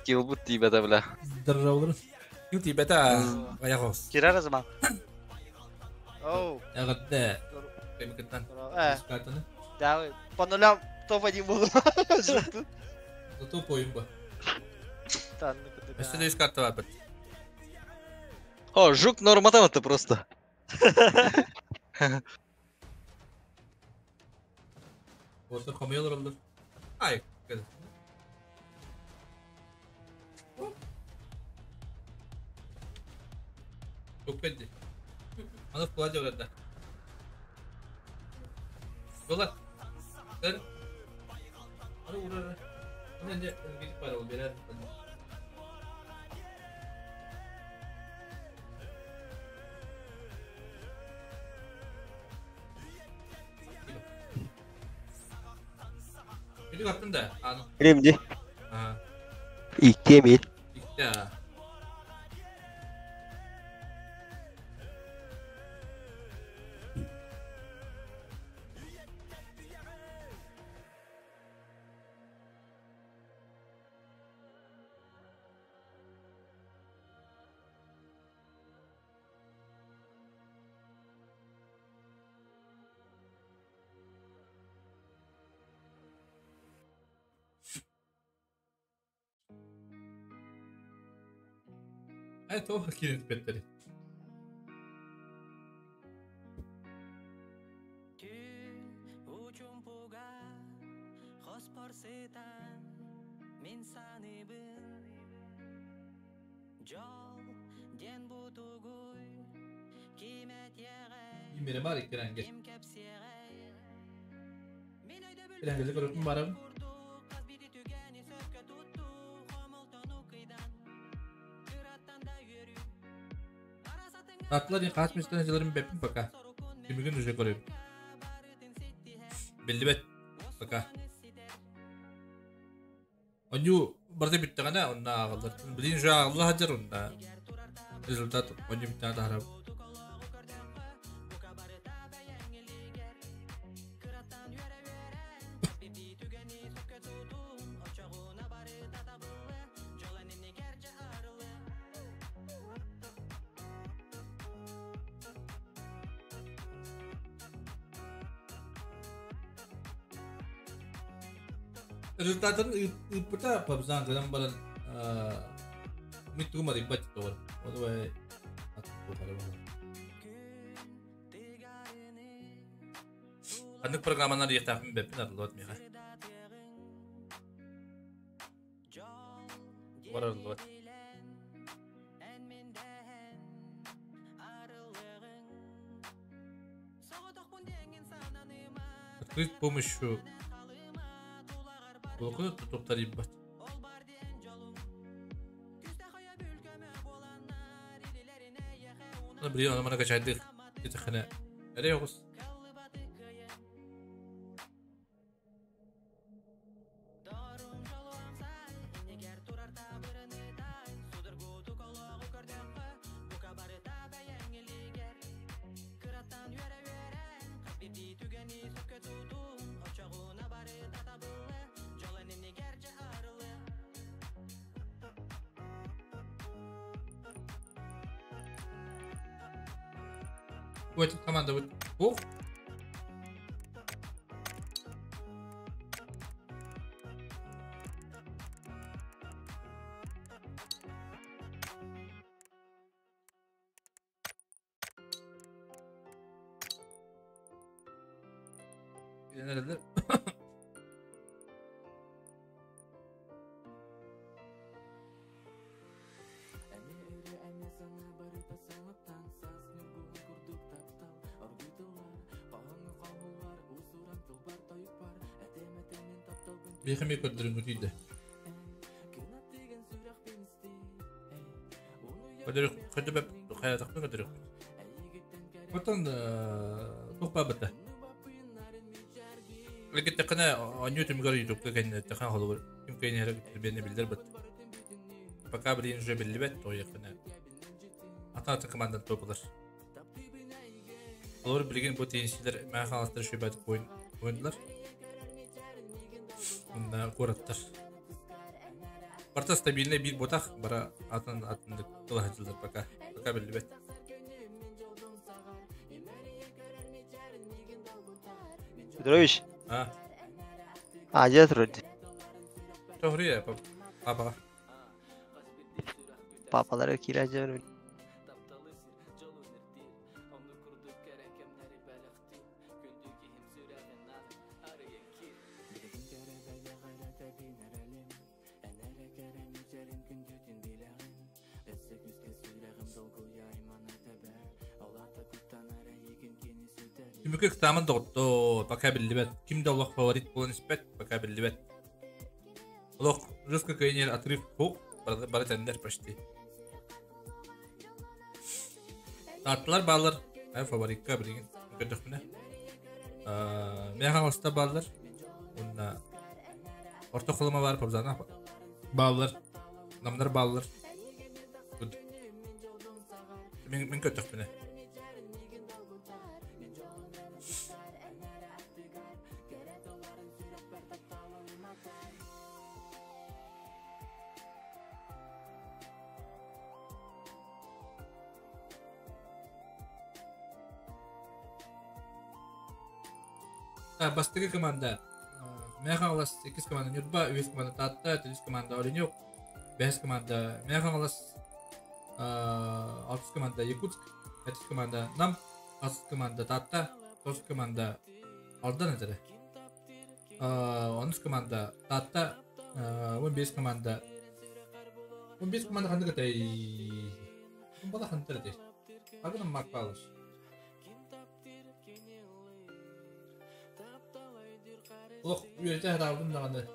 Килбут тибета бля. Дыржаулар. Кил тибета. Аягос. Кирер zaman. Оу. Ягытты. Кемикеттен. Э. Картаны. Да, по нулям топ-1 буду. Зато оюн бу. Танны Эсти үс карта бар бит. О, жук норматан это просто. Orta komuyorlar olur. Ay. Güzel. Çok belli. Аны вкладе öğrendi. Yola. Sen. Hadi uğrar. Ne ne bir para ol birer. Bir attın da. Аны. Билем ди. Ha. Икки мил. Икки. Evet o kilit betleri. Имере бар иккеренге. Керенгеде көрөтүн барам. Атлар не кач мистен жылырым беппин пока. Кимигин уже көрөм. Билдибет. Пока. Оню барды биттегene онна агылдар. Билин же агылла хажар онна. Результат оню биттегene харап. Результатын ыыппыта Пабзан гынан баран мин тугум арыйбат тоҕор. Ол Ханнык программаны арыйыахтаахпын бэппин арыллыбат миэхэ. Бар арыллыбат. Открыть с помощью блокнота тутуктарыйбат. Блин, аны мана качайдык. Кетеххіне. Эрей оҕус. Вот команда вот. Ох! Nerede? Биэхэ эмиэ көрдөрүҥҥү тиийдэ. Көрдөрүк, көрдөбөп, хайатахпын көрдөрүкпүт. Оттон туох баабыта? Лекеттэххинэ оонньуу түмүгэр ютубка кэннэттэххинэ холобур ким кэйниһэрэ биллэр биллэр быт. Пока билигин уже биллибэт, тоҕуйаххына атын-атын командан туопулар. Олор билигин бу теннисчилэр Мэҥэ Хаҥаластар үчүгэйдик ойнулар. Онно куораттар. Барыта стабильный биир буотах, бара атын атыннык тылаһадьыллар пока. Пока биллибэт. Петрович. А. А, дед вроде. Тоҕуруйа, папа. Папалары киирэ Түмүккэ кытааман доҕоттоо, пока биллибэт. Ким да олох фаворит буолан испэт, пока биллибэт. Олох жестко кыайан отрыв суох, бары тэннэр почти. Таатталар бааллар, фаворикка билигин көрдөхпүнэ. Мэҥэ Хаҥаласта бааллар, уонна Орто Халыма баар, Пабзана бааллар, Намнар бааллар. Мин, мин көрдөхпүнэ. Бастакы команда Мэҥэ Хаҥалас, иккис команда Ньурба, үһүс команда Таатта, төрдүс команда Оленек, бэһис команда Мэҥэ Хаҥалас, алтыс команда Якутск, сэттис команда Нам, ахсыс команда Таатта, тоҕус команда Алдан этэрэ. Онус команда Таатта, 15 команда 15 команда ханнык этэй? Бала хантар этэй? Хагынан Марк Павлович. Олох үөрэтэ сатаабытым даҕаны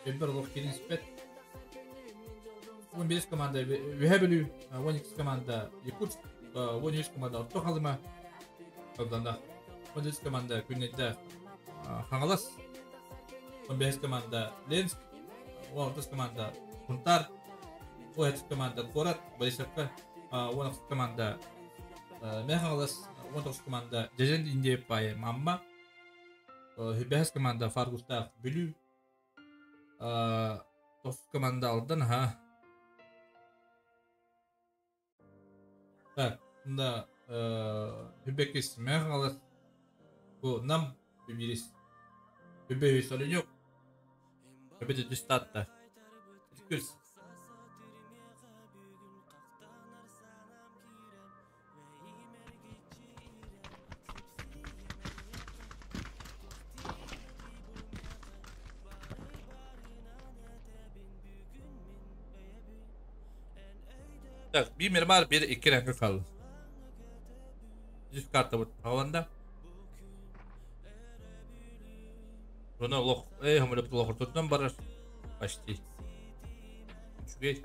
өйбөр олох киирэн испэт. 15 команда Үөһээ Бүлүү, 12 команда Якутск, 13 команда Орто Халыма, Алданах, 13 команда Күннэйдээх Хаҥалас, 15 команда Ленск, 16 команда Сунтаар, 17 команда Куорат, Борисовка, 16 команда Мэҥэ Хаҥалас, 19 команда Дьэдьэн Индия паайа Мамма, бэһис команда Фаргустаах Бүлүү, тохсус команда Алдан аһа. Так, мында Хүбекис Мэҥэ Хаҥалас, бу Нам Үбирис, Үбэһис Оленек. Öbür düz tatta. Күрс. Так, bir mirmar bir iki rengi kaldı. Düz kartta bu alanda. Bunu лох, эй, хамылып лох ортотунан барар. Почти. Үчүгэй.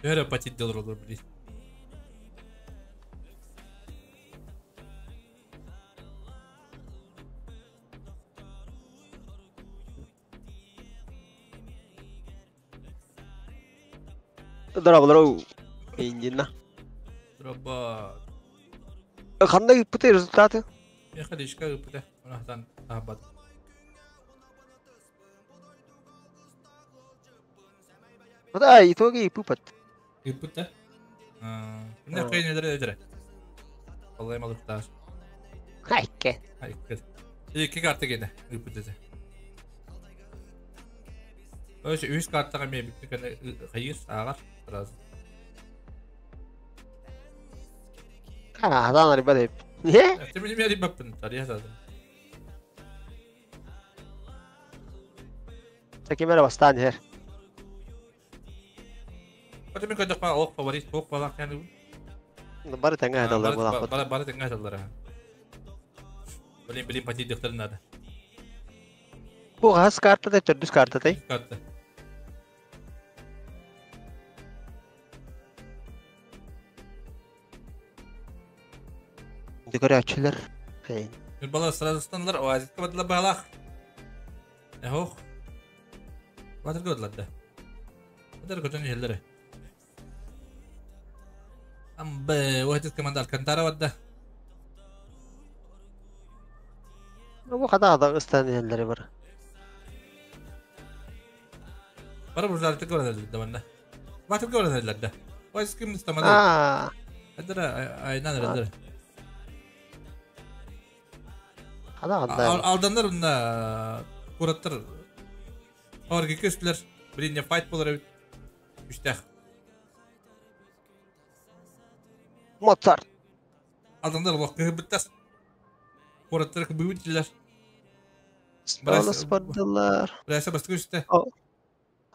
Öyle patit делар olur блин. Дорабалар Индина. Дроба. Хандай пыты результаты? Я ходишка пыты. Онахтан абат. Да, итоги и пыпат. И пыты. Не кайнедер эдер. Аллай малыктар. Хайке. Хайке. Iki kartta gene. Ыпыты. Өс үс картага мен бүткөн хайыр агар сразу. А, да, ребята. Не? Ты меня ребята, тария Такимера бастан хер. Бары мен көдөх ох фаворит, ох балак яны. Бары таңга хадалар балак. Бары бары таңга хадалар. Блин, блин, пати дөхтөр надо. Бу хас карта да төрдүс карта тай. Карта. Декорачылар. Bir бала сразу станлар, оазитка бадла балах. Ох. Батыр көдлар да. Батыр көтөн елләре. Амбе, оазит команда Алькантара бадда. Бу када да ыстан елләре бар. Бара бу жартык көрәләр да банда. Батыр көрәләр да. Оазит кем истамады? Аа. Әдәр айнан әдәр. Када Алдандар мында кураттар. Орги көстүлөр. Блин, файт болор бит. Үчтәх. Моцарт. Алдандар лох кырбыттас. Кураттар кыбыттылар. Балас бардылар. Бирәсе басты үстә.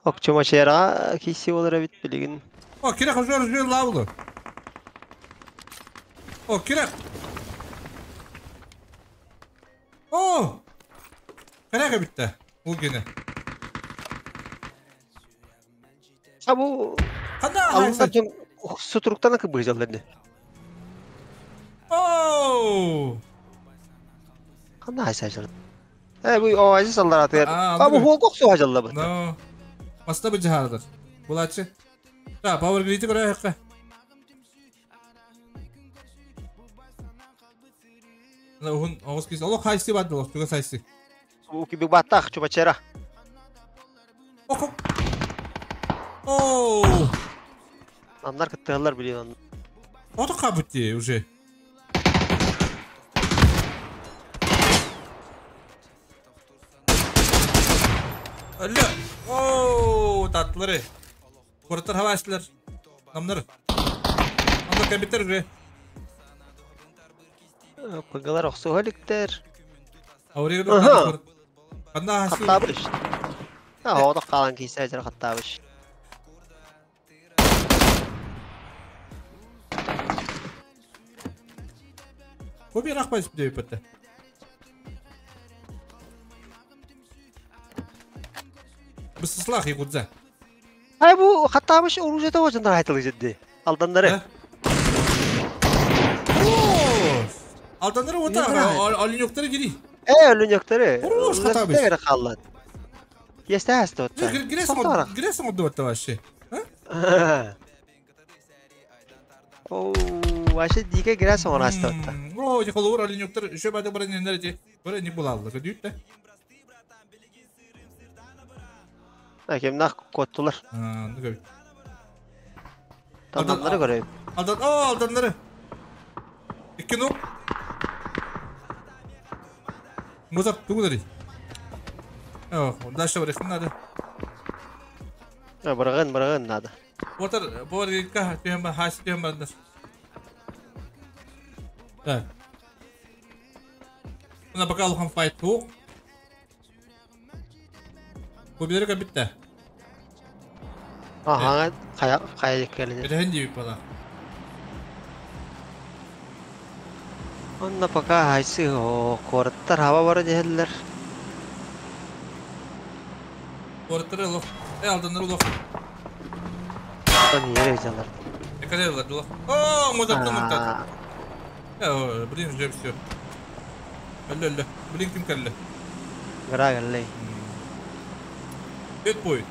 Окчумачера киси болор бит билигин. О, кирәк жор жор лавлы. О, кирәк. О! Кирәк битте. Ул гене. А бу Канда Алындар жон сутуруктан кыбыжалар. О! Канда айсажар. Э бу оазис аллар атыр. А бу хол коксу хажалла бу. Но. Маста бу жахардыр. Булачы. Да, Power Grid'i көрө хакка. На ухун огус кис. Олох хайсы бар болох, туга хайсы. Бу ки баттах чубачера. Ох. О! Аннар кыттыгалар билен. Ото кабытты уже. Алло. О, татлары. Кураттар хавашлар. Намнар. Анда компьютер уже. Пыгалар оксугаликтер. Ауригы Канда хашы. Хаттабыш. А, ода калан кийсе жер хаттабыш. Коби рахмат деп бітті. Бысыслах егудза. Ай бу хаттабыш оружие табажындар айтылы жедди. Алдандары. Алдандары ота, алюнёктары гири. Э, алюнёктары. Уруш хаттабыш. Қаллад. Есте асты отта. Гресом отдавать вообще. О, вообще дике гресом он асты отта. О, холор алюнёктар еще бада бара не нерде. Бара не булалды. Көдүт да. Кемнах коттулар. А, ну көбүт. Адамları göreyim. Алдан, о, алданları. İki nuk. Музак тугудари. О, дальше барыхын надо. Барагын, барагын надо. Отар, бор ка түһэн ба хас түһэн бардар. Так. Мына пока улахан файт тук. Бу билер битте. Ага, кая кая келди. Бетен дип бала. Онна пока хайсы о корттар хава бар дехеллер. Корттар лох. Э алданнар лох. Он yere жалар. Экалерлар лох. О, музактан муктат. Э, блин, уже все. Әллә, әллә. Блин, ким кәлле? Гра кәлле. Бет бой.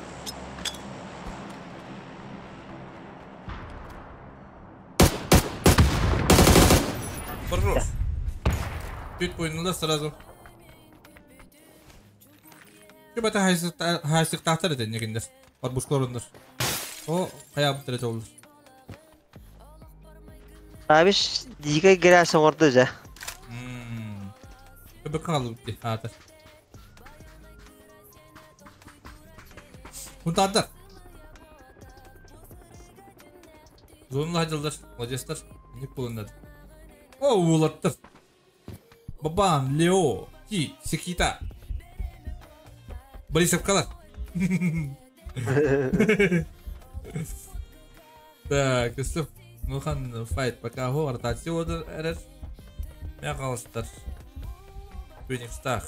Хорош. Бет бойын сразу. Şu bata haysı tahtar eden yegindir. Var buşkorundur. O kaya bu olur. Abiş diге гирәсең орды же. Köpek kaldı bitti. Hatar. Huntarдар. Зонла хадылдар. Молодецтар. Ник булынады. О, улаттыр. Бабам, Лео, Ки, Секита. Борисовкалар. Так, Юсуф, Нухан файт пока го ротация одыр эрер. Мен қалыстар. Феникстах.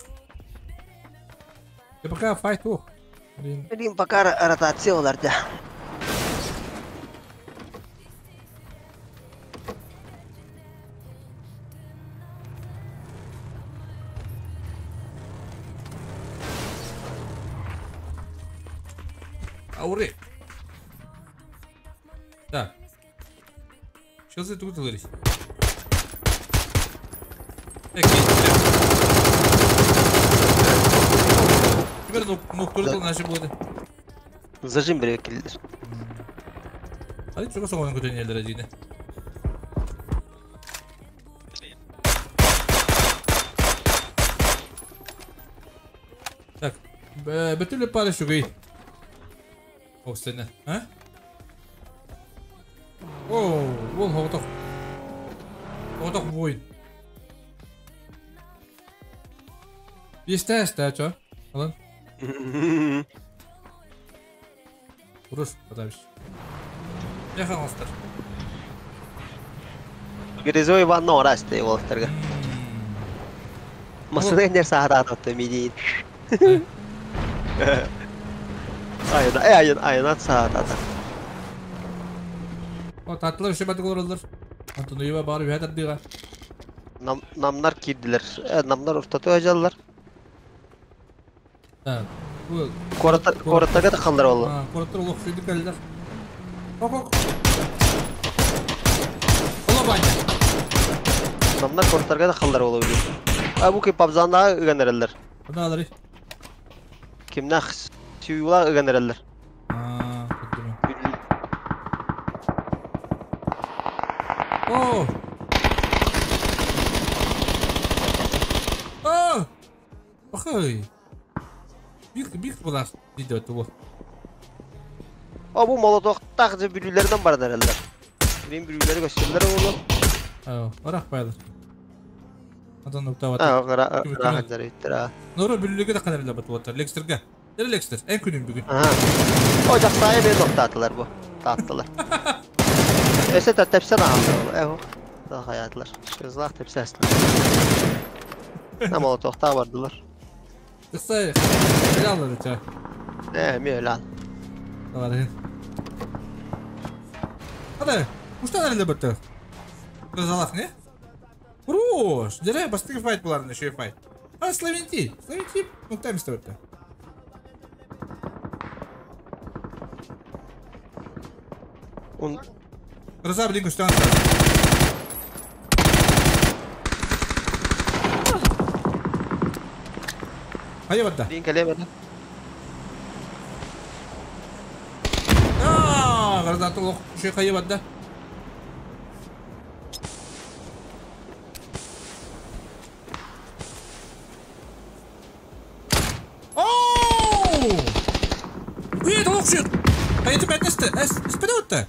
Ты пока файт ох. Блин, пока ротация оларда. Аури. Так. Что за тут говорить? Теперь ну кто наши буде. Зажим бери келдер. Hadi çok soğan kötü yerlere yine. Так, бөтүле пары шугай. О, сені, а? О, ол хоғытақ. Хоғытақ воин. Естә, естә, чо? Алан. Урус, подавиш. Яхан алыстар. Грязой ванна орасты оластарга. Масына нер сахара атты мидин. Айна, айна, айна сахара. О, tatlı bir şey batı olur. Antonio'ya bari bir hatta diyor. Nam namlar kirdiler. Namlar ortada hocalar. Ha. Bu Korata korataga da kallar oldu. Ha, koratar olur şuydu kallar. Hop hop. Ola banya. Namlar koratarga da kallar oldu. Ha bu ki pabzanda öğrenirler. Ne alır? Kimden suyula öğrenirler. Ha, Oh! Oh! Охай! Bir bular video bu. O bu molotof takıcı bülülerden var herhalde. Benim bülüleri gösterdiler oğlum. Ha, orak bayılır. Adam nokta var. Ha, rahat ha. Nora bülüge de kadar batı var. Lexter'ge. Nere Lexter? En günün bugün. Aha. Ocak sahibi nokta attılar bu. Attılar. Öse de tepsen aldı. Eho. Daha hayatlar. Kızlar tepsi aslında. Ne molotof da vardılar. Kısa. Helal olsun çay. Ne mi helal. Tamam. Hadi. Kuştan nerede battı? Kızalak ne? Хорош! Дерей бастыгы файт булар еще файт. А Славенти, Славенти, ну там стоит. Он Раза блин куштан. Hayır batta. Блин kalem. Aa, Гражданты лох шей хайы бадда. Оу! Ует лох шей. Хайы бәтнесті. Эс, спеде өтті.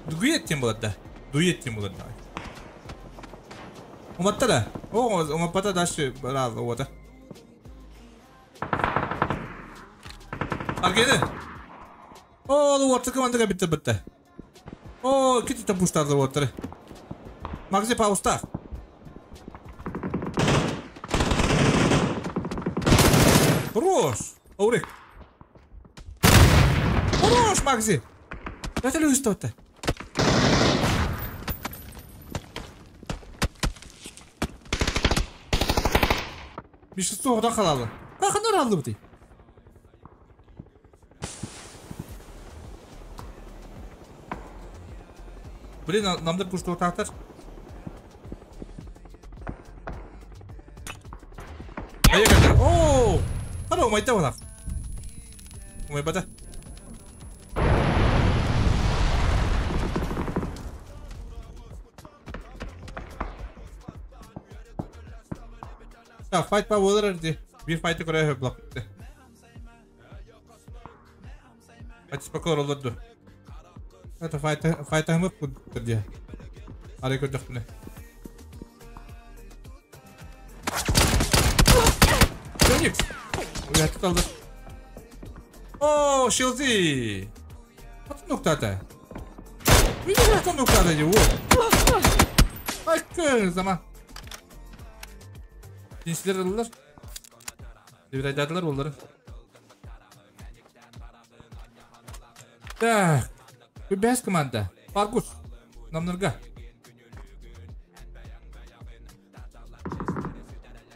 Дует тем болады. Дует тем болады. Уматта да. О, умаппата дальше брал вот. Аргене. О, луорты командага битте битте. О, кити тапуштарды луорты. Магзи пауста. Хорош. Аурик. Хорош, Магзи. Это люсто-то. Бишісті оғдан қалалы. Қақындар алды бұты. Блин, намдар пушты отақтар. Айы кәлді. Ооо! Қара, омайта олақ. Омай бата. Так, файт па болар әрді. Bir файты көрі блок бітті. Файт спокойно оларды. Это файт ахмық күдді. Арай көрдік бұны. Феникс! Уятты қалды. О, Шилзи! Атын ноктада. Видишь, атын ноктада его. Ай, zaman. Cinsler alırlar. Devradadılar onları. Так. Bir beyaz komanda. Fargus. Namnırga.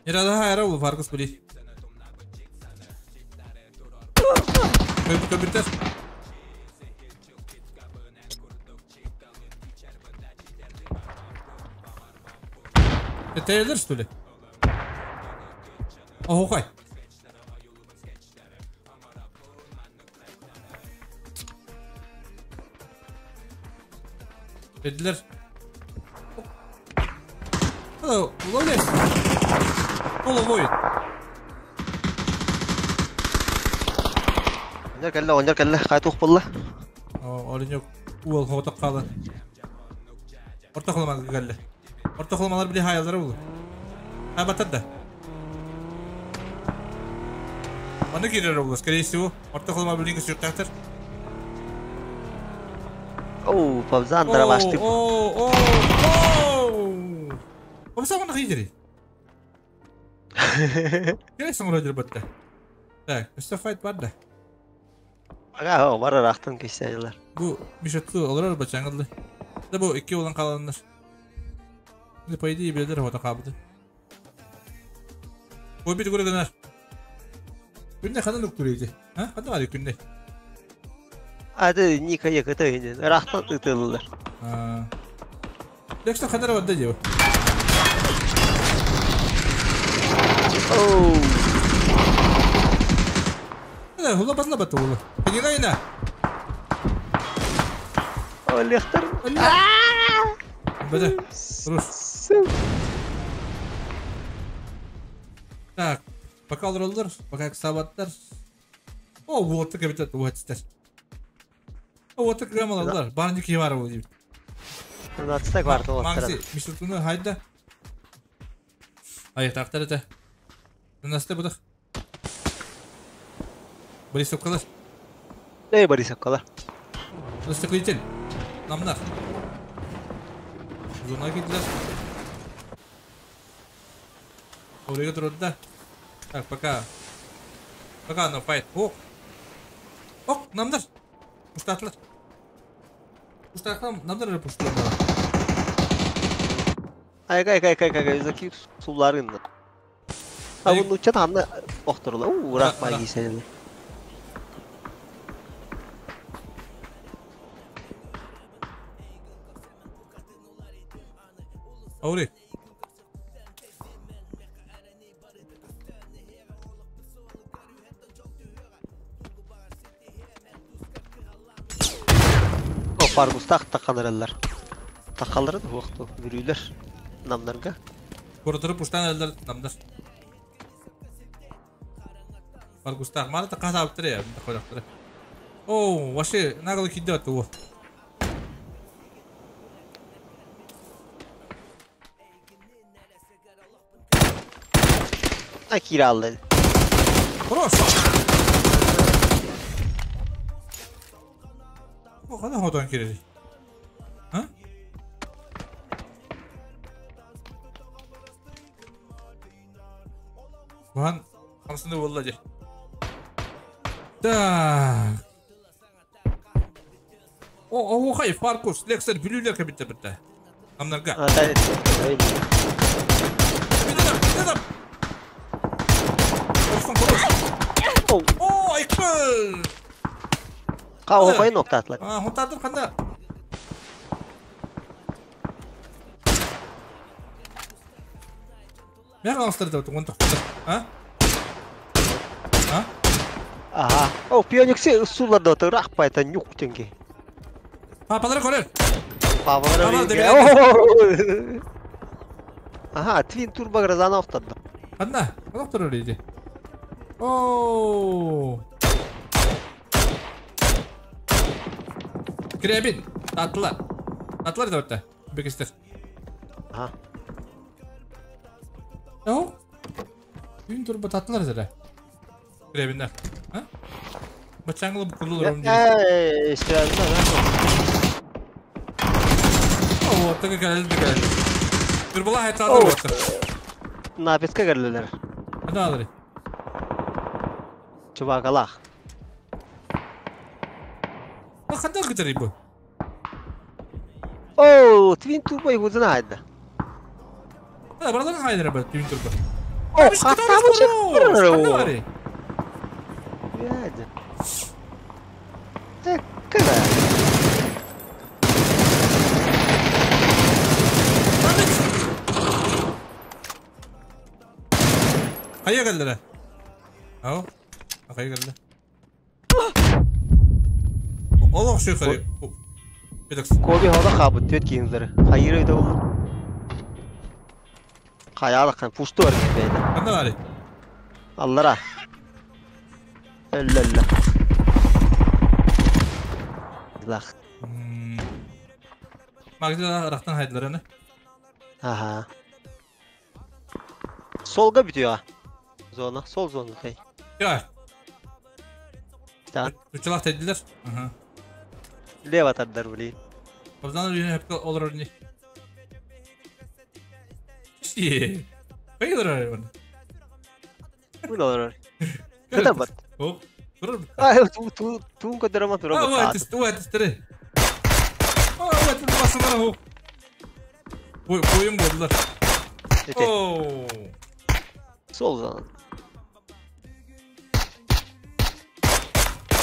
Nerede hayra oldu Fargus bili. Köpürter. Detaylar что ли? Охай. Dediler. Hello, ловлес. Головой. Онжар кэллэ, хайтух болла. Орын yok. Уол хоғытақ қалы. Орта қоламан кэллэ. Орта қоламалар біле хаялары болу. Хай батады. Оны кирер болу, скорее всего. Орта қолама білген сүйіктақтыр. Оу, пабзан драмашты. Оу, оу, оу. Пабзан оны қидері. Келесің ұрайдыр бітті. Так, үсті файт бар да. Ага, бар арақтан кесәйлер. Бу мишетті олар бачаңылды. Да бу iki olan kalanlar. Şimdi по идее bilirler orada kaldı. Bu bir göre döner. Günde kadar nokturuydu. Ha? Kadar var günde. Hadi Nika yakıta indi. Rahtan ıtıldılar. Ha. Leksa kadar var da diyor. Oh. Да, хула басла бату. Пенина ина. О, лехтер. Бада. Рус. Так, пока олар, пока сабаттар. О, вот так бит вот стер. О, вот так грамалар. Барники бар бу дип. 12 квартал. Макси, мишлтуны хайда. Ай, тактар это. Насте будах. Борисовкалар. Эй, Борисовкалар. Растеклитель. Намнар. Зона кидлер. Орыга турда. Так, пока. Пока на файт. Ок. Ок, намнар. Уштатлар. Уштатлар, намнар пушталар. Ай, кай, кай, кай, кай, заки суларын. А bunu çatanla okturula. Uuu, rakma giyselim. Аури. Фаргустах таққаныралар. Таққалары да уақту. Бүрүйлер. Намнарга. Коротыры пуштан элдер намдар. Фаргустах. Маны таққа табыптыр я. Таққалақтыр. О, вообще, нагло кидет его. Акиралды. Хорош. О, қандай хотон керек? А? Бұған қамсынды болды же. Так. О, о, хай, Фаркус, Лексер, бүлүлер кабинетте бітті. Амнарға. О, айқпыл! Қа, оқайын оқтатылар. Хонтардыр қанда? Мен қалыстырды өтің, он тоқтыр. А? А? Ага. О, пиониксе суларды өтің, рақпайта нюк тенге. Папалар көрер. Папалар көрер. Ага, твин турбо грозаны оқтады. Қанда? Қанда оқтыр өлейді? Ооо. Кребин, татлар. Татлар да өтті. Бекістер. Ага. О? Твин турбо татлар зәрі. Кребиндар. А? Бачаңлы бұқылы ұрым дейді. О, тығы кәлді кәлді. Турбола хайталар өтті. Написке кәлілер. Қанда алыр? Чувакалах. Қандай күтер бұл? О, твин турбо юзына айды. Да, баралар хайдыр бұл, твин турбо. О, қаттамы шықпыр. Яды. Кіра. Қайя келдір? Ау, қайя келді? Олох şu yukarı. Kobi hada qabı төт кейіңдері. Хайыр өйді ол. Қаялық пушты бар бейді. Қанда бар? Аллара. Әллә-әллә. Лах. Магда рақтан хайдылар әні. Аха. Солға бітіyor. Зона, сол зона тей. Я. Так. Uçalak dediler. Aha. Lev atarlar burayı. Babdan yine hep olur örneği. Şiii. Bayılır oraya bunu. Bu ne olur? Kadar bat. Hop. Durur. Ay tu kadar ama durur. Aa bu et Aa evet basınlara hop. Boyun boğdular. Oo. Sol zaman.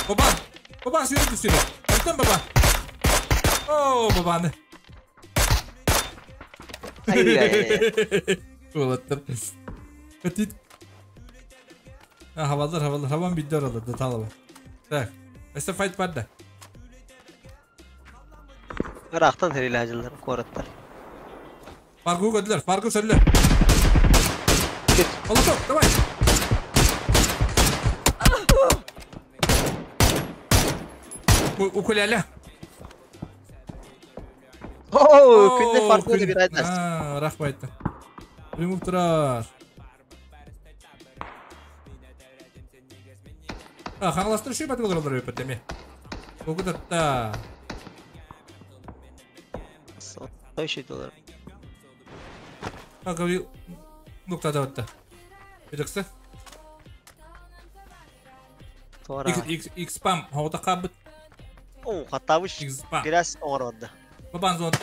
Baba. Baba sürü düşürdü. Öptün baba. Oo babanı. Ay. Ulatır. Ötit. Havalar havalar. Havan bitti oralarda talaba. Так. Өстө файт бар да. Ирактан херилажылар кораттар. Фаргу көдүлөр, фаргу сөллө. Молотов, давай. Укулеле. О, күндө фаргу бир айтасыз. А, рахмат. Примуп турар. А, хаңластыр шүй бат болор өпөт эми. Огутатта. Той шүй доллар. А, гаври нукта да отта. Бедексе. Тора. X X спам, хота кабыт. О, хаттабыш. Biraz оңородду. Бабан зон.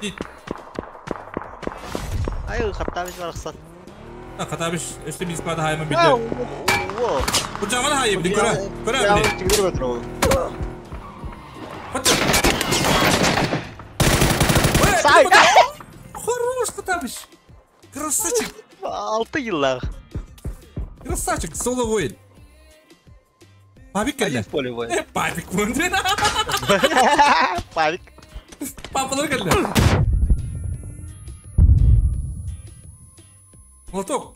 Дит. Ай, хаттабыш барыксан. А, хаттабыш өстө биз бада хайма билде. Бу жаман хайы билин көрө. Көрө билин. Сай. Хорош хаттабыш. Красавчик. 6 yıllar. Красавчик, соло воин. Пабик келди. Поле воин. Пабик воин. Павик. Папалар келди. Молоток.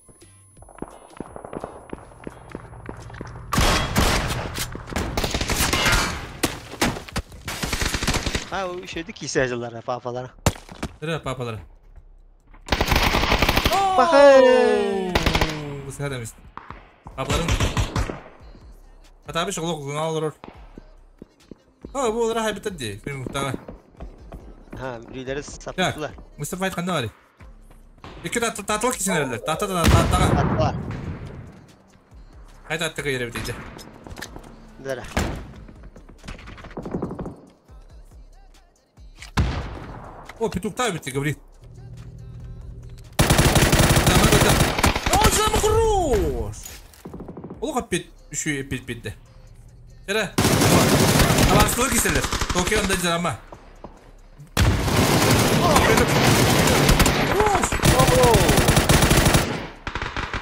Ha üşüdü ki papalara. Nereye papalara? Bakın. Bu sefer demiş. Papaların. Hatta bir şey olur, olur. Ha bu olarak habitat değil. Benim muhtemelen. Ha birileri sapıttılar. Mustafa Aytkan'da var. İki tatlı kişi nerede? Tatlı tatlı. Tatlı. Haydi attık yere bitecek. Nereye? O петухта bitti говорит. О, зам хорош. Ол капет үшүй эпет битти. Эре. Аванслы киселер. Токионда жама. Хорош.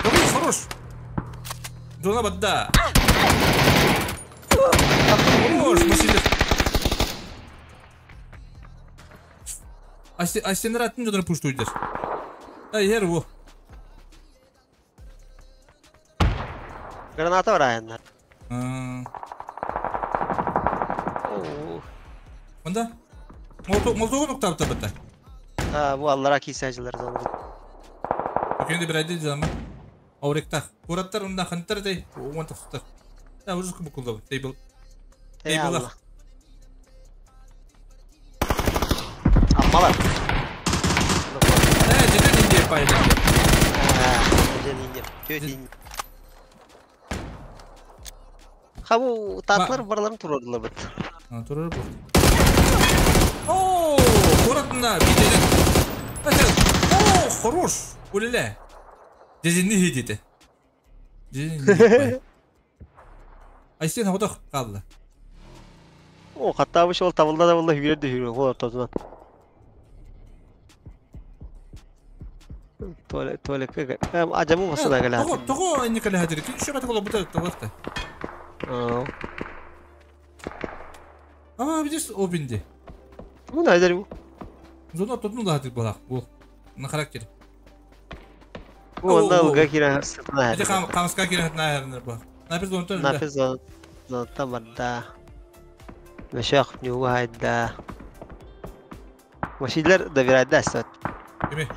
Хорош, хорош. Дона бадда. Хорош, машина. Асенер аттын жодор пуштуйдер. Ай, her bu. Граната var ayağında. Oo. Bunda? Molotov nokta bitti bitti. Ha bu Allah'a kisacılar zaten. Bugün de bir ayda zaman. Avrekta. Kuratlar ondan kantar dey. Oğlan tafsır. Ya uzun bu kulda. Table. Table. Ammalar. Ne cidden ince paylaşıyor. Ha, cidden ince. Kötü ince. Ha bu tatlar buraların tururdular bit. Ha turur bu. Oo, kuratna bir de. Oo, хорош. Ulele. Dezinli hididi. Dezinli. Ay sen havada kaldı. O hatta bu şey oldu tavulda da vallahi hüyre de hüyre o ortadan. Tuvalet tuvalet acaba masada gel. Togo togo inni kale hadir. Kim şu kadar bu da tavukta. Aa bir de o bindi. Bu ne bu? Zona tutun da hadir balak bu. Ne karakter? Bu onda ulga kira sırtına her. Bir de kamska kira sırtına her bu. Nafis zonta. Nafis zonta barda. Meşak nyu hayda. Maşiler da bir ayda esat.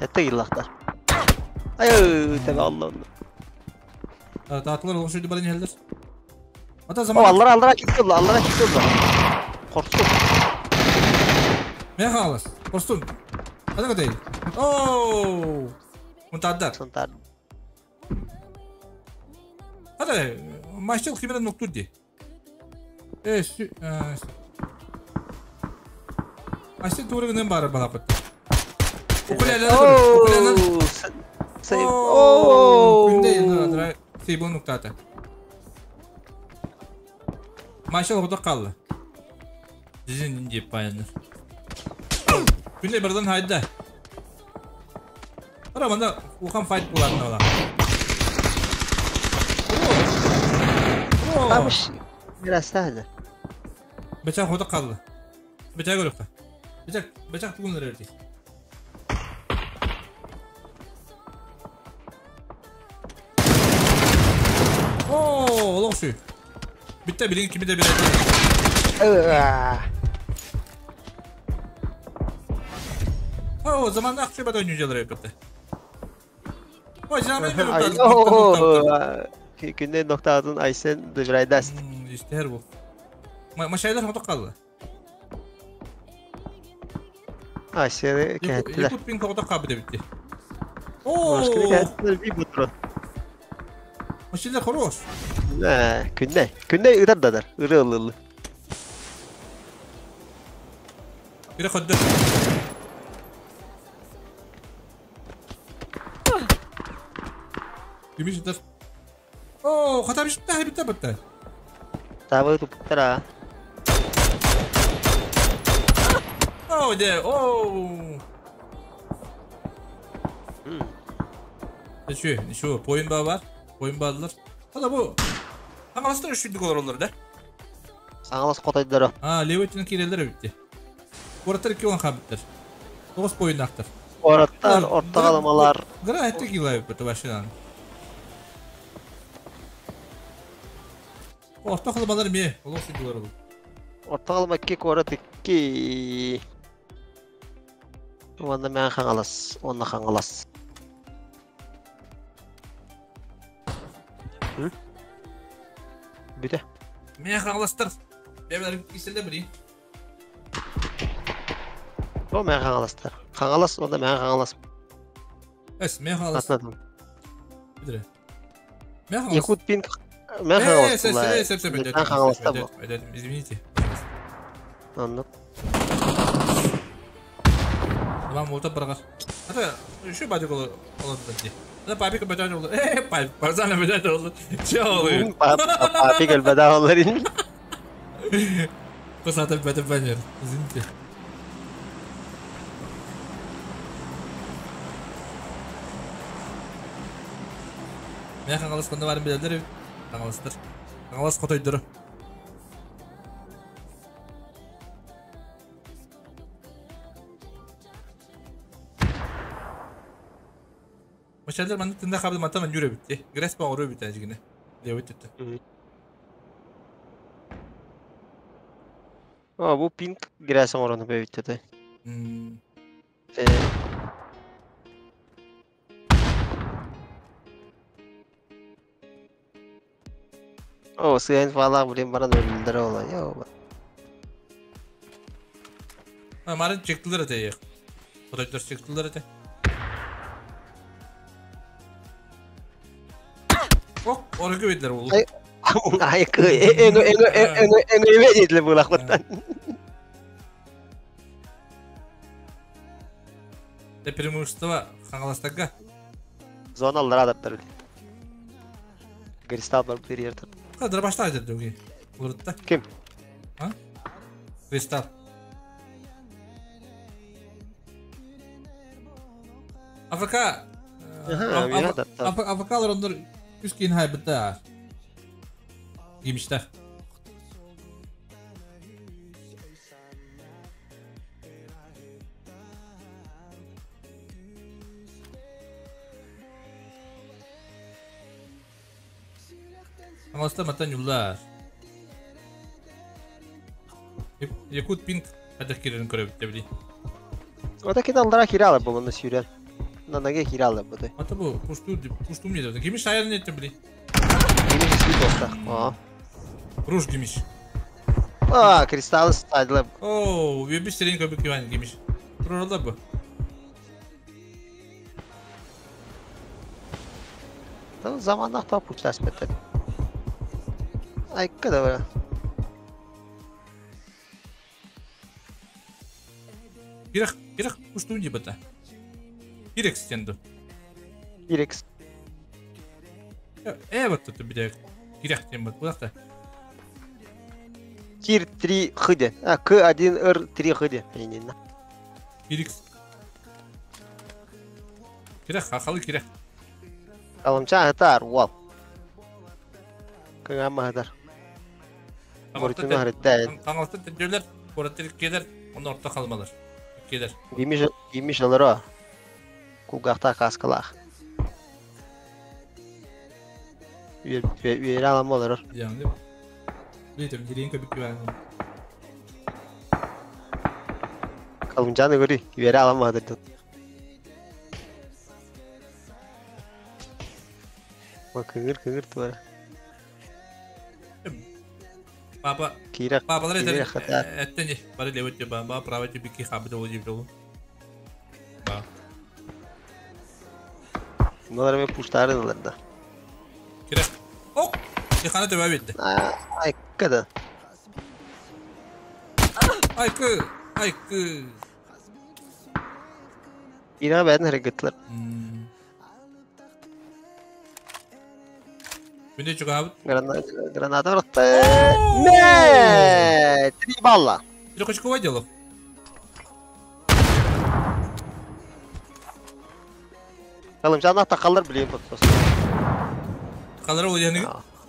Hatta yıllar. Ay tabi Allah Allah. Tatlılar oluşuydu bana neler? Hatta zaman. Allah Allah çıktı Allah çıktı. Korktum. Ne halas? Korktum. Hadi kadar. Oo. Muntadar. Muntadar. Hadi maçta kimden nokta di. Maçta doğru günden bari bana pat. Okuleler okuleler. Oo. Günde yıldır Seybo nokta. Maçta orada kaldı. Dizin ince payanır. Günde birden haydi. Ara bana Ukan fight bulandı ola. Tamam. Biraz sahne. Bıçak orada kaldı. Bıçak görüp. Bıçak bugün nerede? Oo, olsun. Bitti bilin kimi de bir. O zaman da akşam da oynayacaklar elbette. O zaman ben Günde nokta adın Aysen Dujraydas. İşte her bu. Maşaylar orada kaldı. Aysen'i kenttiler. Yakut bin orada kaldı bitti. Oo. Başka kenttiler bir butro. Maşaylar horoz. Ne, günde. Günde ırar dadar. Irı. Bir kadar. Gümüş dur. Oo, hata bir şey bitti bitti. Tabi tuttura. Oh de, oh. Şu boyun bağı var. Boyun bağlılar. Hala bu. Hangalaslar üçüncü olur olur da. Hangalas kotaydılar o. Ha, Levit'in kireleri bitti. Куораттар 2 olan хаалбыттар. 9 поиннаахтар. Куораттар, орто халымалар. Гра этте килай бит машинаны. Орто халымалар ме, олох сидилар ол. Орто халыма 2 куорат 2. Уонна Мэҥэ Хаҥалас, уонна Хаҥалас. Бүтэ. Мэҥэ Хаҥаластар. Бэбэлэр киселлер били. О Мэҥэ Хаҥаластар. Хаҥалас уонна Мэҥэ Хаҥалас. Эс, Мэҥэ Хаҥалас. Атнатым. Биле. Мэҥэ Хаҥалас. Якут Пинк Мэҥэ Хаҥалас. Мэҥэ Хаҥаласта бу. Извините. Оннук. Вам вот баргар. Это еще бадик олордо ди. Это папик бадак олор. Э, папик, парзана бадак олор. Че олор? Папик элбэдэ олор. Косата бадак банер. Извините. Мен Хаҥалас ханна баарын билэллэр эбит. Хаҥаластар. Хаҥалас хотойдоро. Мачалар маннык тында хабды мантан анньуур эбит дии. Грэс оҥоруо эбит дьигинэ. Диэбит өттө. О, бу пинк грязь оҥорон эбит этэ. О, сыан фалаах блин баран өлүллэрэ ола. Йоо. Марын чыктылар этэ. Хотойдор чыктылар этэ. Ок, оргу бидлер ол. Ай, эҥө эҥө эҥө эҥө диэтилер буолахпыттан. Преимущество Хаҥаластарга. Зоналар адаптар. Кристалл бар бир Кадр баштаа деді Урутта. Ким? А? Кристалл. АФК. АФК-лар оннор үс киин хайбыта. Гимиштер. Хаҥаластар мантан ньуллар. Якут Пинк хайдах киирэрин көрөбүт били. Ота кини аллара киирэ алар буолунна сүүрэн. Нанаге киирэ алар бу. Ата бу пушту пушту мне деді. Гимиш айарын еттім били. Гимиш исми тоста. Аа. Руш гимиш. Аа, кристаллы стайдылар. Оу, үбүс сирин көбүк Иван гимиш. Турарла бу. Там заманнах та пуштас беттер. Айкка да бара. Кирек, кирек пушту не бата. Кирек стенду. Кирекс. Э, вот тут бля. Кирек тем вот куда-то. Кир 3 ХД. А, К1 Р 3 ХД. Кирекс. Кирек, хахалы кирек. Аламча хатар, уал. Кыңама хатар. Муртуну харитта. Хаҥаластар төрдүөлэр, куораттар иккиэлэр, онно орто халымалар. Иккиэлэр. Гимиш гимиш алара. Кулгаахтаах кааскалаах. Үөрэ алама олорор. Яғни, Билетим, дирейин көбүк күбән. Калымжаны көрүй, үөрэ алама хатар. Кыҥыр кыҥыр туара. Папа, Киирэ папалар киирэ этер, хатар. эттен бары левет ба, ба право бики хабы долу жибдолу. Ба. Bunlar hemen puştары да. Кирек. Ок! Ихана төбә битте. Айкка да. Айкы, айкы. Киирэ бэйэтин харгыттылар. Күндө чугабыт. Граната граната баратта. Не! Три балла. Трехочковое дело. Калымжан тақалар билейм подпос. Қалар ол яны.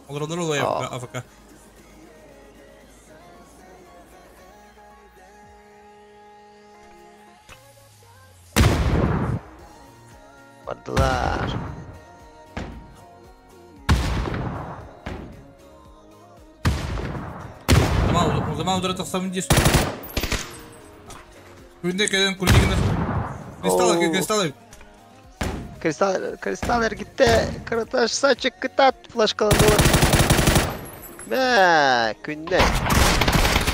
Олар олар олАФК. Бардылар. Zaman удара тахсабын диир. Күндэ кэлэн курдигинер. Кристалл, кристалл. Кристалл, кристалл эргитте. Караташ сачык кытат флешкаланылар. Мә, күндэ.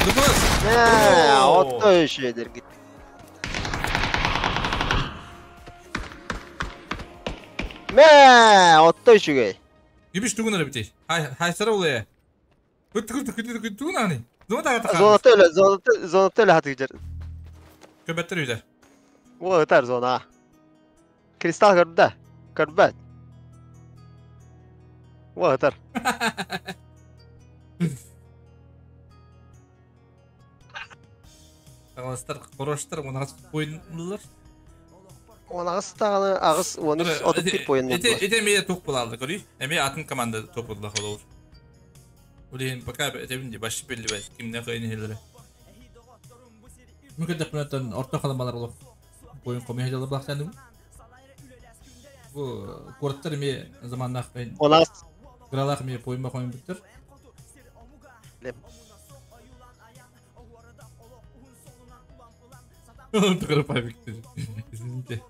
Дугас. Мә, отто үшедер гит. Мә, отто үшүгэй. Гибиш тугунар битей. Хай, хайсара улая. Күт күт күт күт тугунани. Зона та Зоната öyle, зоната, зоната öyle hatırlayacak. Köbetler üyler. Bu öter zona. Kristal көрдө. Көрбөт. Bu öter. Ağızlar, koroşlar, onu az koyundular. Он ағыз тағаны ағыз 13 31 поин. Ите ме топ булалды көрүй. Эме атын команда топ булды холор. Улин пока этебин ди баш белли бай. Кимне кайны хелере. Мүмкін деп орто қаламалар олық. Бойын комия жалы бақсанды. Бу корттар ме заманнах мен. Он ағыз. Гралах ме бойын бақойын бүттір. Леп. Тығырып айбекті. Извините.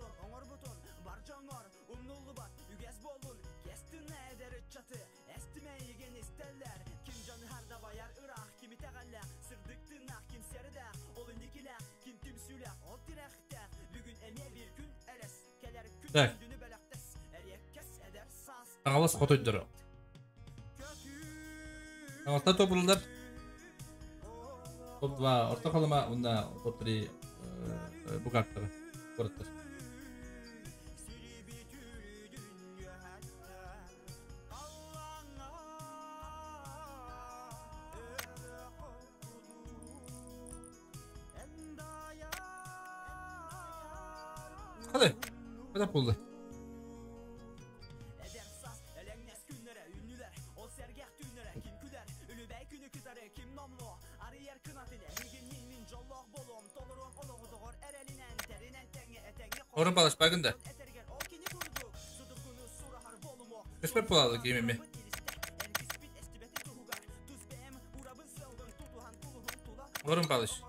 Так. Аңалас хотойдору. Аңалта топ булдар. Топ 2 орто қалама, онда топ 3 бугаттары. Кораттар. Hadi. Hadi buldu. Орын балаш багында. Көспөп болалы кийимими. Орын балыш.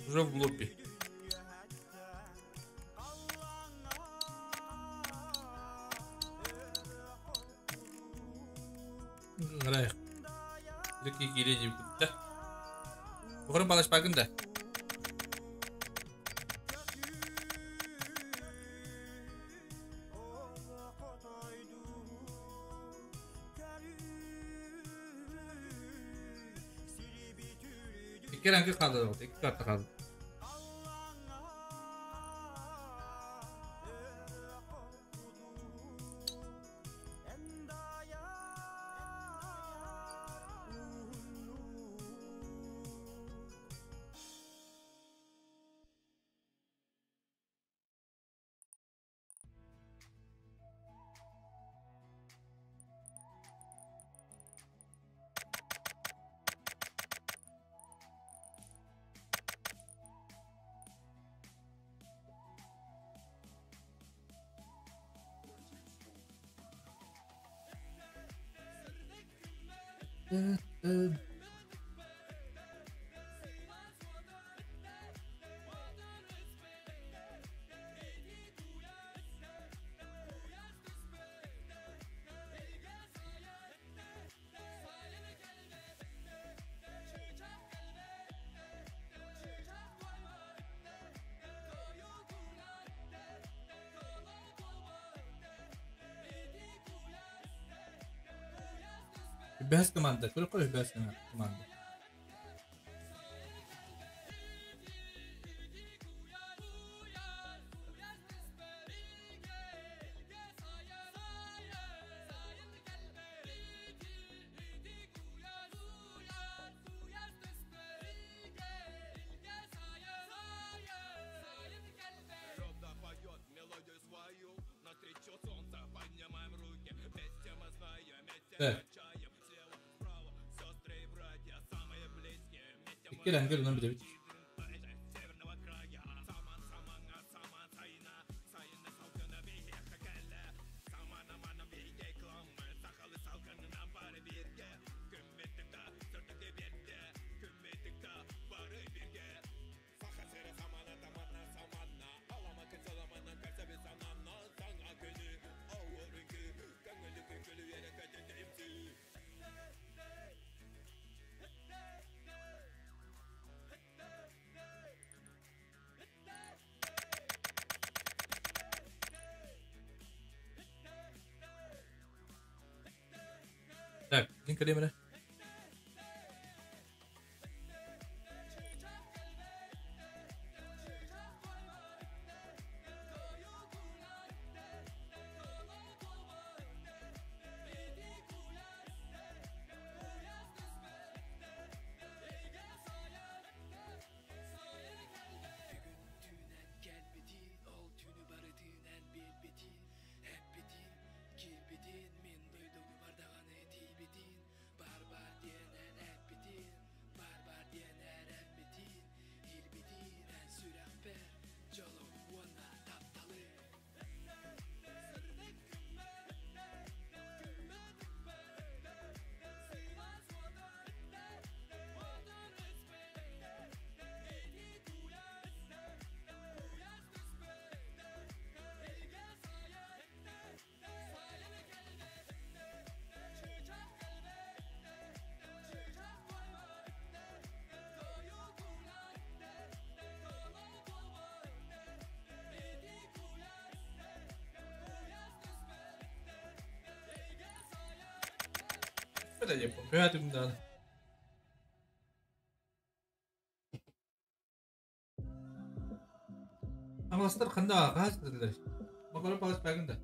Уже в лобби. Райх. Леки кире да. Бухарым балаш багында. İki rengi kaldı orada, iki kartı kaldı. Best команда. Только best команда. Так. Икки ранга онон бүтэбит. Так, один калибр. Да. Амластар қанда қаз деділер. Мақала палас бәгінде.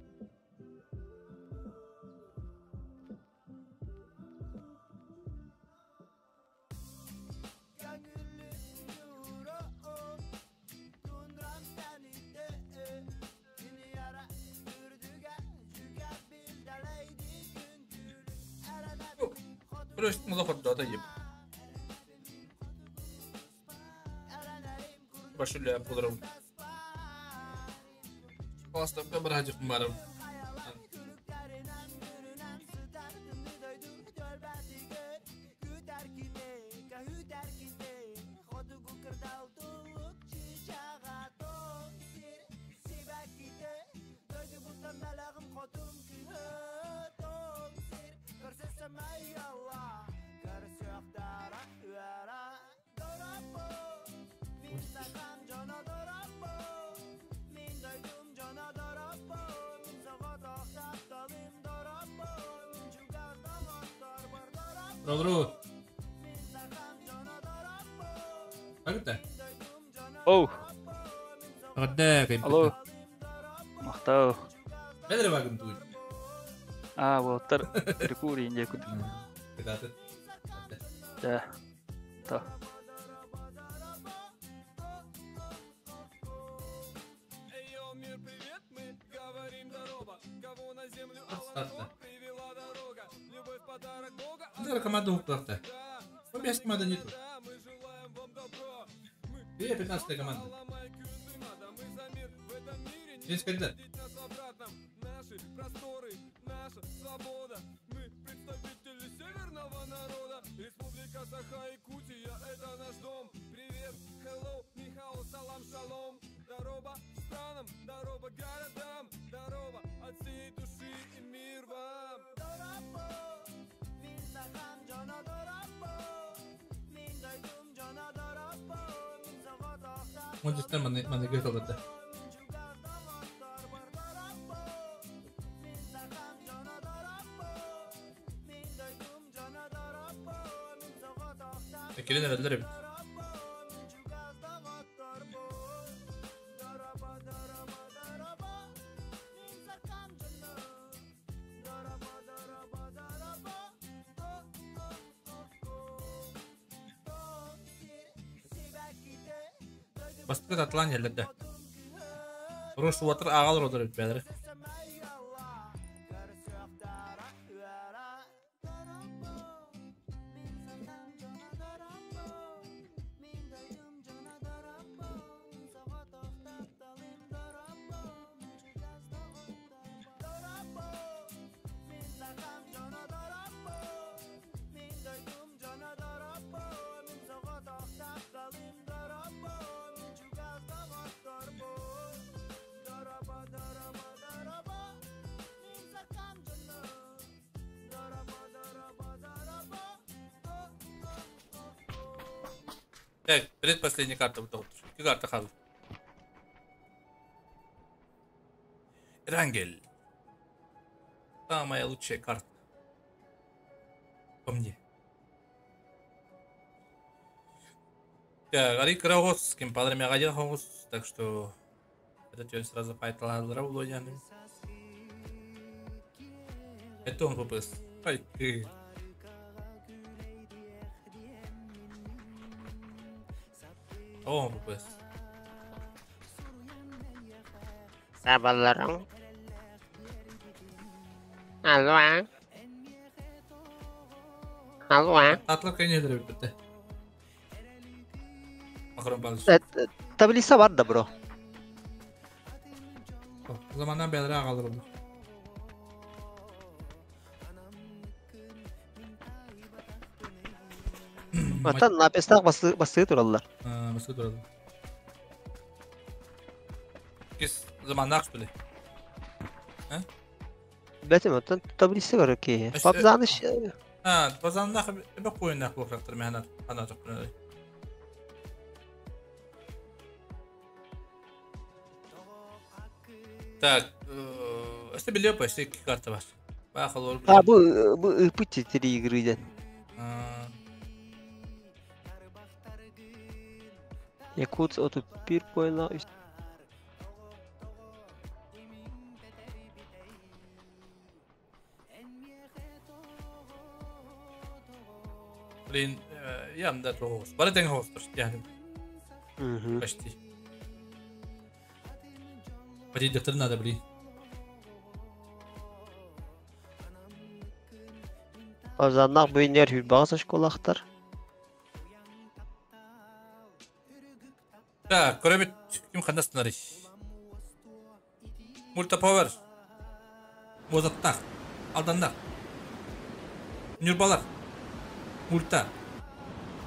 Просто музафар да еп. Башуля булырым. Паластапка бір хажып барым. Rodrigo. Агта. Оу. Агда кайып. Алло. Мактау. Бәдер багым туй. А, болоттар перекур инде күт. Кытаты. Да. Та. Старта. Қандай команда уқтақты? 15 команда нету. Две 15 команда. Здесь когда? Мончестер маны көтөлөдө. Экелен эрелер эбит. Бастыкы татлан еллерде. Руш уатыр ағалар одыр бәлері. Так, предпоследняя карта вот. Икки карта хаалла. Эрангель. Самая лучшая карта. По мне. Так, Ари Карагос, кем падре один хогус, так что этот он сразу пайтала Володя. Это он попасть. Ай, ты. Он попасть. Сабаларың. Алло. Алло. Атлар кайнелер битте. Макарон Павлович. Таблица бар да, бро. Замандан бәлре ағалыр oldu. Atan napестах басы тураллар. Басы тураллар. Кис заманнак что ли? А? Бәтем atan таблица бар ки. Пабзаны. А, базаннах бек койнах бу фактор мехнат ана токпунай. Так, işte biliyor bu işte iki kartı var. Bakalım. Ha bu ıpıt три игры. Якутс от пир поняла. Блин, я да тоғыз. Бары тең хоғыз yani. Почти. Почти надо, блин. Азаннақ бүйінер хүрбағыз школақтар. Так, көрөбүт ким кандай сценарий. Мультипауэр. Бозаттар. Алдандар. Нюрбалар. Мульта.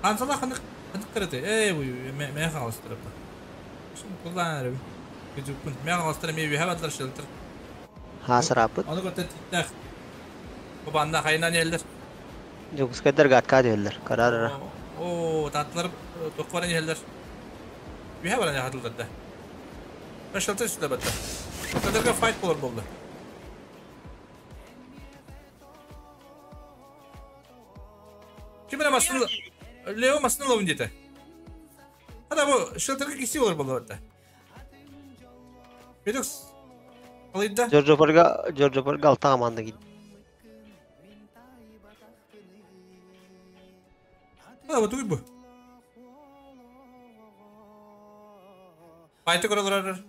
Ансала ханык ханык кырды. Эй, буй, мен халыстырып. Шын кулланыр. Күжүкүн. Мен халыстырып, мен бихабатлар шылтыр. Хасырапыт. Аны көтө титтах. Бабанда хайнан елдер. Жогускайдар гатка диэллер. Карарара. О, татлар токкоран елдер. Бихабаран хатылдар да. Шылтыр шылтыр батта. Кадырга файт болор болду. Ким масını Leo masını lovun dedi. Hadi bu şıltırı kişi olur bu arada. Bedux. Alayım da. Giorgio Parga, Giorgio Parga alta команда gidi. Hadi bu duy bu. Fight'ı kuralar.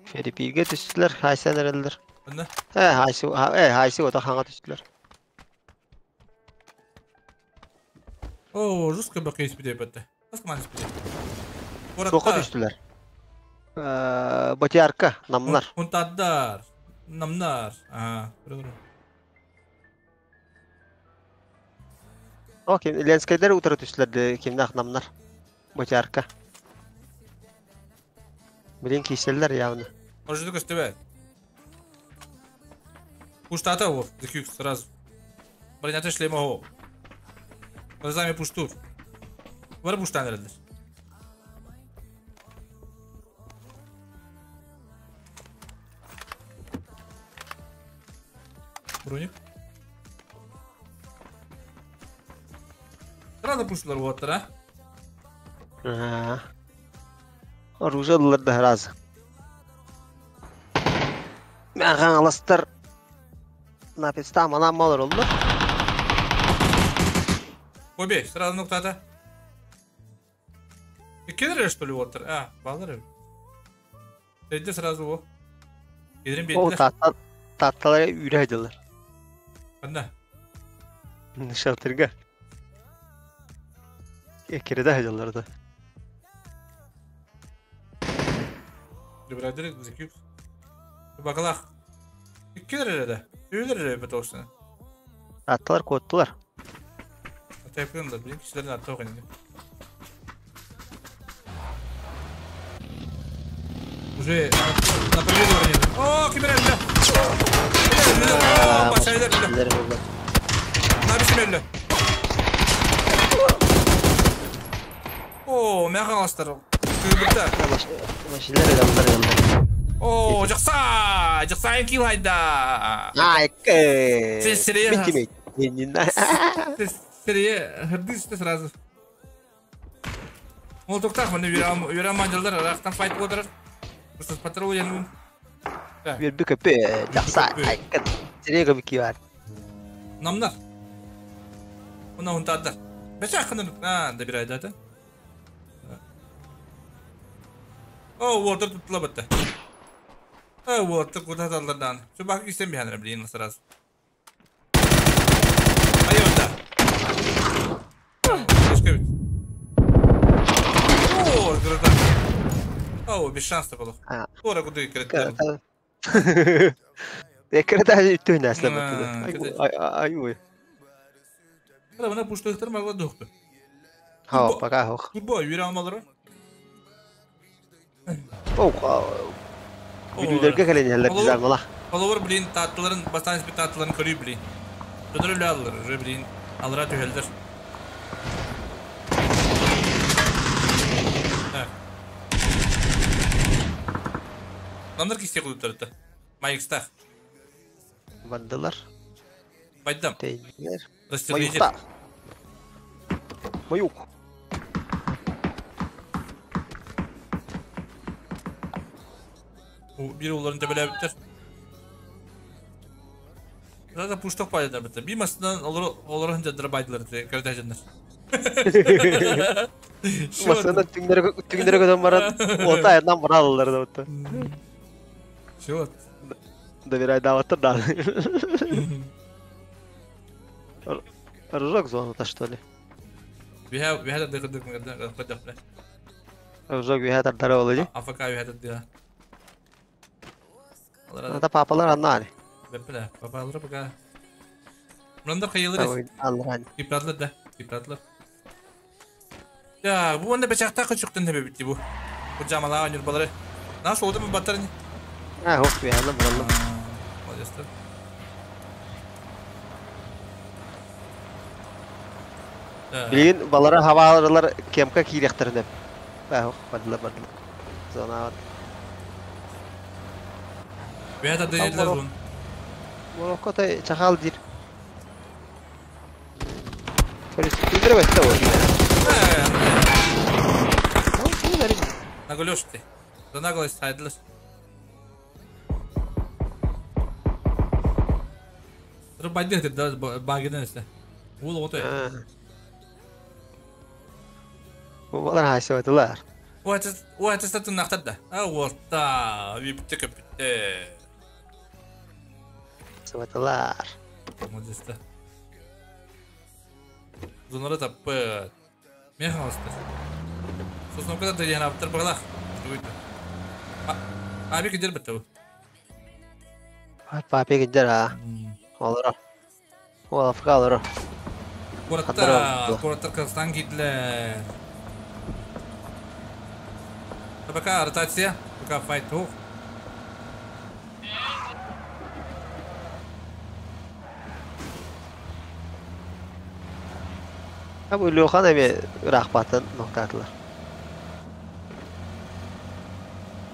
Feripige düştüler, Haysen ereldiler. Ne? He, Haysi, he, Haysi o da hanga düştüler. О, жестко бакы испиде бетте. Nasıl команда испиде? Тоқа түстүлөр. Батиарка, намнар. Хунтаддар, намнар. А, Окей, Ленскайдер утыра түстүлөр, кимнах намнар. Батиарка. Блин, киселлер явно. Может, только тебе. Пуштата вот, закюк сразу. Броня шлема го. Глазами пуштур. Бар пуштан эрелер. Броник. Сразу пуштулар вот, а? Ага. Оружие да раз. Маған аластар. Написта манам малар oldu. Оби, сразу ноктада. Кедр что ли вот? А, балдар. Dedi сразу о. Кедрин О, бетти. Татталар үйрәдилер. Анда. Шалтырга. Экереде хадилар да. Либрадыр закюк. Бакалах. Кедр да. Үйлер бет olsun. Атталар коттулар. Тайпын да, блин, кишилердин аты окуйн. Уже на победу нет. О, ким эле? О, башайлар эле. На бисим эле. Мехаластар. Кыыбыттар. Машиналар ыгаллар ыгаллар. О, жақса! Жақса килайда. Ай, Сестрия. Мен тимейт. Сестрия, хырдысты сразу. Ол тоқтақ, міне үйрен манжалдар арақтан файт отырар. Просто патрул януын. Бір көпі, жақса, айкын. Сирия көпі ки бар. Намнар. Мына ұнтаддар. Бәші ақыныр. А, да бір айда. О, уортыр тұттыла бітті. О, уортыр құтаталардан. Şu bak istem bir hanım bileyim сразу. Айонда. Başka bir. О, круто. О, без шанса было. Тора куда кірді. Кірді үттүн әслі бітті. Ай, ой. Мына пуштықтар мағла доқты. Ха, пока хох. Турбо, үйре алмалары. О, Бүлүүлерге кэлэн иһэллэр дизайнала. Холовор блин тааттыларын бастан испит тааттыларын көрүү блин. Төдөрө үлэ алылар, уже блин алыра түһэлдер. Намдар кисте кудуттар Майкстах. Бандылар. Байдам. Тейнер. Маюкта. Маюк. Bir оларын төбеләбіттер. Zaten пушток пайдалар бітті. Bir масынан олар хынжадыр байдылар кірді. Масынан түңдері көдөн баран, ота айынан бара алалар да бітті. Чего? Доверяй даваттыр да. Ружок зоната, что ли? We had the Ружок we had дара олы. АФК we had the. Ата папалар анна. Беппеле, папалар пока. Мындар кайылыр. Аллар. Кипратлар да, кипратлар. Я, бу онда бечакта кычыктын тебе битти бу. Бу жамала нюрбалары. Наш олды мы баттар. А, хоп, я алам, алам. Молодец. Билин балара хавалар кемка кирехтер деп. Ба, хоп, бардылар, бардылар. Зона. Бәһә дәйделәр бун. Morocco та чахал дир. Көрүстүрө бетте бу. Наголёшты. Да наголос сайдылар. Рыбайды да багыдан эсте. Ул отой. Бу балар хайсы батылар. Уатыс туннахтар да. А орта, битте көпүтте. Сыбатылар. Молодец. Зонара таппы. Мен халыстыр. Сосын окада да яна аптыр баглах. Аби кидер битте бу. Папе кидер а. Олар. Ол Африка олар. Куратта, куратта Казахстан китле. Пока ротация, пока файт хух. Бу Лохан эми рахбатын ноктатылар.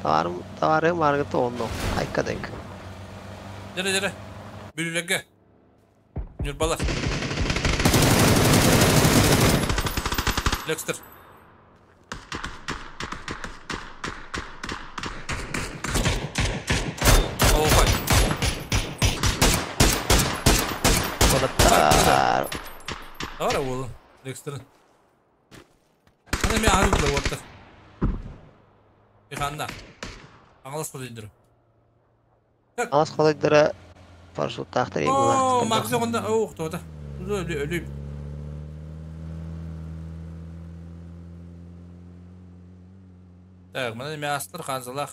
Таварым, таварым маргыты онно. Айка denk. Дере, дере. Бүлүлерге. Нюрбалар. Лекстер. Олқай. Болаттар. Тавар оğlum. Лекстер. Ана мен арудылар оттар. Иханда. Аңлас қодайдыры. Аңлас қодайдыры парашюттақтыр ең О, Макс оғында, о, тоғда. Өлі, өлі. Так, мына мен астыр қанзалақ.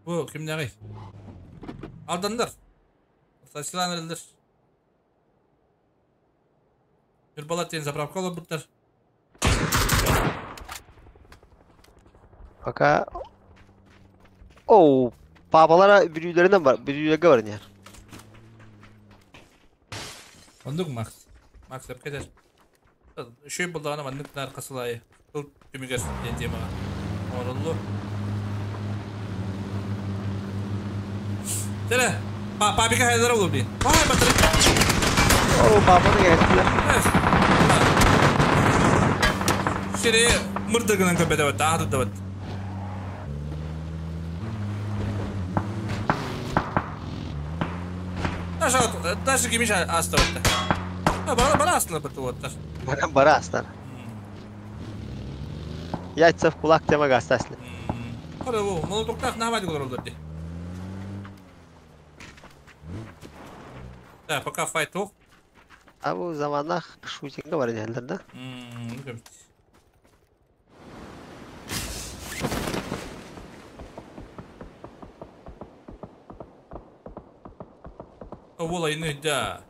Бу кимнәгый? Алдандар. Сасиланырылдыр. Bir бала тен заправка алып буттар. Пока. Оу, папалара бирүүлеринен бар, бирүүлерге бар не. Ондук Макс. Макс деп кетер. Шөй булдагана мандык нар кысылай. Сыл түмүгэр диэн темаҕа оҥороллор. Тере, папика хайдара olur диэн. Ай, батыры. О, папаны кэлтилэр. Сири мырдыгынан көбөтөбөт, аатыдабыт. Даже кимиш астабытта. Бара бара астылар быттар. Бара бара астар. Яйца в кулак темага астасли. Хора бу, молотоктах намайды олороллор ди. Да, пока файт ох. А бу заманах шутинга бар дehellер да. Ола ины да.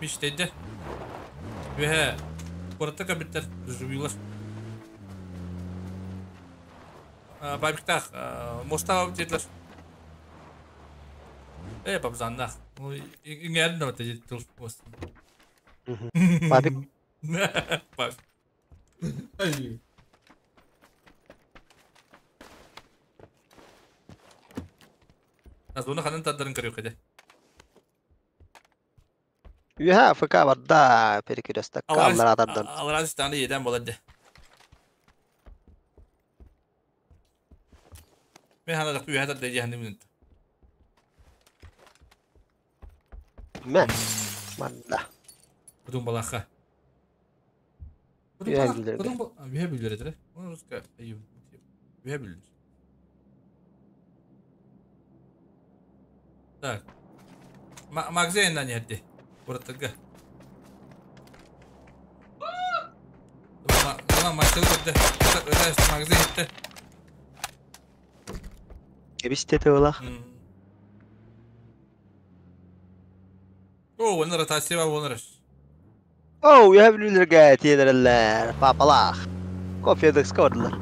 Миштеде. Ве. Коротка кабиттер жубилар. Бабиктах, моста дедлер. Бабзаннах. Иңәрін өте жетті мост. Бабик. Бабик. Ай. Азуна ханын таддарын көрүк эде. Үһә ФК барда перекресток аллар адардан. Алар станы еден болады. Мен хана да үһә тадда жаһаны Мә. Манда. Будун балаха. Үһә билдер. Будун үһә билдер. Оны руска үһә билдер. Так. Магазиннан yerdi. Buradaga. Buna maçları gördü. Özel magazin etti. Кебисте ола. О, оны ротация бар, оны. О, үһә билдерге тиедерләр. Папалах. Кофе скордылар.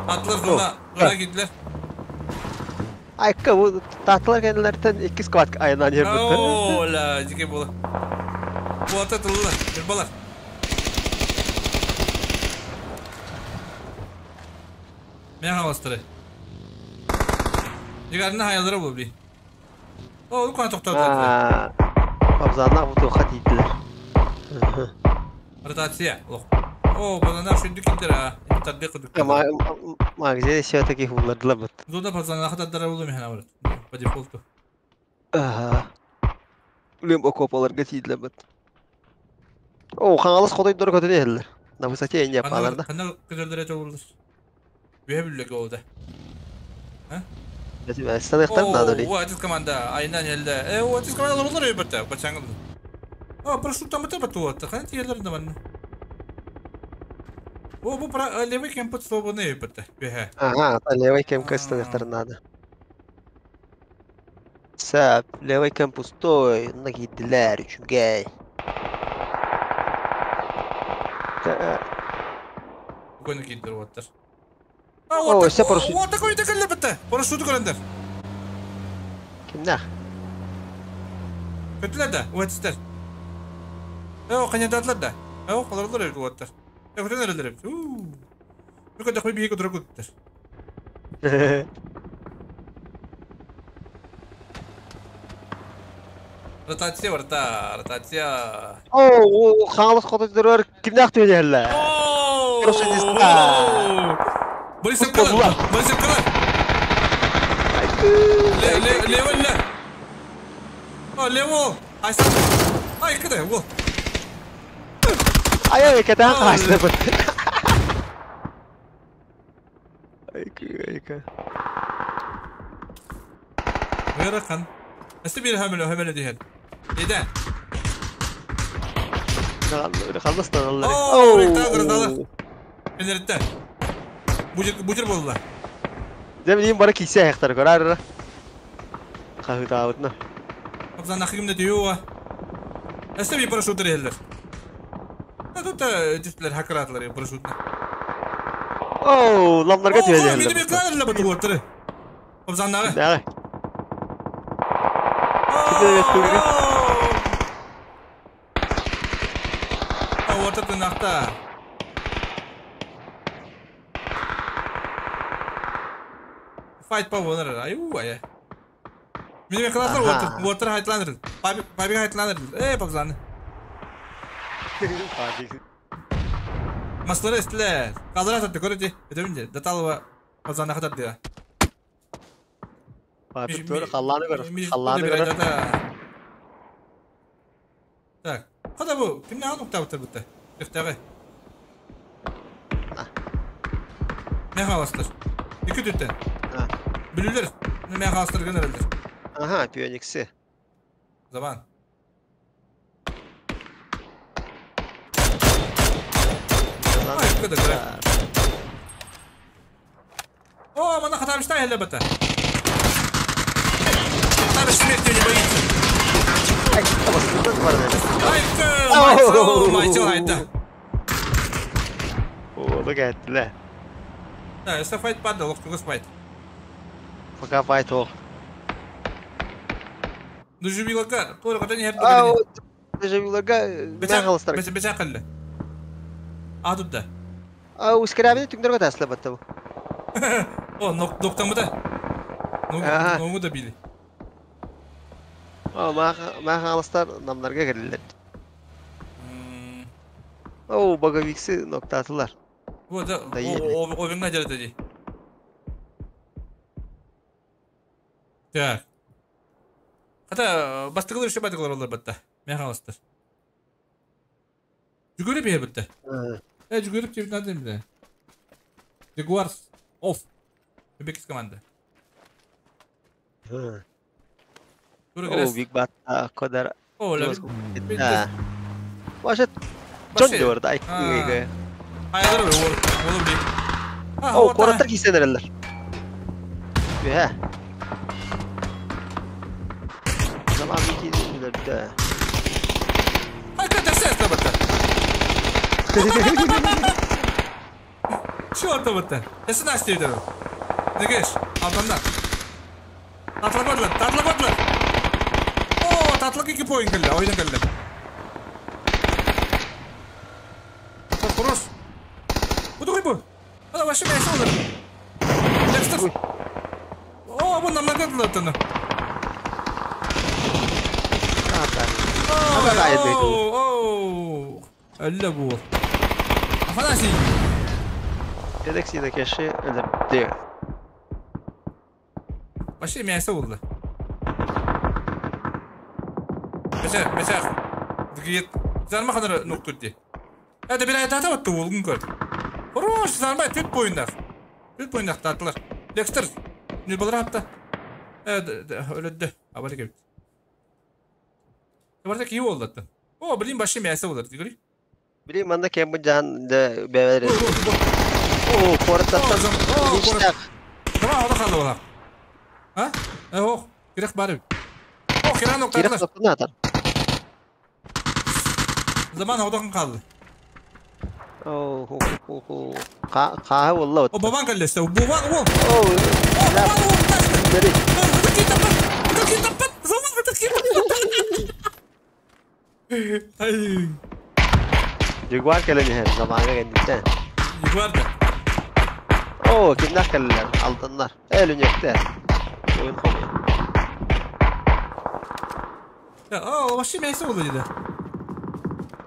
Atlar zona, zona gittiler. Айка бу татылар кенләртен 2 сквад айынан ер бутты. О, ла, жеке бола. Бу ата тыллар, bir balar. Мен халастыры. Жигарны хаялары бу би. О, ул кана токтотту. Абзана бу тоха диделәр. Ротация. О, банана шүндү киндер а. Тадды кыдык. Магазин все-таки хулладылар бут. Зона пазана хатаддара булды механа барат. По дефолту. Ага. Үлем окопаларга тиделәр бут. О, ханалас ходой дор көтө дehellер. На высоте инде апаларда. Кана көзөлдөрө жолулар. Бе билек oldu. Ha? Станыктар надо ли? О, этот команда айынан элде. О, этот команда олар өбөттө, бачаңгыл. О, парашют там это батуат. Кана тиерлер да бар. О, бу про левый кемп свободный өбөттө. Бе. Ага, левый кемп станыктар надо. Сәп, левый кемп пустой, нагиделәр үчүгәй. Бүгін кидер оттар. О, все парашют. О, такой такой бітті. Парашют көрендер. Кимнәх? Көтілер да, өтістер. О, қанядадылар да. О, қаларлар өтті оттар. Көтен өрелер. Бүкін дақпай бейге көтірі көттір. Ротация барта, ротация. О, қаңылыс қотыр кимнәх төйдерлер? О! Парашютиста. Борис Калар! Борис Калар! Лево, ле! О, лево! Ай, ай, кede, во! Ай, ай, кede, кашты бит. Ай, ай, غير Өстө бир хөмөлө, хөмөлө диһен. Еде. خلصنا والله. О, Энерттер. Бужыр болдулар. Дем бара кийсе аяктар көрөр. Кахытабытна. Абзан ахыгымда түйү. Өстө бир парашют элдер. Тут дисплер хакератлар парашютна. О, ламларга түйө. Мени бир калар бу тугуттыр. Абзаннагы. Да. Уотар тынахта. Файт па болар. Аю, ая. Мине класс уотар, уотар хайтланыр. Паби, паби хайтланыр. Эй, папзаны. Паби. Маслары истилер. Калдыра сатты көрөти. Өтөмүнде. Даталова папзаны хатар дия. Паби төр халланы көр. Халланы көр. Так. Када бу? Кимне аны уктап бутта? Өктәгы. Не халастыр? Ике түттен. Бүлүлөр. Неме халастыр генералдер. Ага, пионикси. Заман. Ай, када кара. О, мана хатабышта хеле бата. Хатабыш смерти не боится. Ай, Ай, май, айда. О, look at that. Да, если файт падал, лох файт. Пока файт ох. Дежавилага, тоже когда не А, дежавилага, бечак, бечак калла. А тут да. А, ускорями түңдөргө таслап атты. О, нок доктамы да. Ногу добили. О, мага алыстар намнарга кирдилер. О, боговикси ноктатылар. Вот, да, о, о, делает Так. Хата бастыгылар еще батыгылар олар батта. Мен халастар. Жүгөрүп бер битте. Э, жүгөрүп деп надо биле. Jaguars off. Бекис команда. О, Big Bat кодар. О, ла. Может, Джон дөрд айткыга. Аялар ор, олу биле. О, кораттар кийсенерелер. Бе. Zaman bir iki de. Hakikaten sen tabata. Şu tabata. Esin açtı gidelim. Ne geç? Altından. Tatlı koydular, tatlı koydular. Oo, tatlı 2 point geldi, oyun geldi. Хорош. Bu da bu. Hadi başım neyse olur. Dexter. Oo, bu namına koydular tanı. Öyle bu. Афанасий. Алексей кеши өлөрдү. Вообще мясо болды. Бечак, бечак. Дигет. Зарма ханар ноктурди. Это бир айта атты болгун көр. Хорош, зарма төт боюндак. Төт боюндак татылар. Декстер. Не болар апта. Өлөдү. Абары кебит. Барда кий болду аттан. О, блин, башы мясо болар, дигри. Блин, манда кем бу жан да бебер. О, кораттан. О, корат. Tamam, o da kaldı bana. Ha? Oh, керек бар. О, керан Керек нокталар. ноктаны атар. Zaman odan kaldı. О, ху ху ху. Ка ка болла. О, бабан kaldı işte. Бабан, о. О, О, бабан, о, ташты. Бери. Zaman Ay. Jaguar келен her zamana geldi. Jaguar da. О, kimler keldiler? Altınlar. Elin yoktu. Oyun komuyor. Ya, aa, вообще мясо oldu dedi.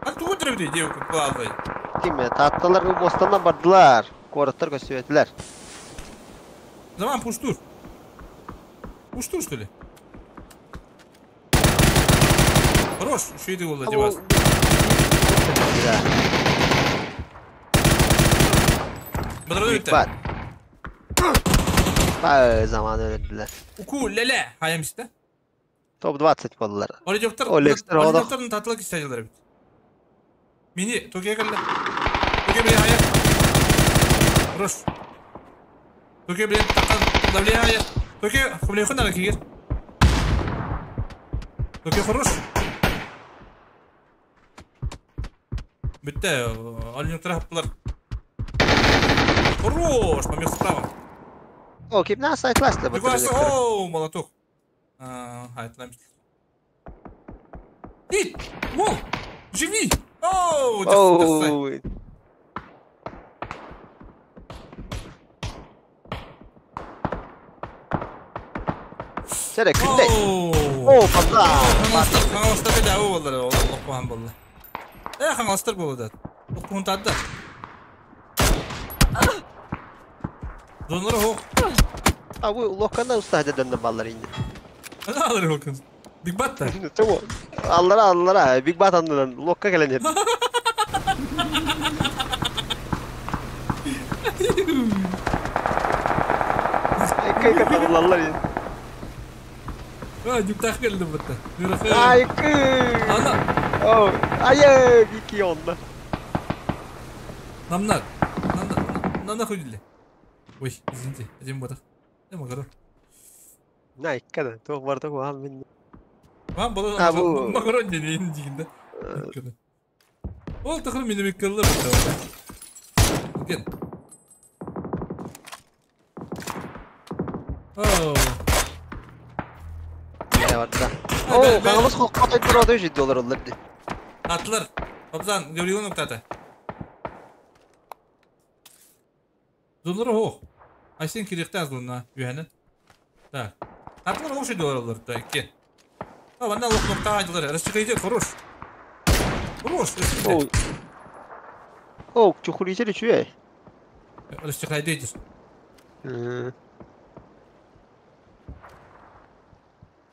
Hadi tuğu direkt diyor kulağına. Kim ya? Tatlılar bu bostandan bardılar. Koratlar gösterdiler. Zaman puştur. Пуштур, что ли? Хорош, еще и ты девас. Bak. Bak zaman öldüler. Uku lele hayam işte. Top 20 boldular. Олежоктор, Олегстер ода. Олежоктордун татылык истажылары бит. Мени Токио келди. Токио биле хая. Хорош. Токио биле такан давле хая. Токио биле хунара кигер. Токио хорош. Битте, Олежоктор хаптылар. Хорош, помех справа. О, ким нас айтласты бу. О, молоток. А, айтламыш. Ит! Вол! Живи! Оу, Оу. Сere күнде. Оу. О, папа. Хаҥаластар дьаабы буоллар, олох куһаҕан буолла. Хаҥаластар буолла да. Куһун таатта. Зонлары хоқ. А бу локкана устаһда дөннө баллар инде. Ана алыр хокун. Биг Батта. Чого? Аллара аллара Биг Бат аннынан локка келен edi. Кый табылалар инде. А, юктах келди бутта. Ай кый. Ана. О, ай бики онда. Намнар. Намна хуйдили. Ой, извините, один ботах. Я могу. На, иккада. Туох бар туох вахан мин. Вам было А, бу- макарон дени дигинде. Ол тахыр мени меккеллер бутта. Ген. Оу. Не бар да. О, каңыбыз котой тура 100 доллар олар ди. Атлар. Бабзан, Гаврилон октата. Зонлары хоқ. Айсен керекті аз зонна, үйәні. Так. Атлар оқ шейді олар да, иккен. А, ванда лоқ ноқта айдылар. Расчекайде, хорош. Хорош. О. О, чухуличери чуе. Расчекайде дейсіз.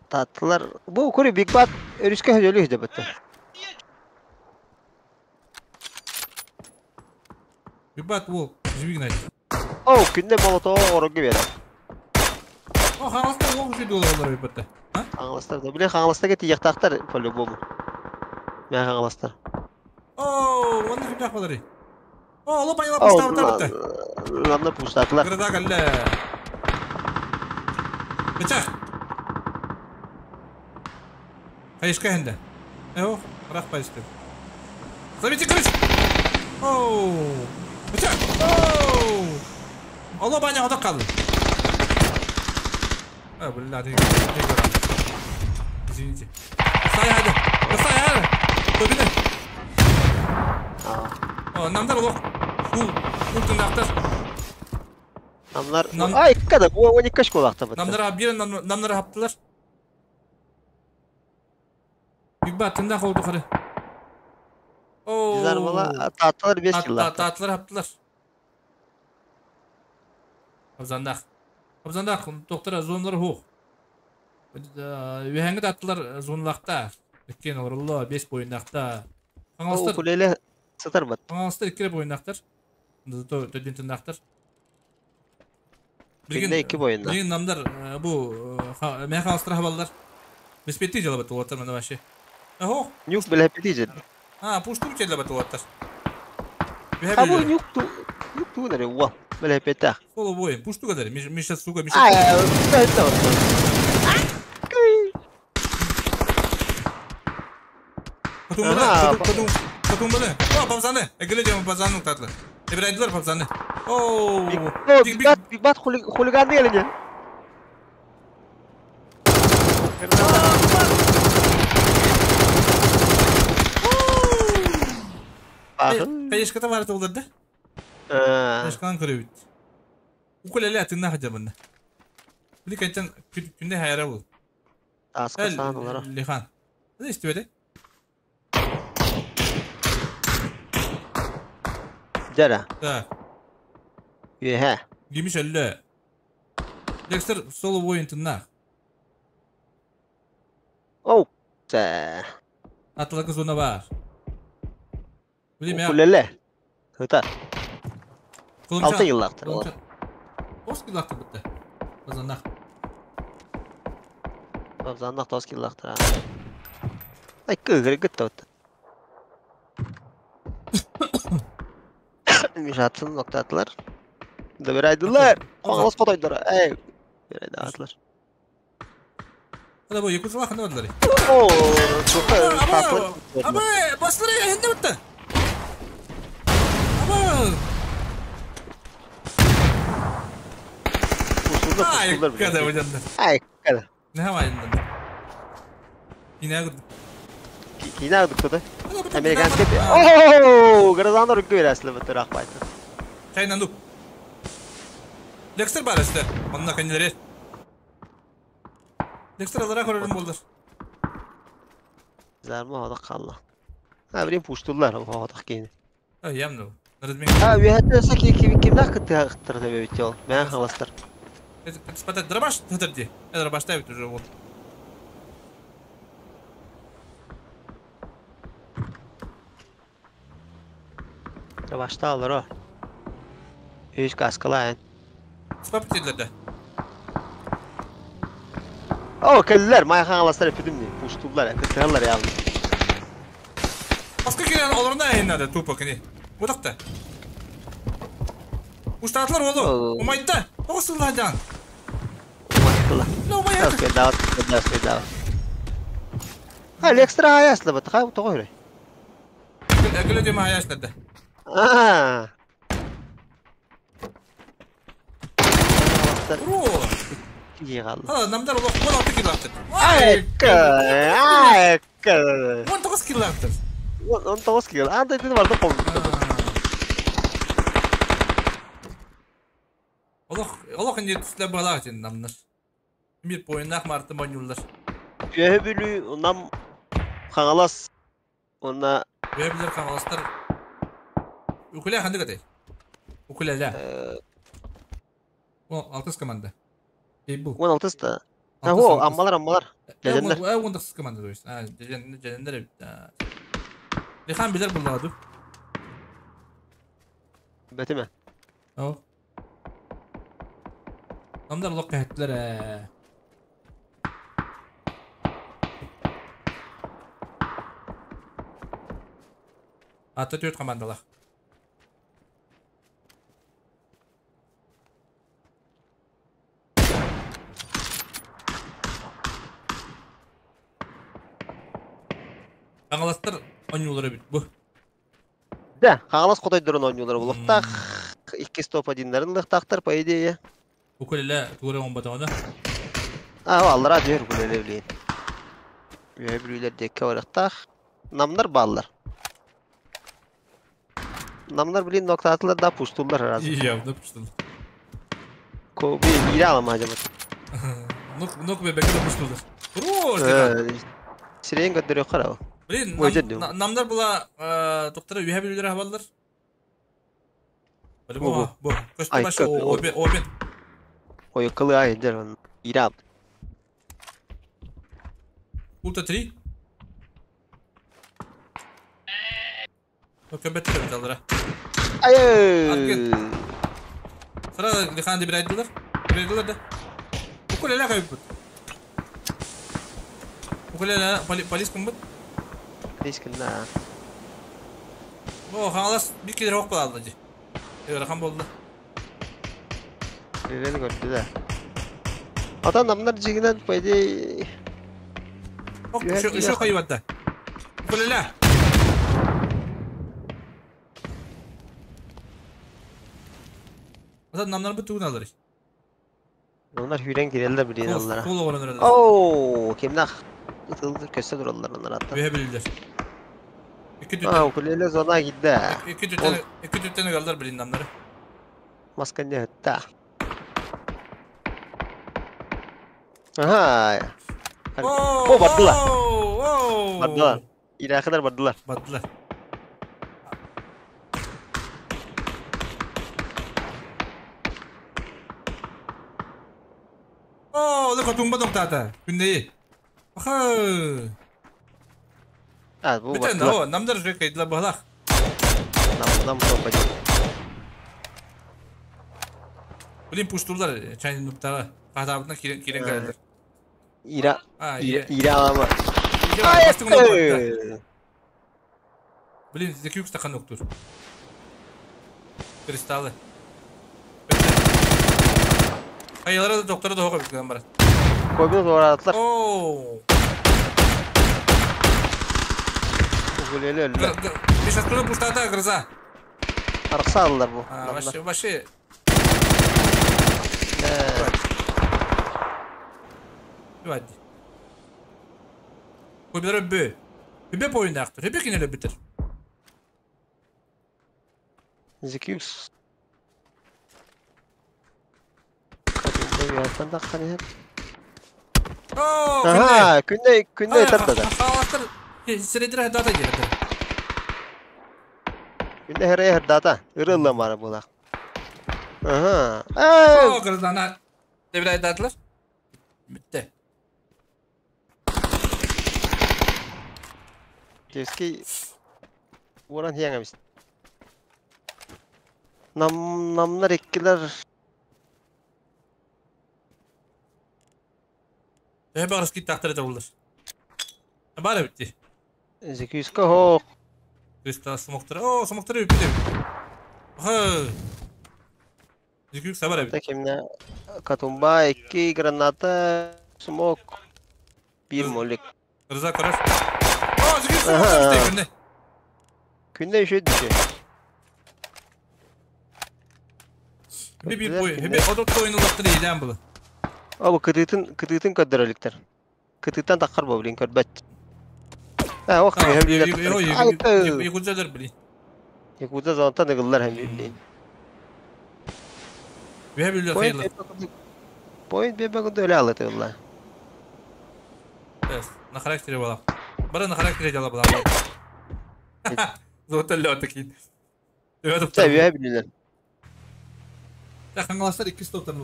Татлар. Бу кури Биг Бат өрүскө хөлөлү деп битти. Биг Бат ол, жибигін айт. О, күндө молотоо орог берет. О, хаңаластар оқ шейді олар Биг Батта. А? Хаңаластар да. Биле хаңаластар кети яктактар по-любому. Мә хаңаластар. О, оны ким жақ О, олы байла пуштабыттар бітті. Ламна пуштатылар. Града калле. Бычақ. Хайышка хенде. Эо, бірақ пайышты. Заметьте ключ. Оу. Бычақ. Оу. Олы баня одақ қалды. А, бля, ты Извините. Стай хайды. Стай хайды. Көбіне. О, намдар олық. Фул, фул тындақтар. Намнар. Ай, када, о, 12 школа акта битти. Намдар бир намнар хаптылар. Биг Бат тындақ oldu qarı. Оу. Dizarmala татлар 5 yıl. Татлар хаптылар. Абзандақ. Абзандақ, доктора зоналар хоқ. Үйәңгі татлар зоналақта. Өткен олар 5 бойындақта. Аңалыстар. Укулеле сатар бат. Аңалыстар 2 бойындақтар. Төден тындақтар. Билген 2 бойында. Билген намдар бу мен хаңалыстар хабалдар. Беспетти жалабат олаттар мында вообще. Охо. Нюк биле петиже. А, пушту жалабат олаттар. А бу нюк ту нюк ту наре ва. Биле пета. Соло бой, пушту гадар. Миша сука, Миша. А, это. Потом потом потом бale. О, папзаны. Эгеле жам папзаны татлы. Эбир папзаны. О, Биг Бат, Биг Бат хулиган келген. Кайышката бар олар да? Кайышканан көрөбүт. Укулеле атына хажабында. Били кайтан күндө хайра бул. Аска сан олар. Лихан. Не истебеде? Жара. Да. Юхэ. Гимиш әлле. Декстер соло воин тынна. Оу. Сэ. Атлакы зона бар. Билим я. Укулеле. Хыта. 6 yılлактыр олар. 9 yılлактыр битти. Базаннах. Базаннах 9 yılлактыр. Ай кыгыр гытты. Мишатын ноктатылар. Добирайдылар. Коңалас котойдор. Эй. Бирайды атлар. Ада бу якутсала ханда бардылар. О, татлы. Аба, баслары хенде битти. Аба. Ай, када бу Ай, када. Не хавайындан. Кине агыды. Кине агыдык да. Американский. Ооо, граждан рукой росли в турах байты. Чайна нук. Декстер бар işte. Онна kendileri. Декстер алара көрөрүм болдур. Зарма одақ қалла. Ha bileyim puşturlar o одақ кейini. Ай, ямны. Нарызмен. Ha üyәтте сәки ким кимдә кытты кыттыр деп бит ул. Мен халастыр. Спата дробаш тәдерди. Дробаш та бит уже вот. Дробашта алыр о. Үш каскалайын. Спап тидлерде. О, келлер, май халастыр эпидемни. Пуштулар, кыттылар явно. Баска келен оларына айнады тупо кини. Будакта. Уштатлар олу. Умайтта. Оғысылладан. Умайттыла. Ну, умайт. Спедав, спедав, спедав. Ha, ekstra ayaslı бит. Кай тогой. Әгілі деме аяшлады. А. Ру. Жигалды. Ha, намдар олақ 16 кило аттыр. Айка, айка. 19 кило аттыр. 19 кило. Анда деди барды кол. Олақ, олақ инде түсле балақ ден намнар. Мир бойынақ марты манюлдар. Түйе бүлü нам Хагалас онна Түйе бүлер Хагаластар. Укуля ханды катай. Укуля ля. О, алтыс команда. Ей бу. Он алтыс та. А, о, аммалар, аммалар. Жажандар. Он тақсыз команда, то есть. А, жажандар. Лихан билер булладу. Бәтеме? О. Намдар лоқ кәһәттілер. Ата төрт командалар. Қаңаластар ойнулары бит бу. Да, Қаңалас Құдайдырын ойнулары булуқтақ. 2 стоп 1-ларын лықтақтар, по идее. Укулеле тугура оңбатағына. А, аллара дер укулеле билейін. Үйе білейлер декке барықтақ. Намнар баллар. Намнар билейін ноктатылар да пуштулар разы. Явно пуштулар. Ко, би, алам ажамат. Нок бебекке пуштулар. Ру, Сирен көтөрө карау. Блин, намдар була доктора үйе билер хабалдар. Бу, бу. Көстө баш обен, обен. Ой, кылы ай дер, ирап. Ульта 3. Көбөттөр бит алдыра. Ай! Сара лиханды бир айдылар. Бир айдылар да. Укулеле кайып бит. Укулеле полис ким бит? Полис ким да. Бу Хагалас бир килер хок балды ди. Ырахан болду. Бирен көрдү да. Ата намнар жигинен по идее. Еще кайып атты. Укулеле. Ата намнар бит тугун алыр. Onlar hüyren girerler bilin onlara. Kol oranlar. Oo, kimler? Itıldı köse dururlar onlar hatta. Ühe bilirler. İki tüten. Aa, ukulele zona gitti. İki tüten, iki tüten kaldılar bilin namları. Maska ne hatta. Aha. Oo, battılar. Battılar. İleri kadar battılar. Battılar. Oo, look at noktata. Gündeyi. Aha. Ha, bu battılar. Bütün o, namдар же кайдла балах. Нам, нам топ один. Блин, пуштулар чайны ноктага. Катабына кирен кирен келдер. İra. İra ama. Блин, зеки юкста каноктур. Кристаллы. Айылара да доктора да хока бит бар. Койбун зоратlar. Oo. Ukulele öldü. Beş astronot puştada гроза. Арқса алdılar bu. Вообще, вообще. Hadi. Койбилар өббü. Хүбе бойындаақтыр. Хүбе кинелі бітір. Зекюс. Катумба да қанер. Ага, күнне күнне тартады. Халаттар сиредир дата келді. Күнне хәрәй дата. Ирылла мара булак. Ага. О, кырдана. Дебир датылар. Бітті. Кевский уран хеңеміз. Нам намнар эккилер Төһө бағырыс кит тақтыр ете болдыр. Бары бітті. Зекюска хоқ. Кристалл смоктыр. О, смоктыр бітті. Хы. Зекюк сабар бітті. Кимне Катумба 2 граната смок 1 молик. Рыза көрөр. О, Зекюк смоктыр бітті күнде. Күнде үші düşü. Bir boy, bir odot oyunu илән булы. Абы кытытын кытытын көдөрөлүктер. Кытыттан таккар бо билин көрбөт. А, ох, Якудзалар билин. Якудза зонтан ыгыллар hem билин. Бе биле хайла. Point бе багы өлө алат ылла. Эс, на характере бала. Бара на характере дела була. Золото лётакин. Та бе билин. Та хангаластар 2 стоптан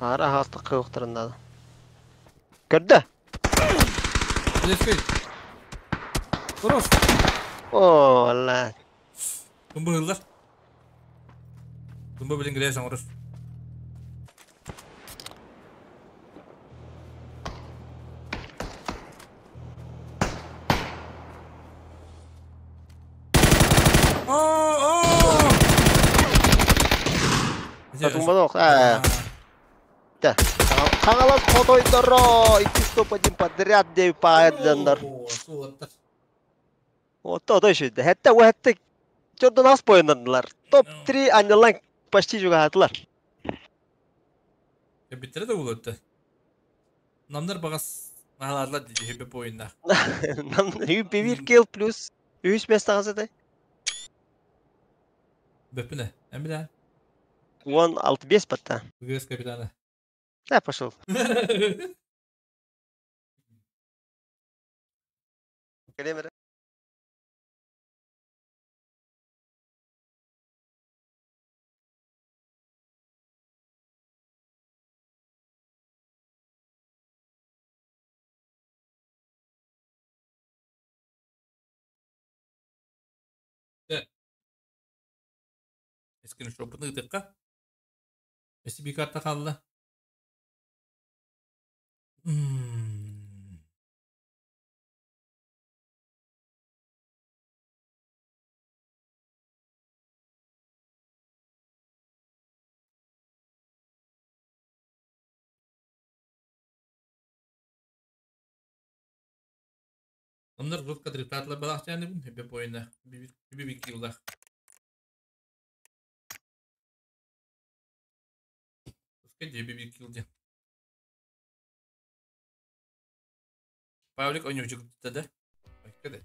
Ара хастық қойықтырында. Көрді? Лескей. Құрос. О, Алла. Тумбы ылдар. Тумбы білін грязан ұрыс. О, о! Тумбы оқ. Да. Қаңалас хотойдоро 2 стоп 1 подряд деп пайдандар. Ото ото шүдө. Хәтта хәтта жордон ас бойындылар. Топ 3 анылан почти жугатылар. Биттере да болот. Намнар багас наладла диди хепе бойында. Нам 1 килл плюс 3 5 тагасы. Бөпүнө. Эмиле. 16 5 батта. Грес капитаны. Да, пошел. Калемера. Эскин шопыны дыкка. Эси би карта калды. Onlar grup kadar tatlı balak yani bu hep boyunda bir bir yılda. Скажи bir yılda. Павлик ойночук да? Кеде.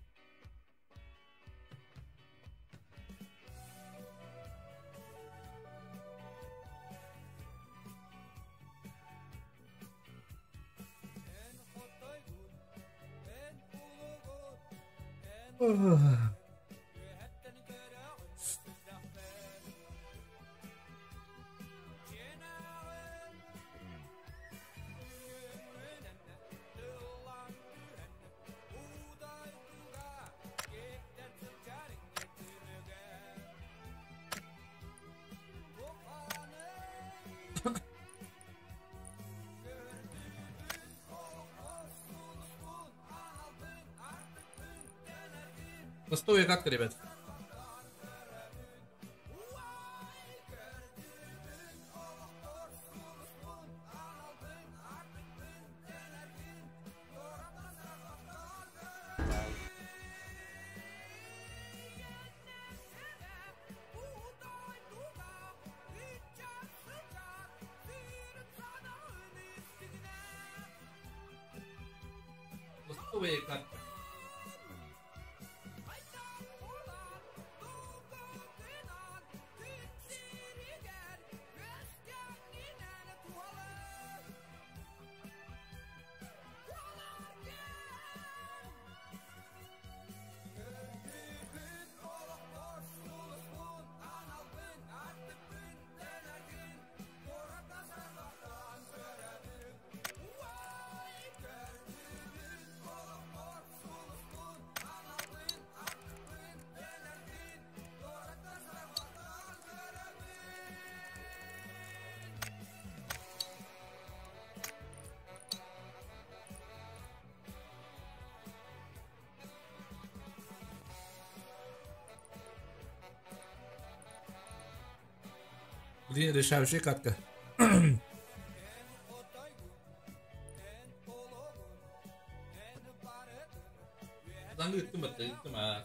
Ростовая катка, ребят. Стартовая катка. Блин, решающая катка. Ыттым атта, ыттым а.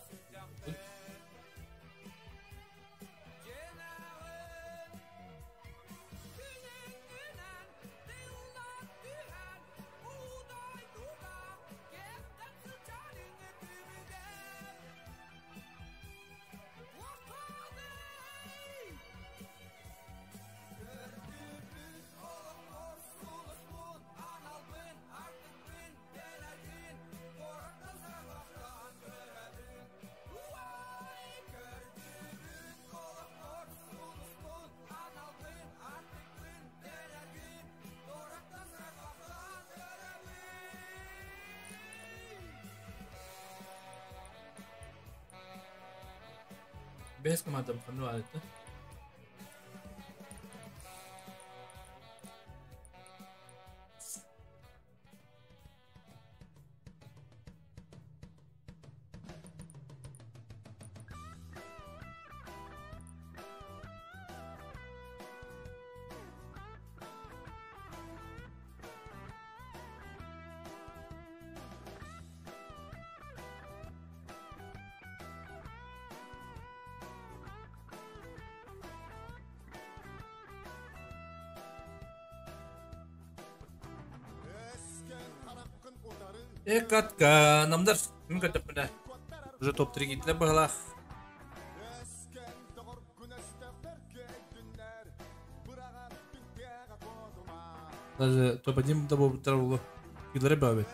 Бэс команда ну это. Э, катка, намдар, мен көтөппүнэ. Уже топ-3 гитлер баһалаах. Даже топ-1 да буолбуттар буолуо. Киллэри баабыт.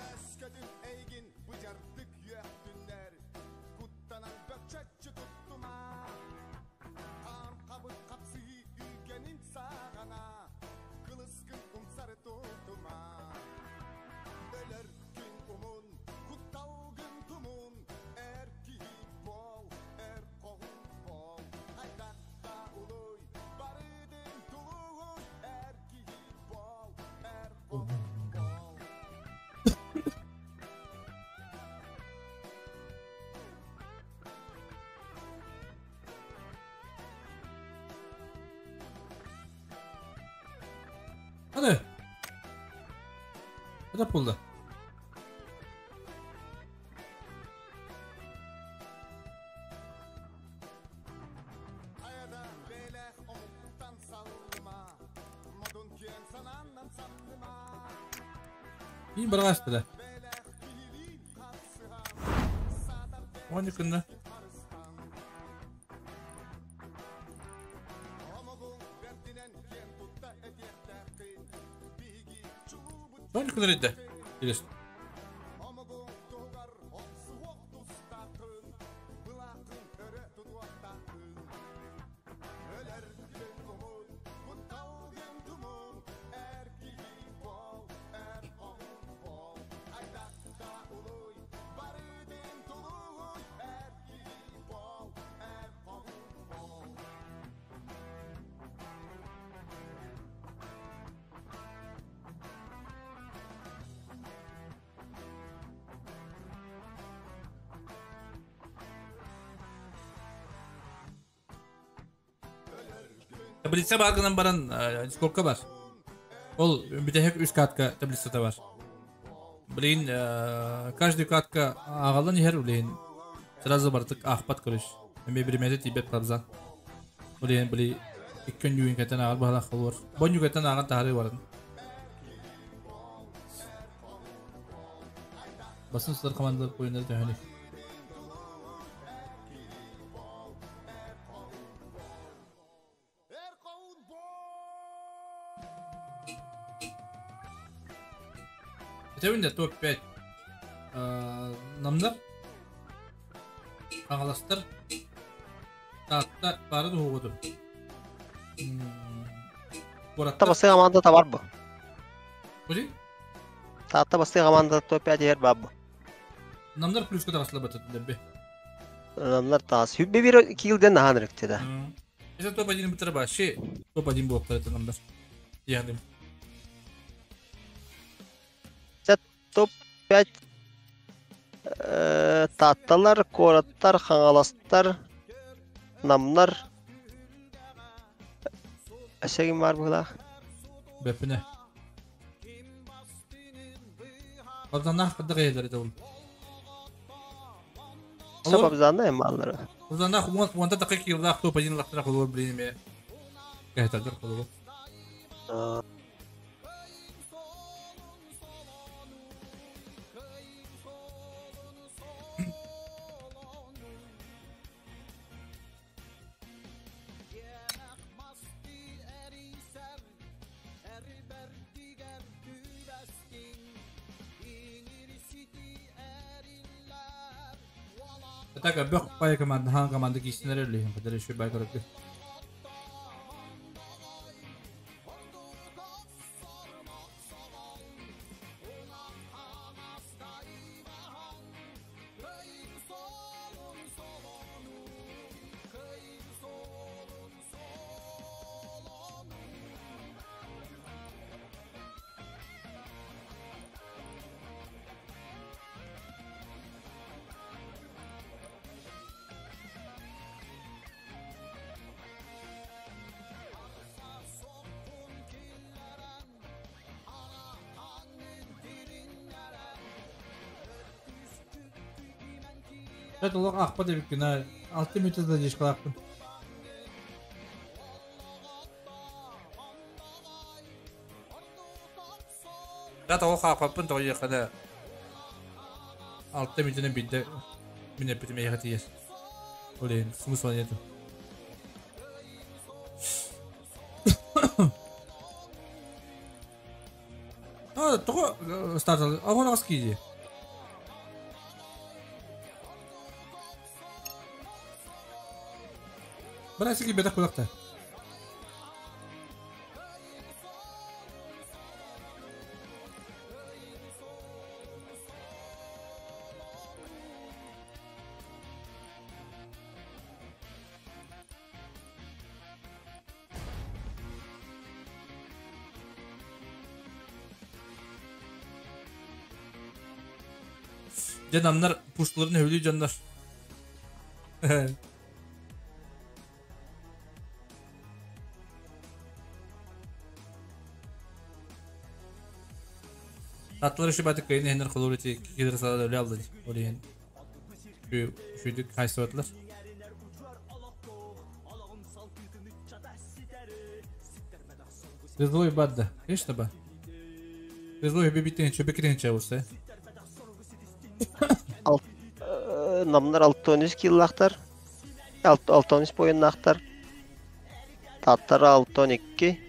Hadi. Hadi buldu. İyi bırakıştılar. Он күнді. Он күнді еді. Интересно. Таблица бар гынан баран сколько бар? Ол бүтәһек үс катка таблицада бар. Блин, каждый катка агалан иһер блин. Сразу бартык ахпат короче. Эме бир тибет табзан. Блин, бли иккен юин катан агал бала холор. Бон югатан аган тахары барын. Басын сылар командалар oyunları төһөнүй? Этэбин да топ-5 намнар, Хаҥаластар, Таатта баара туһугутун. Куораттар. Бастыҥ команда табар бу. Куди? Таатта бастыҥ команда топ-5 иһэр баар бу. Намнар плюска таҕысла батат дебби. Намнар таас. Хүббе бир килден нахан рыкты да. Это топ-1 бутара баши. Топ-1 буоктар это намнар. Диядым. Топ-5 Таатталар, куораттар, Хаҥаластар, Намнар. Өссө ким баар быһыылаах? Бэппинэ. Абзаннаах кырдык эйэлэр это ол. Сөп абзанна эм бааллара. Абзаннаах уонта такы килдаах топ-1 лахтара холуор блин эме. Кэһэтэллэр холуор. Так, бөх бай команда, хан команда киистинер өлүһүн, кадыр еще бай көрөккө. Это олох аахпат эбиккин аа. Алта мүнүүтэ задержкалаахпын. Да тоҕо хааппаппын тоҕо диэххэ да алта мүнүүтэнэн биирдэ мин эппитим эйиэхэ тиийэр. Ол иһин смысла нету. А, тоҕо старт оҕон аҕыс киирии. Бара сики бетах кулакта. Дьэ намнар пустуларын өһүлүү дьоннор. Татлар еще батык кайын хенер холор ити кидер сала өлө алды. Олиен. Şu şuydu кайсыбатылар. Злой бадда. Конечно ба. Злой бибитен чөбекрен чабуса. Намнар 6-13 киллаахтар. 6-13 буойуннаахтар. Тааттара 6-12.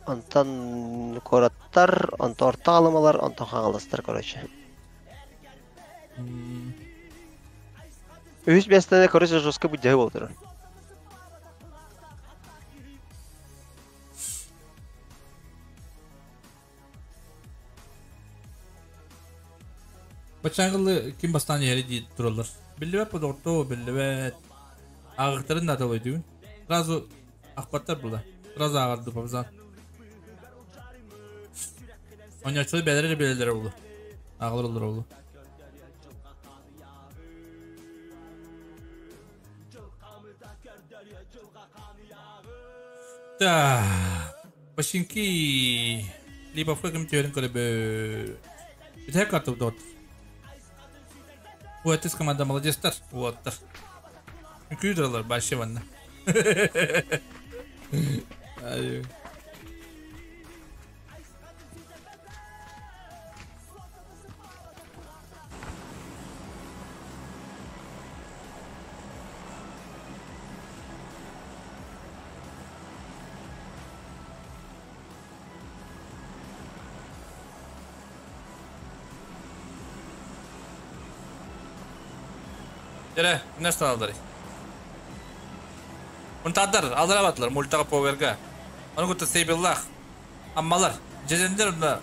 Онтон куораттар, онтон орто аалымалар, онтон хаҥаластар, короче. Үһүс миэстэни, короче, жестко буддьаһы буолтура. Бачаҥылы ким бастаан иһэри дии тураллар. Биллибэт подорто, биллибэт. Ааҕыктарын да аталойдугун. Сразу ахпаттар була. Сразу ааҕарды пабзан. Оонньооччулар бэйэлэрэ эрэ билэллэрэ буолуо. Ааҕалар олоро буолуо. Так, Починки Липовка ким түһэрин көрөбүт. Бүтэһик карта доҕоттор. Уэттис команда молодецтар, уоттар. Үҥкүү тураллар вообще манна. Ай. Tere, ne aldılar. Untaдар, алдырабатылар, мультага поверга. Оны күтті сейбиллах. Аммалар, жезендер онда.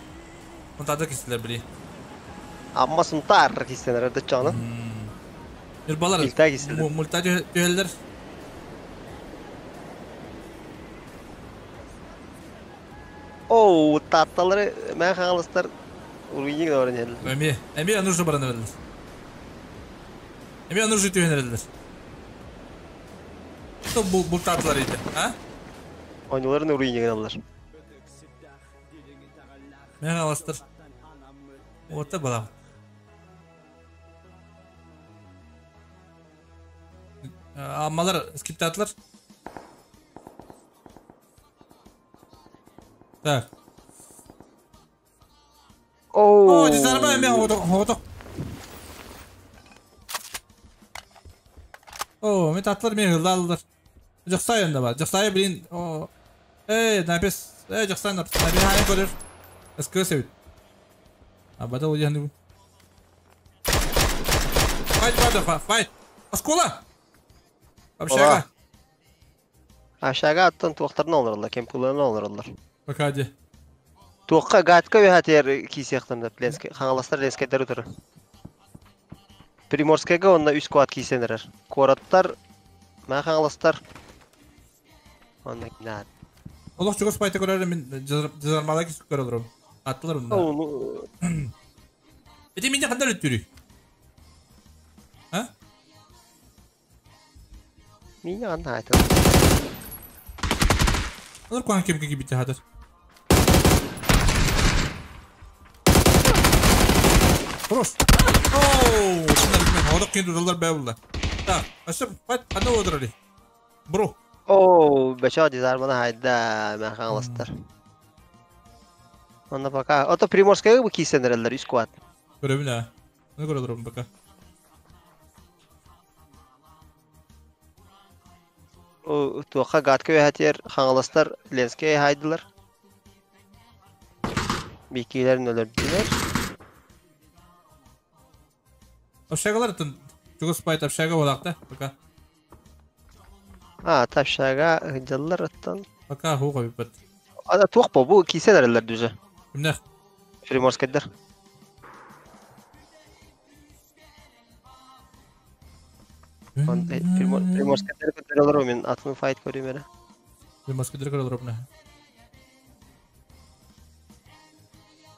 Унтадар кистилер били. Амма сунтар кистенер өтө чону. Нюрбалар. Мульта кистилер. Мульта түһеллер. Оу, татталары мен хагалыстар уруйник да баран елдер. Эми, эми анужу баран бердилер. Эми анужу түһенердилер. Что бул бул татлар иди, а? Ойнуларын уруйник алар. Мен хагалыстар. Ота бала. Аммалар скиптатлар. Так. Оу. О, дизарма эми хоток хоток. О, мен татлар мен хылдалдыр. Жаксай онда бар. Жаксай блин. О. Эй, напис. Эй, жаксай напис. Напис хайын көрөр. Эскө себит. А бадал уяны. Файт, бада, файт. Оскола. Общага. Общага аттан туақтарын оларлар, кемпуларын оларлар. Пока де. Туаққа гатка өһәтер кисияқтан Ленске, хаңаластар Ленскедер өтірі. Приморскайга онна үс куат кисенерер. Кораттар, мә хаңаластар. Онна кинат. Олох чугас пайта көрөр мен жазармала кисip көрөр. Аттылар онда. Эти мине кандай өттүрү? А? Мине кандай айтты? Алар куан кемке кибите хатыр. Хорош. Оу, шындар мен одақ кейін бә болды. Так, ашы файт ана отырали. Бро. Оу, бәча дизармана хайда мен хаңаластар. Онда пока. Ото Приморскайга бу кисенерелер үс куат. Көрөмүн а. Оны көрө турам пока. О, туаққа гатка өһәтер хаңаластар Ленскей хайдылар. Бикилерин өлөрдүлөр. Общагалар тын чугас пайт общага болакта пока. А, тапшага жыллар аттан. Пока ху коюп бат. Ада туақ бу, бу кисенерелер дүзө. Кимнер? Приморскайдар. Приморскайдар көтөрөлөр мен атын файт көрүм эле. Приморскайдар көрөлөр мына.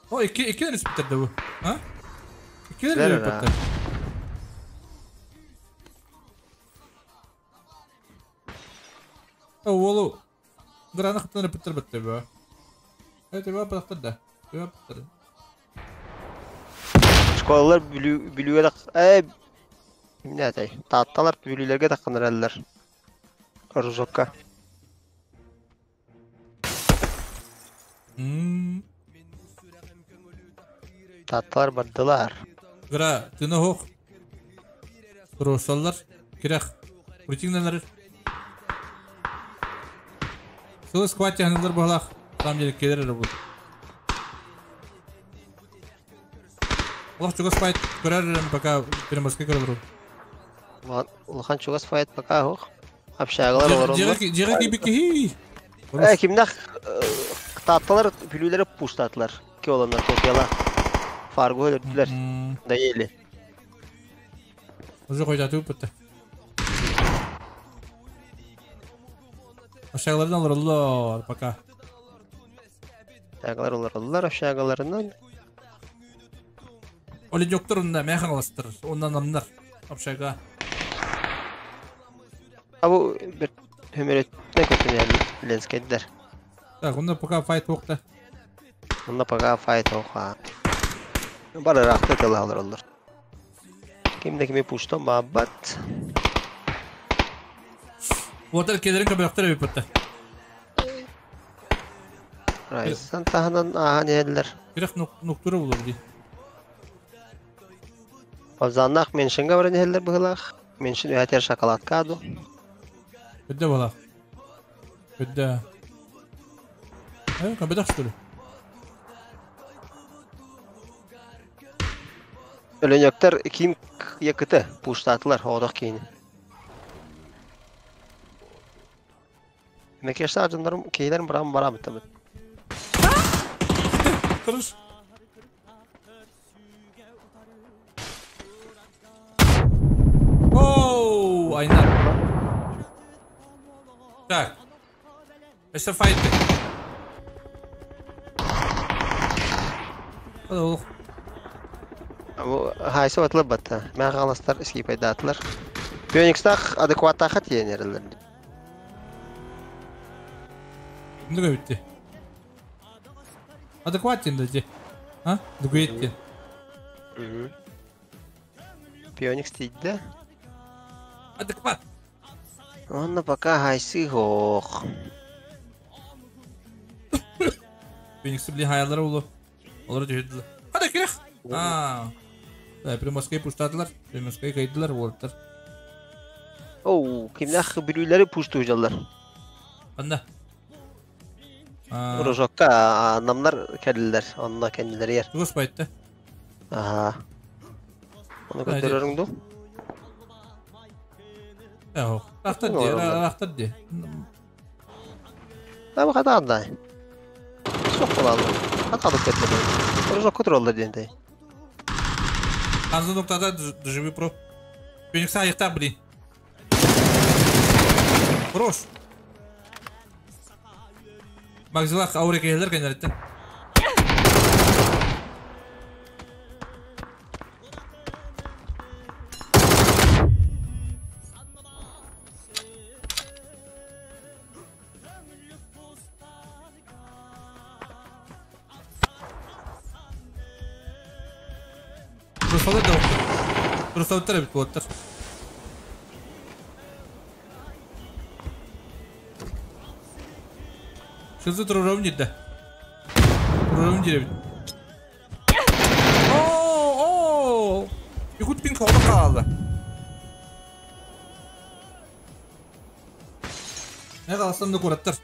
О, iki iki респектер бу. А? İki респектер. О, олу. Грана хаттан респектер битти бу. Evet, cevap bıraktı da. Cevap bıraktı. Школалар бүлүүгө да э эмне атай? Таатталар бүлүүлөргө такканыр Ружокка. Таатталар бардылар. Гра, тыны хох. Росаллар, кирах. Рутинлар. Сылы скват яхнылар балах. Там жере келер бу. Улах чугас файт көрөр пока Приморский көрөр. Улахан чугас файт пока хох. Общагалар олар. Жеге кибики. Э кимнах таатталар бүлүүлөрү пуштатылар. Ки оландар Токиола. Фарго өлөрдүлөр. Да ели. Уже койдатып битти. Общагалардан олар пока. Общагалар олар олар общагаларынан. Оли жоктор онда мяхан аластыр. Ондан амнар. Общага. А бу бир хөмөрөттө көтөнөр Ленскеддер. Так, онда пока файт окта. Онда пока файт ока. Бары рахта тылалар олар. Кимде кими пуштон бабат. Отел келерин көбөктөр бит битти. Райсан таханан ахан еллер. Бирок нуктура болор ди. Павзаннах меншинге баран еллер быгылах. Меншин өтер шоколадка аду. Өддө бала. Өддө. Э, көбөдөх что ли? Өлөнөктөр ким якыты пуштатылар оғдақ кейіні. Мекешті ажындарым кейлерім бұрам барам бітті. Хорош. Оу, Айнар. Так. Это файты. Хайсы батылы батта. Мен қаластар іске пайдатылар. Феникстақ адекваттақы тиенерілер. Ne bitti? Адекват деді. А? Дугетти. Пионикс дейді. Адекват. Онна пока хайсы хоқ. Фениксі біле хаялары олы. Олары түйеділі. Hadi керек. А. Приморская пуштадылар. Приморская кайдылар олар. Оу, кимнах біреулері пушту жалар. Анда. Рожокка намнар кәлілер, онна кәнділер ер. Туғыз байтты. Аха. Оны көтерерің ду? Әу, рақтар де, рақтар де. Ama қата андай. Соқ болады. Қат кетті. Рожок көтер олдар дентай. Анзы ноктада доживи про. Феникса аяқта, блин. Хорош. Магзилах аурек елдер кенереттен. Русалдар бит болаттар. Шызы тұрырауын деді. Тұрырауын деді. Ооо! Якут пин қолы қалды. Не қаласам да көраттар.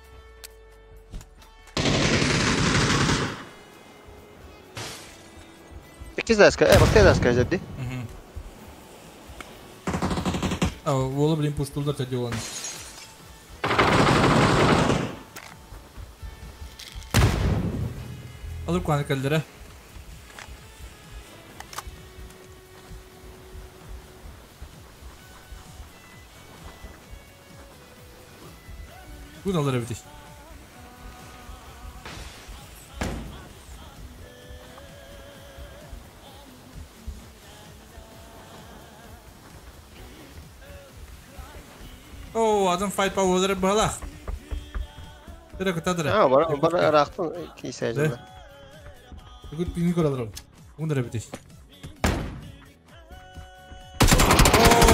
Бакте деді. Ола, блин, пуштулдар тәде оланы. Алып қаны кәлдері. Bunu alır evet. Оу, адам fight powerları bağlaq. Тірі күтадыры. А, бар бар рақтын кейсе жылы. Бүгін пиңі көралыр. Бұны бітеш.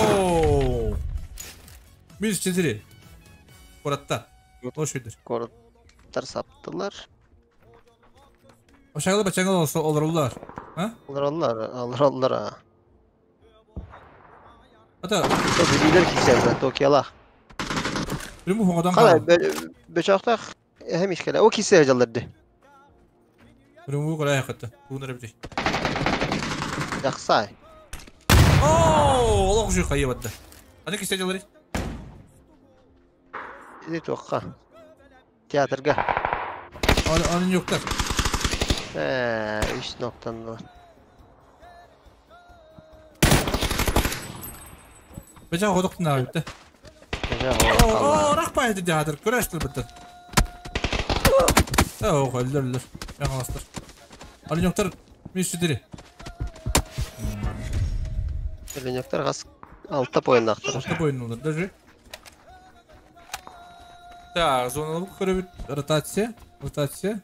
Оу! Минус 4. Коратта. Ош өйдір. Кораттар саптылар. Ошағылы бачаңыл олар олар. А? Олар олар, олар олар. Ата. Билер кейсе Токиола. Білім оңадан қалай. Бөчақтақ әм ишкеле. О кейсе жаларды. Білім қалай ақытты. Бұны бітеш. Жақсы. Ооо, олақ жүр қайы батты. Аны кейсе жалары? Иди тоққа. Театрға. Оның жоқтар. 3 ноктан бар. Бөчақ одықтын ағып бітті. Ооо, рақпай еді театр. Көрәштір бітті. Ооо, өлдір, өлдір. Жаңаластыр. Оның жоқтар минус 4. Ленектер қас 6 ойындақтыр. 6 ойын олар, даже. Так, зоналып көріп ротация, ротация.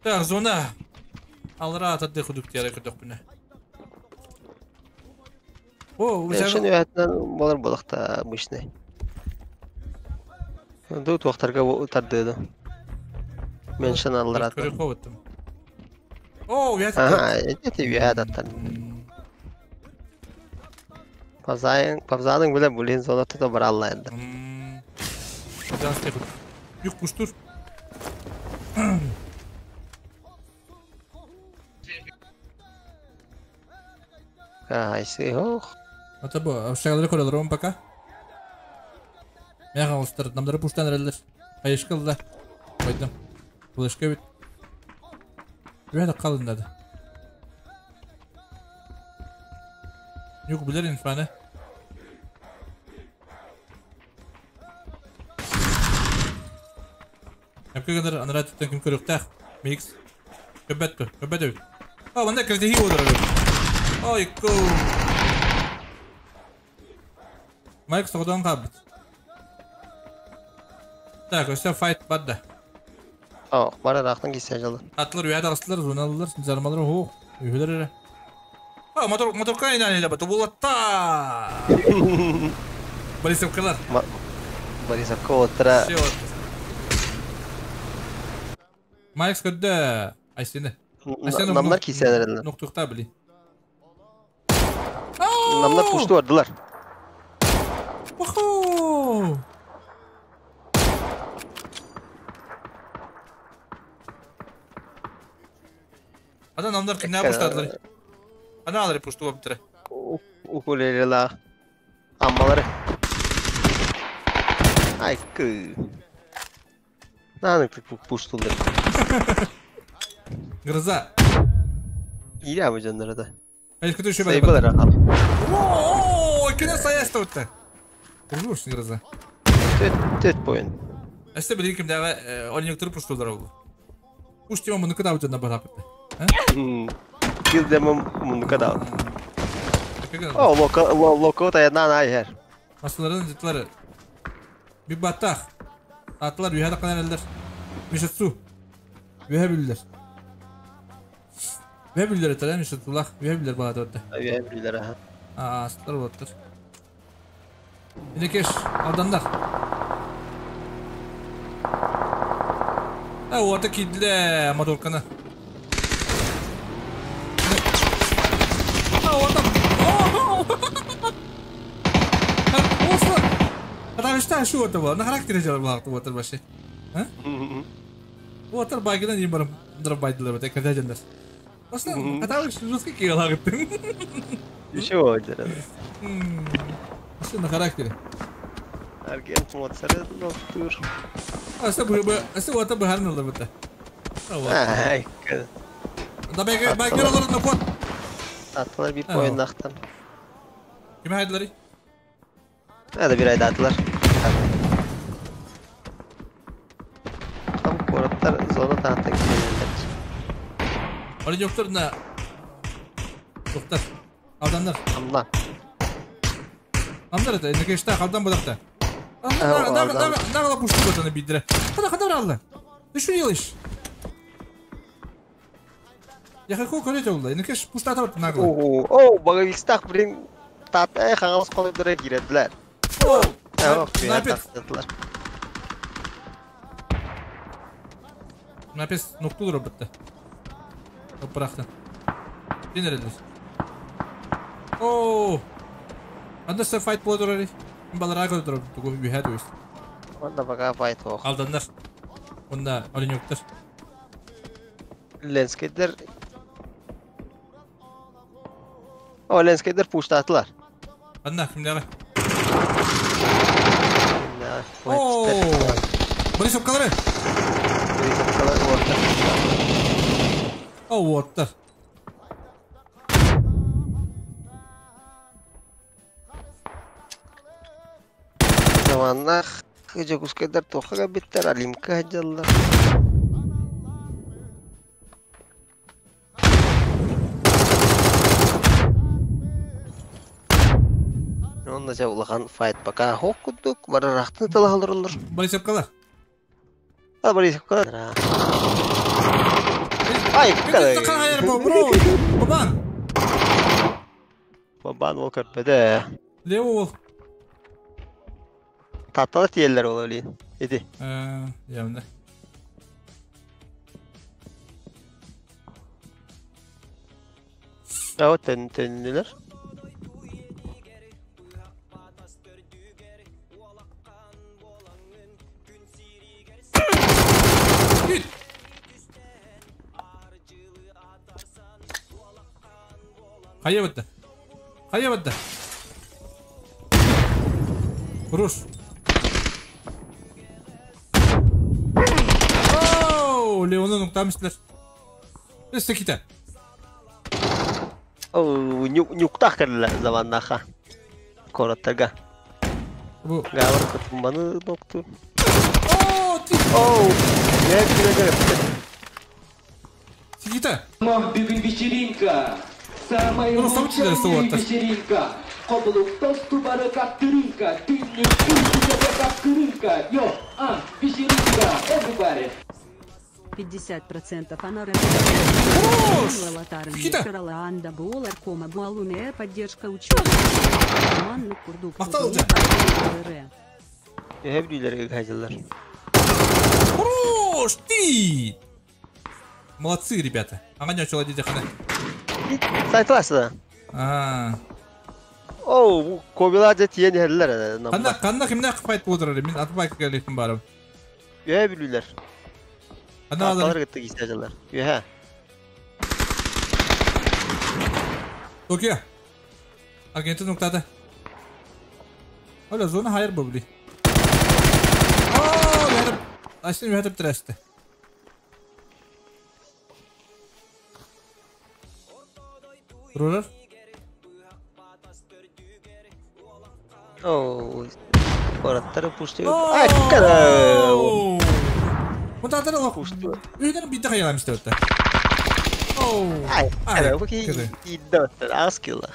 Так, зона. Алра атады худук тияры көрдік бұны. О, Шын өтінен болар болақта мышны. Ду туақтарға тардыды. Мен шын алра Көріп қойыттым. О, уят. Ага, это уят аттан. Павзаның біле бұлін зона тұта бар алла енді. Юк пуштур. Айсы ох. Ата бу общагалары көрөлөр пока. Мега олстар намдары пуштан эреллер. Айышкылда. Койдум. Флешка бит. Үһә қалынады. Юк билер инфаны. Әпке гыныр анара түттен кім көрөктәх. Микс. Көбәт көр, көбәт өй. А, мында кірдеги одыр. Ой, ку. Майк соғдан қабыт. Так, өсө файт бадда. О, бара рахтан кисә жылы. Атлар үйәді ағыстылар, зоналылар, жармалар, хо, үйелер әрі. А, мотор, моторка инан елі баты, болатта! Борисовкалар. Борисовка отыра. Все вот. Майкс көрді, Айсені. Намнар кисәләр. Ноқтықта білей. Намнар пушты бардылар. Уху! Ада намнар кімне пуштадылар? Ана алары пушту баптыры. Укулелела. Аммалары. Ай, кы. Наны пуштулар. Гроза. Иля бу жаннары да. Ай, күтү шөбә. Сайбалар. О, кине саяста өтті. Урушын гроза. Төт, төт бойын. Әсте билин кимдәге олинектер пуштулар ул. Пуш тема моны кыда үтә барап. Кил демем моны кыда. О, локо, локо та на на ер. Масаларын жытлары. Bir battah. Atlar ühə kanallar. Mişatsu. Ühə bilirlər. Ühə bilirlər etələr Mişatullah. Ühə bilirlər bana dörtte. Ühə bilirlər ha. Aa, asıtlar bottır. İnekeş, aldanlar. Ha, orada kidle motorkanı. Ha, orada. Oh! Атавышта шу ота бар. На характере жалар бар отыр башы. Ха? Отыр байгынан ем барым дробайдылар бит кәдә җәндәс. Аслан, атавыш жесткий киялар гиттем. Еще отыр. Аслан на характере. Арген моцары доктор. Аслан бу аслан ота бахарны бит. Ай. Да бәге бәге алар на кот. Атлар bir oyundaqtan. Ким хайдылар? Hadi bir ayda attılar. Tam koratlar zona tahta gidiyorlar. Orada yoktur na. Doktor. Aldanlar. Amdan. Amdan da ne geçti aldan bu dakta. Aldan aldan aldan puştu botanı bidire. Hadi hadi aldan. Düşünüyoruz. Я хочу көрөт oldu. Ne keş puştu atıp nagla. Oo, oo, bagavistaq birin tat хаңалыс қолдыра киредләр. Напис. Напис ноктулар бітті. Топырақтан. Денерелер. Оо. Анда файт болады орай. Балар ага дұрып тугу үйәд өз. Онда бага файт оқ. Алдандар. Онда оленёктар. Ленскедер. О, Ленскедер пуштатылар. Анда кимдәге? Оо. Борисовкалары. Борисовкалары оттар. О, оттар. Заманнах Жакускайдар тохага биттер, Алимка жаллар. Онда жа улахан файт пока хоккудук, барарахтын талахалар. Борисовкалар. А Борисовкалар. Ай, калай. Бро, бабан. Бабан ол көрпеде. Лево ол. Таталы тиелер ол өлейін. Иди. Явно. А вот теннилер. Хайа бітті. Хайа бадда. Руш. Оу, Леону нуктамыштылар. Өстө кита. Оу, нюктах кэллэ заманнаха. Короттага. Бу. Гавр кутумбаны нокту. Оо, ти. Оу, не кирегер. Сигита. Бүгүн вечеринка. Самая Ну, лучшая сам в мире вечеринка. Хоблук тосту барака тырынка. Ты не куришь, как крынка. Йо, а, вечеринка, everybody. 50% она поддержка учебы. Хорош, ты! Молодцы, ребята. Ага, не начала дядя Хана. Сайтласы. А. Оу, кобила тиен херлер. Канна, канна кимне кыпайт болдырар. Мен атбай келетин барым. Үе билүлөр. Ана алар кетти кисажалар. Үе. Токио. Аргентина ноктада. Ола зона хайыр бу били. Оо, ярып. Ашын өтүп турасты. Турар. Оу, кораттары пушты. Ай, кара. Мутатары лох. Үйден битте каялам истеп. Оу. Ай, кара, бу ки иддер аз килла.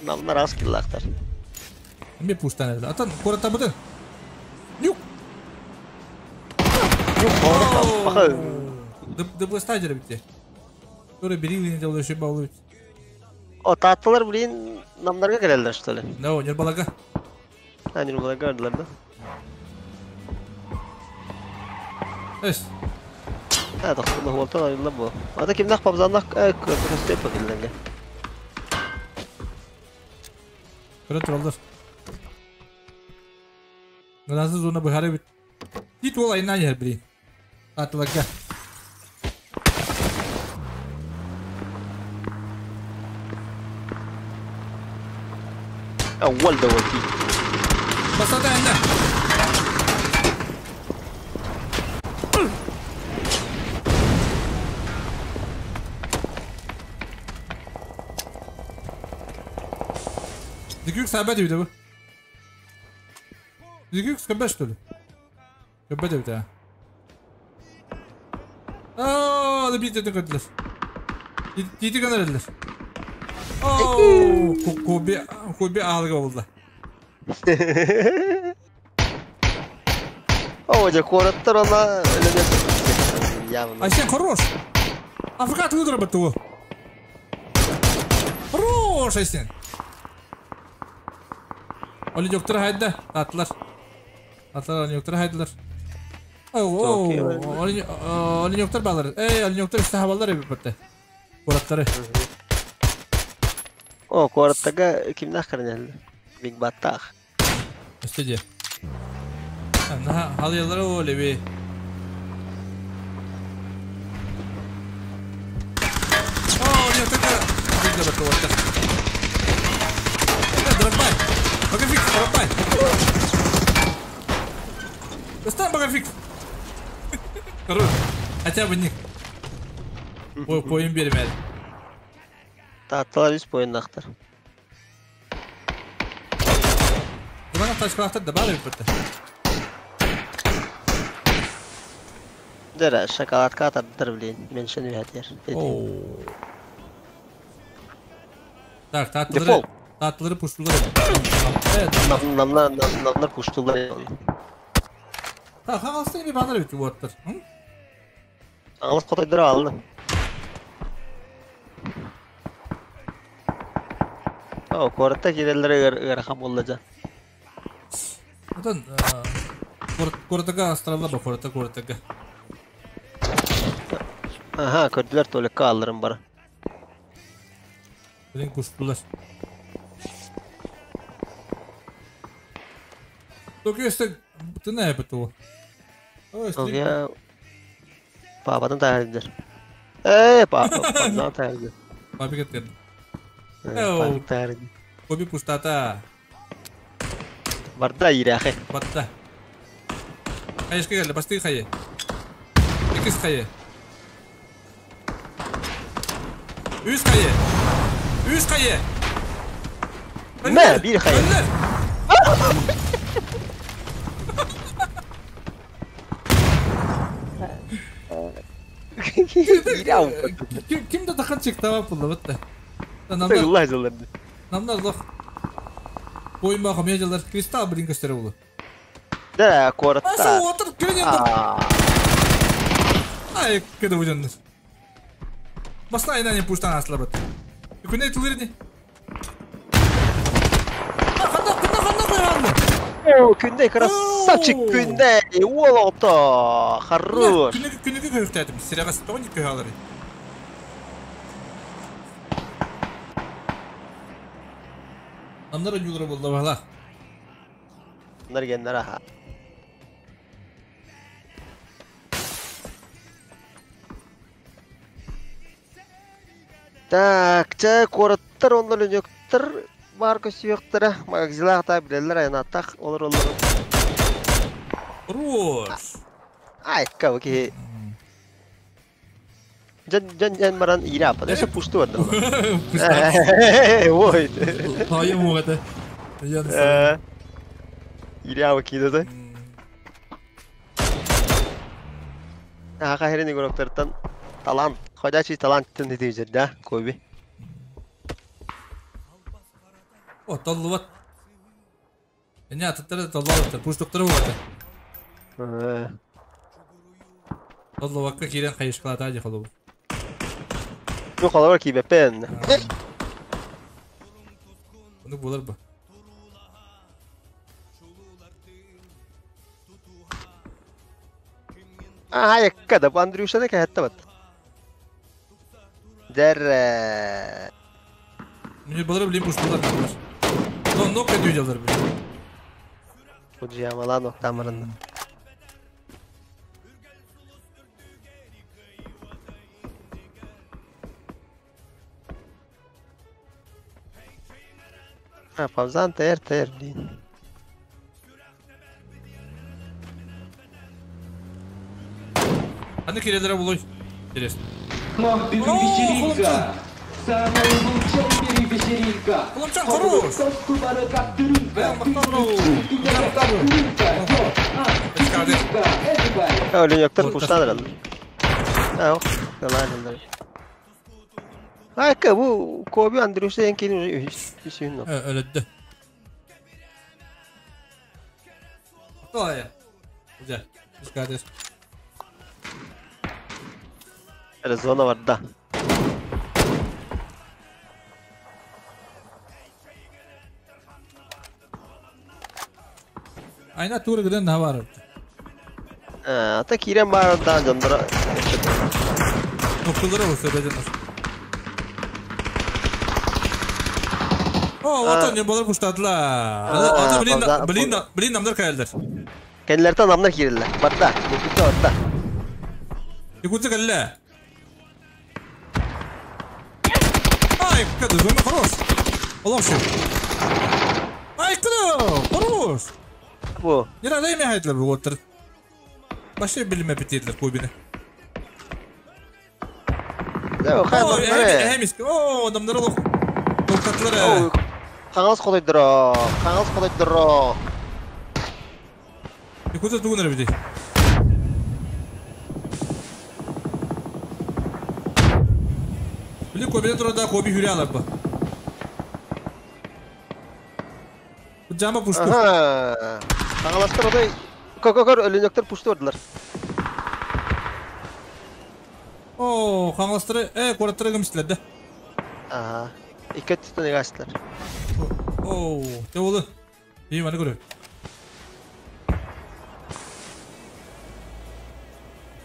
Намнар аз киллактар. Эме пуштан эле. Атан кората бутын. Нюк. Нюк, баха. Ды стадия битте. Тура бери не делаю еще балуют. О, татлар, блин, намнарга келелер, что ли? Да, Нюрбалага. А, Нюрбалага öldüler да? Эс. Ha, doktorlar voltan ayrıldı bu. Ата кимнах пабзаннах көстеп бакилленге. Көрө туралдар. Гынасы зона быхары бит. Дит ол айынан ер блин. Татларга. Awwal da waki. Басата энде. Дикюк сабат үйдө бу. Дикюк скабаш что ли? Кабат үйдө. Аа, да бит это көтүлөр. Тити канарылар. Оу, Коби, Коби алга болду. О, же кораттар она явно. А сен хорош. Африка тудыр батту. Хорош, Айсен. Оли доктор хайда, татлар. Татлар оли доктор хайдылар. Оу, оли оли доктор балар. Эй, оли доктор сахабалар битте. Кораттары. О, кораттага кимнах кырнел? Биг Баттах. Өстеде. На халыялары оли би. О, оли доктор. Биг батту. Дропай. Багафикс, пропай! Достань багафикс! Хорош. Хотя бы них. Поим бермedi. Татлар үс бойындақтар. Дымана ташкалақтар да бар бітті. Дәрі, шоколадка атардыр, блин. Мен шын үйәтер. Так, татлары... Татлары пуштулар. Evet. Namlar puştular. Так, хаңалыстан bir банар бит буаттар. Аңлас котойдыр алды. О, коратта кирелер ырахан болду жа. Одан коратага астралла ба кората коратага. Аха, көрдүлөр толекка алырым бара. Блин, пуштулар. Токио тына биту. Токио пападан тайырдыр. Эй, папа, пападан тайырдыр. Папа кеткен. Пантар. Коби пустата. Барда ирахе. Батта. Хайышка келді, басты хайы. Икис хайы. Үс хайы. Үс хайы. Мә, bir хайы. Ким да тахан чыкты var pulda bitti. Allah jıllardı. Namlar loh. Boyun bakım yacılar. Kristal bilin gösteri bulu. Да, коротко. Asa otur kırın yandı. Ay kıdı bu canlar. Basna aynen puştan asla bat. Күнә тулырды. Ханда ханда ханда koyalım. О, күндей красавчик күндей. Олото. Хорош. Күнеге күнеге көртәдем. Сирәгә тоник көһалары. Намнар юлары булды бала. Нар геннер аха. Так, ча кораттар онлар өнөктөр бар көсүйөктөр магазилах та билелер айнаттак олар олар. Хорош. Ай, кабы Жан жан жан маран ирапа, это пусту одно. Ой. Ай, мугата. Я Ирява кидede. Аха херини гороктартан талант, ходячий талант тен да, Коби. О, таллыбат. Эне атыттары таллабаттар, пуштуктары болот. Таллыбакка кирен кайышкалата же холобу. Бу холобар кийбеппен. Буну болар бу. А, яккада бу Андрюша да кәһәттә бат. Дәр. Мне болар билем пуштулар. Но но кәдү жалар билем. Бу жамала ноктамырында. А, Павзан тер тер, блин. Аны керелер булой. Интересно. Бүгүн вечеринка. Самая лучшая в мире вечеринка. Хлопчан, хорош! Өлөнөктөр пуштаныр алды. А, ок, Айка, бу Коби Андрюша енкин үсүн. Өлөттү. Тоя. Уже, искадыр. Зона бар да. Айна тур гиден на бар. Ата кирен бар да жандыра. Нокталары болса беден. О, ватан не болар пуштадылар. Ата блин, блин, блин намдар каялдар. Кенлертен намдар кирилер. Батта, бу батта. Якутса калла. Ай, кады, зона хорош. Аллах шу. Ай, кады, хорош. Бу. Не надо ими хайтлар бу оттыр. Башы билме битедлер кубины. Да, хай бар. О, намдар аллах. Токтатлар. Қаңыз қолайдыро, қаңыз қолайдыро. Якутса тугунар бити. Били кобиден турада коби хүрэ алар ба. Жама пушту. Аха. Қаңыластар одай көр өлөнөктөр пушту ордулар. О, қаңыластары, кораттары кемистилер да. Аха. Икки түстөн эгастылар. О, те болду. Ии, маны көрө.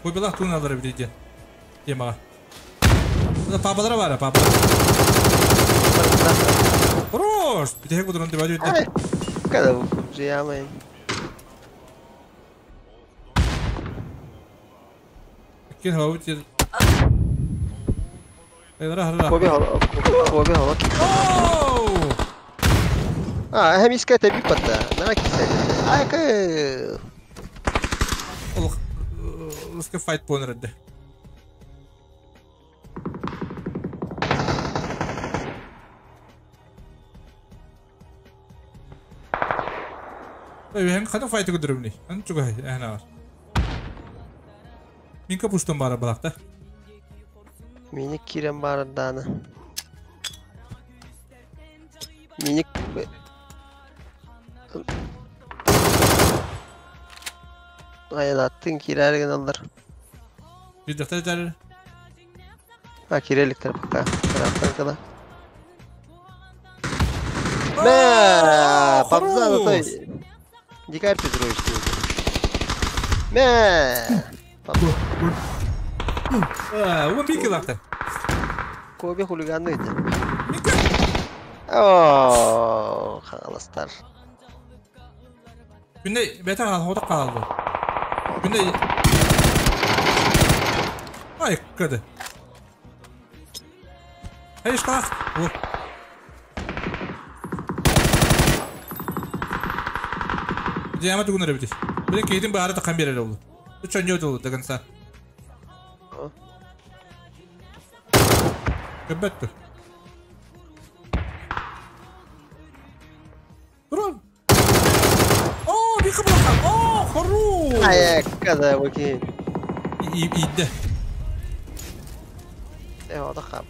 Кобилах тугун алар бити. Темага. Папалар бар, папа. Хорош! Битех будрун деп айтып. Када бу жиямай. Кен хавы тер. Коби хала. А, hem iskete bir patta. Merak etme. Ay kı. Ол Лыска файт понырды. Ой, hem қана файты көдірімні. Аны чуга, әхна бар. Мен капустон бара балақта. Мини кирем барданы. Мини Айылаттын кирерген алдар. Bir defter. Ha kirelikler bak ha. Taraftan kala. Мә, Пабза той. Дикарь Петрович. Мә. Уон бик лакта. Коби хулиганды ити. О, халастар. Күнде бәтер хода қалды. Күнде Ай, кыды. Эй, шках. Диама тугунар бит. Билен кейдин бары та камбер эле болду. Үч ойнойду болду до конца. Көбөттү. Урон. О, бик булган. О, хорош. Ай, када окей. Иде. Э, ода хап.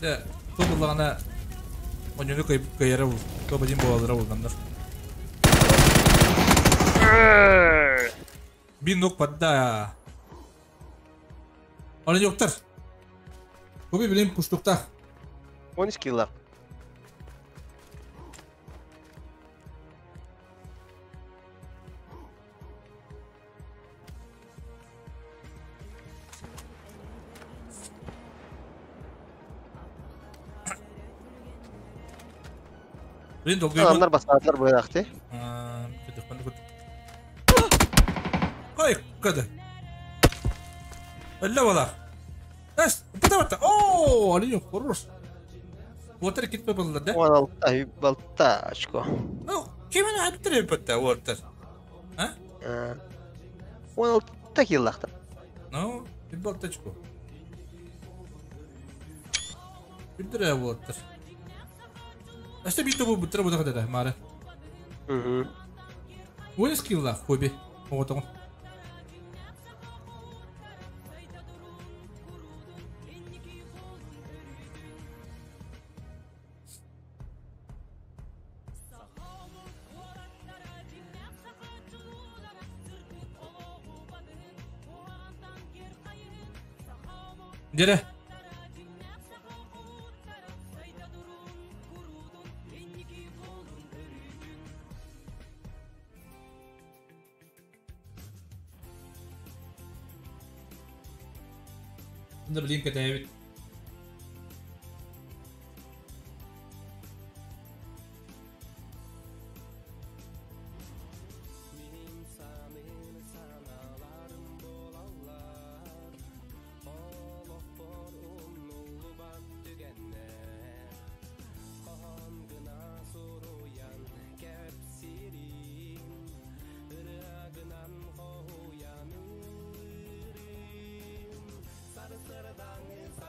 Да, то булгана ойнойду кыйара бул. То бадин болалар булгандар. Bir nok padda. Onun yoktur. Bu bir bilim kuşlukta. 13 kill. Bilim dolguyu. Adamlar basardılar buraya aktı. Ай, када. Өллө балар. Эс, бата бата. О, али хорош. Water китпе болду да? 16 балта очко. Ну, кимин аттыр бата water. А? 16 киллахта. Ну, балта очко. Билдире water. Ашта биту бу бутра бу да мара. Угу. Уон скилла хоби. Оготогон. Дере. Bunda bir link edeyim.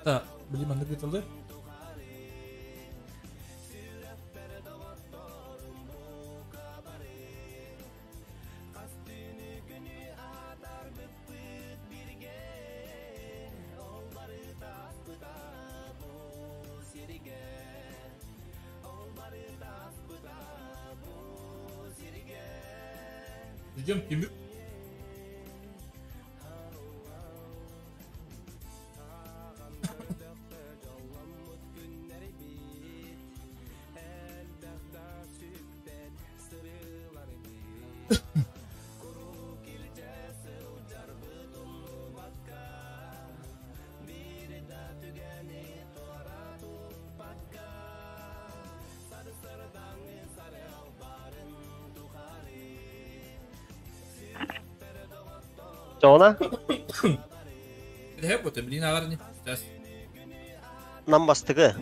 Hatta bileyim anlık yatıldı. Ждем Тимир. Жона? Hep bu temlin ağarını. Сейчас. Нам бастыгы.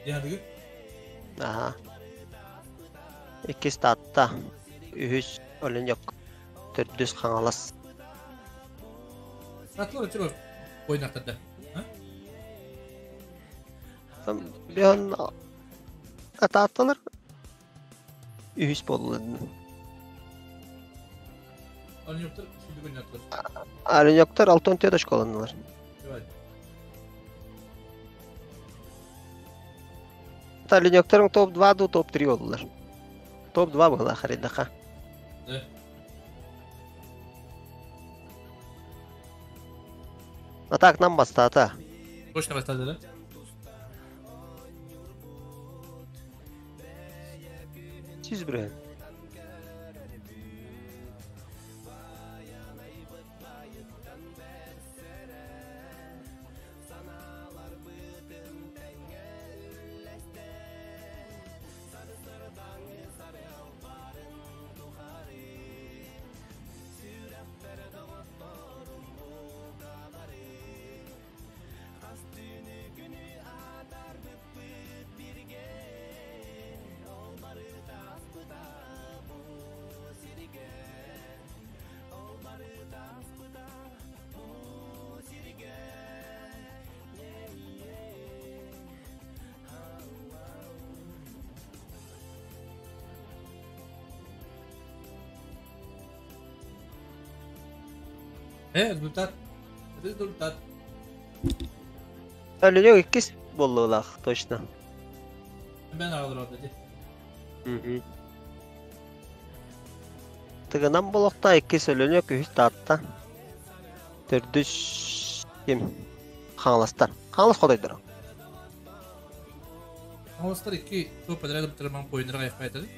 Дьаһадыгы? Аха. Иккис Таатта, үһүс Оленек, төрдүс Хаҥалас. Таатталар өтө ойнақтарды. Бион Таатталар үһүс буоллулар. Оленектар сүйдүк ойнаттылар. Оленектар 64 очколаннылар. Оленектарың топ-2 ду топ-3 болдулар. Топ-2 была хариддаха. Да. А так нам бастата. Точно бастады, да? Сиз бүрен. Результат. Результат. Оленек иккис боллулах, точно. Мен ағалар орда де. Тыгынан болохта иккис Оленек, үһүс Таатта. Төрдүс ким? Хаҥаластар. Хаҥалас хотойдоро. Хаҥаластар икки топ подряд бутырман ойыннарға аяқпайтады.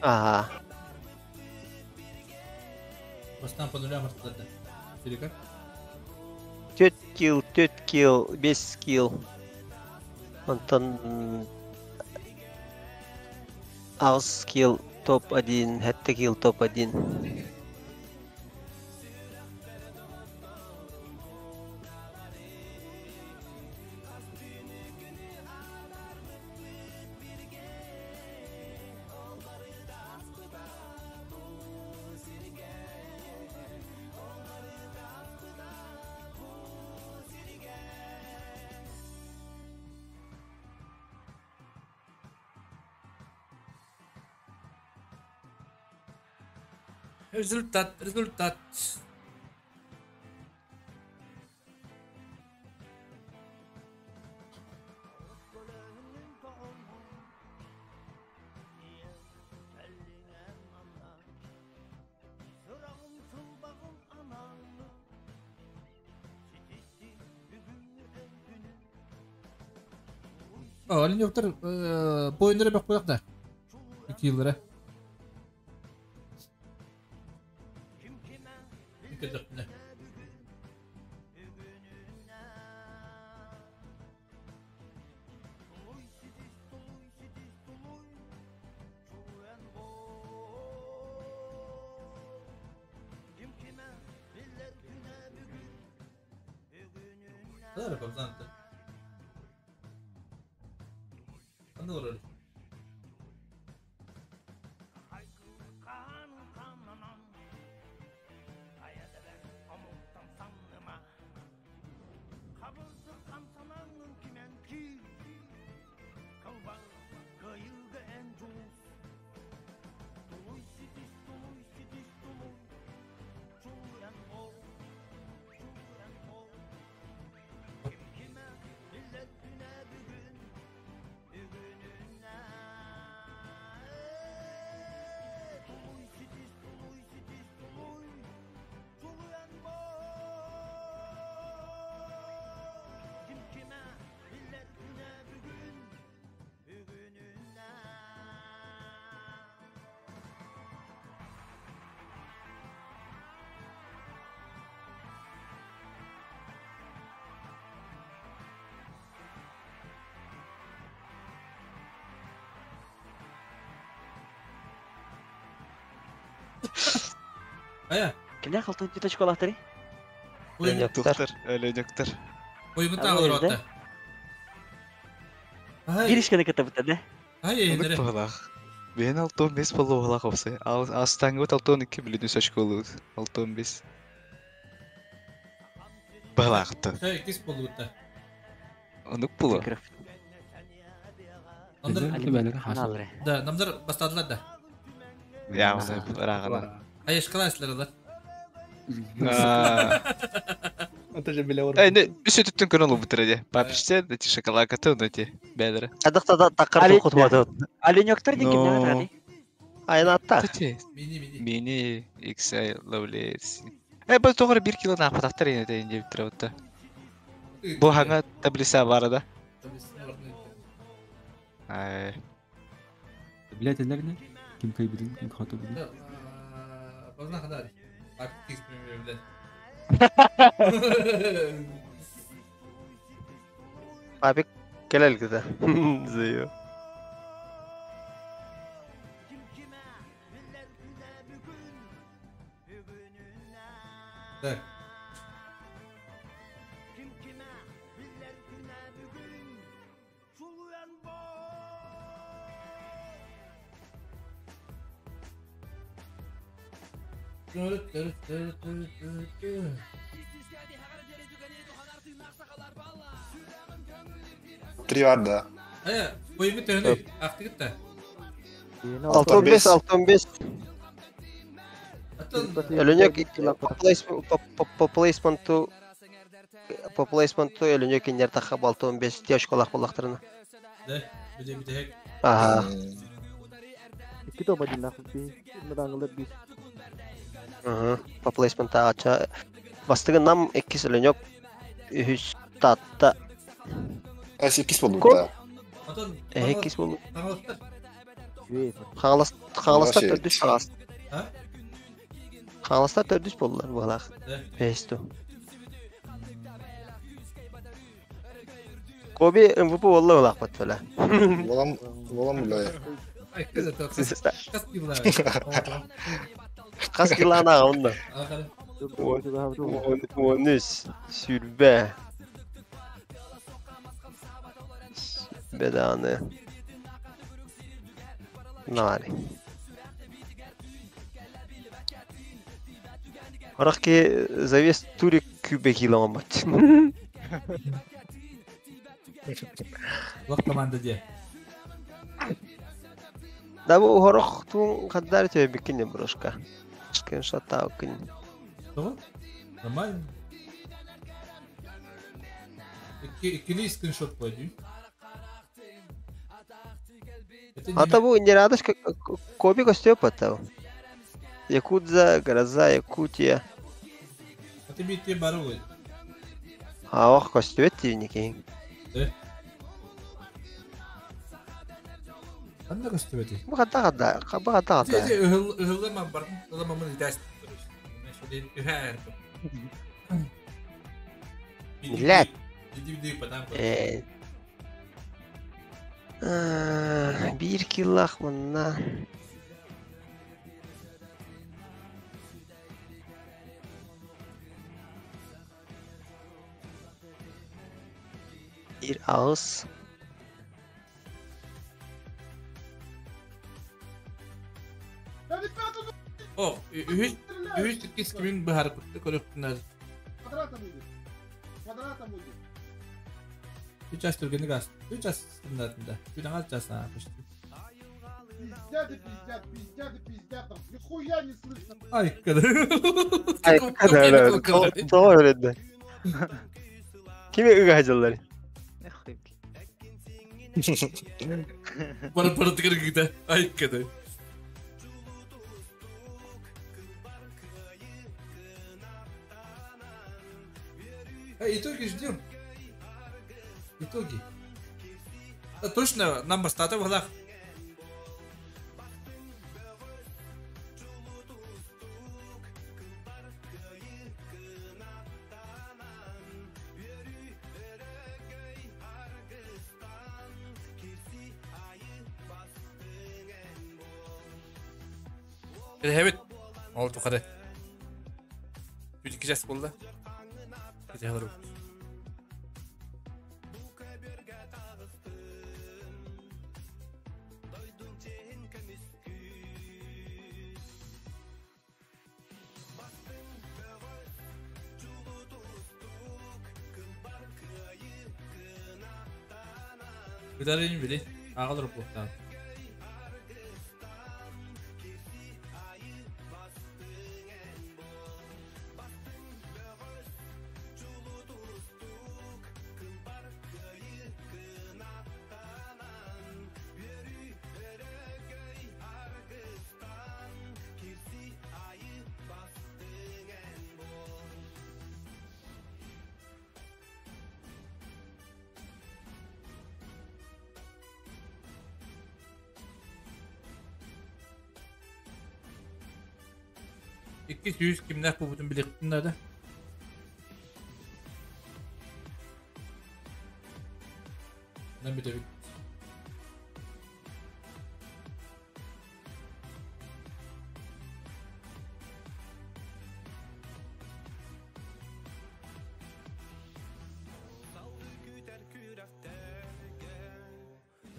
Ага. Бастан по нулям артылады. Сирика? 4 килл, 4 килл, 5 килл. Онтон аҕыс килл топ-1, 7 килл топ-1. Результат, результат. Оленектар бойындары бек қояқ да. Екі жылдары. Ая. Кимнәр калтын точка алахтары? Оленектар. Оленектар. Ойын тағылыр отта. Бир ишканы кытабыта да. Ай, Онук баҕалаах. Бэйэн 65 болуоҕалаах опсай. Астаҥҥыбыт 62 билин үс очколуут. 65. Баҕалаахта. Иккис болуутта. Онук булу. Да, намдар бастадылар да. Я ырааҕына. Айышкалар алар. Эй, не, үс өтүттэн көрөн олбуттар эди. Папиште, эти шоколадкаты, ну эти бәлері. Адықта таққар тоқытмады. Оленёктар деген кимнен атады? Айнатта. Мини, XI, Lovely. Э, бұл тоғыры 1 кило нақпатақтар ене дейін деп тұр отта. Бұл хаңа таблица бар да. Ай. Блять, эллерне? Ким кайбидин, ким хата бидин. Базна хадар. Папик блядь. Папик келелгіді. Зıyor. Так. Три бар да. Ая, бойымы төнү, актыгытта. 65, 65. Өлөнөк по плейсменту по плейсменту өлөнөк киндер таха 65 тешколах боллахтарына. Да, биде биде. Ага. Икки тоба динах би, мадаңылар би. Ага, по плейсмента ача бастыгы нам иккис өлөнөк үс татта. Эс иккис болду да. Иккис болду. Хагалас хагаластар төрдүс хагалас. Хагаластар төрдүс болдулар бугалах. Бесту. Коби MVP болду булах бат бала. Болам, болам булай. Кас килана онда. Онус сүрбе. Беданы. Нари. Арахки завес турик күбе киломат. Лох команда де. Да бу хорох тун каддар тебе бикини брошка. Скриншот кин. Что? Нормально. Иккили скриншот клади. Ата бу индирадыш коби костёп атау. Якудза, Гроза, Якутия. А ты бите баруй. А ох, костёт тивники. Да. Анда костёт. Бу хата хата, бу хата хата. Ыһылла ма бар, ыһылла ма мын дәс. Блядь. Иди потом. Бир киллах мынна. Бир ağız. О, үһүс үһүс иккис кимин быһар кутты көрөктүнөр. Квадратом будет. Квадратом будет. Үч час түргенdik ас. Үч час стандартында. Үч аңа час а почти. Пиздят и пиздят, пиздят и пиздят. Там нихуя не слышно. Ай, када. Ай, када. Тоҕо өрөддө. Кими ыга хажаллар? Бара бара тыгыр Ай, када. Эй, итоги ждем. Итоги. Да, точно, нам бастата в глав. Evet. Oldu kadar. Үч жас болды. Кете алыр. Ыдарыйын били, ааҕалар буолтаан. 200 кимнээх буолбутун билиэхпин наада. Нам бүтэбит.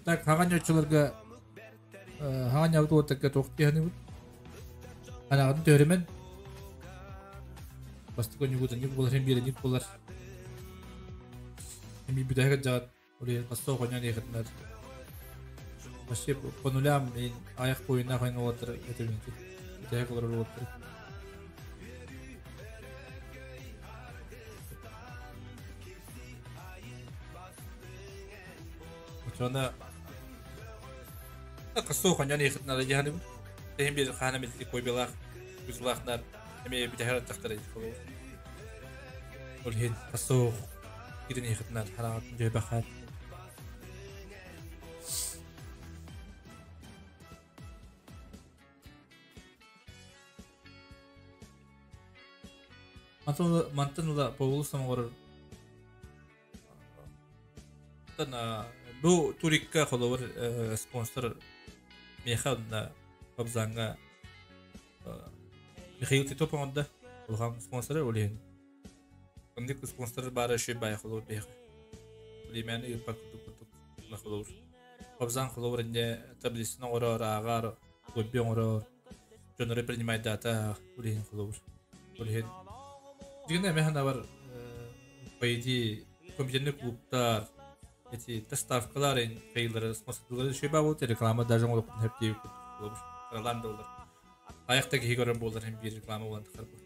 Так, хаҥан ньоччуларга хаҥан ньабыт уоттарга туох диэхинибит? Анаҕын төөрүмэн бастакы ньугута ньук буолар, хим биэрэ ньук буолар. Эми бүтэһик дьаҕат Улиен хасса оҕонньон иэхэтинэр. Вообще по нулям аяқ бойына хайын олаттар этебинти. Бүтэһик олорор уоттар. Очона хасса оҕонньон иэхэтинэр дьаһаныбыт. Тэһин биэр хаана милти койбелах күзлахнар эме бүтэһэр аттахтар Ол иһин хасса кирин иэхэтинэр хараҕатын дьөйбэххэ. Мантан ыла Павлус оҥорор бу турикка холобур спонсор миэхэ онно Бабзаҥҥа Михаил Титов оҥордо улахан спонсоры ол иһин Оннук спонсор баара үчүгэй баайа холобур биһиэхэ. Бириэмэни ыыппат курдук курдук холобур. Хобзан холобур инньэ таблицаны оҥорор, ааҕар, хобби оҥорор, дьоннору принимайдаата ол иһин холобур. Ол иһин дьиҥинэ эмэ санаабар по идее компьютерный клубтар эти доставкалар кайылары спонсордуулары үчүгэй баа буолуо реклама даже оҥоруохпун сөп диэбит курдук холобур. Кыралаан да буоллар. Айах да киһи көрөр буоллар иһин биир реклама буолан тахсар буолар.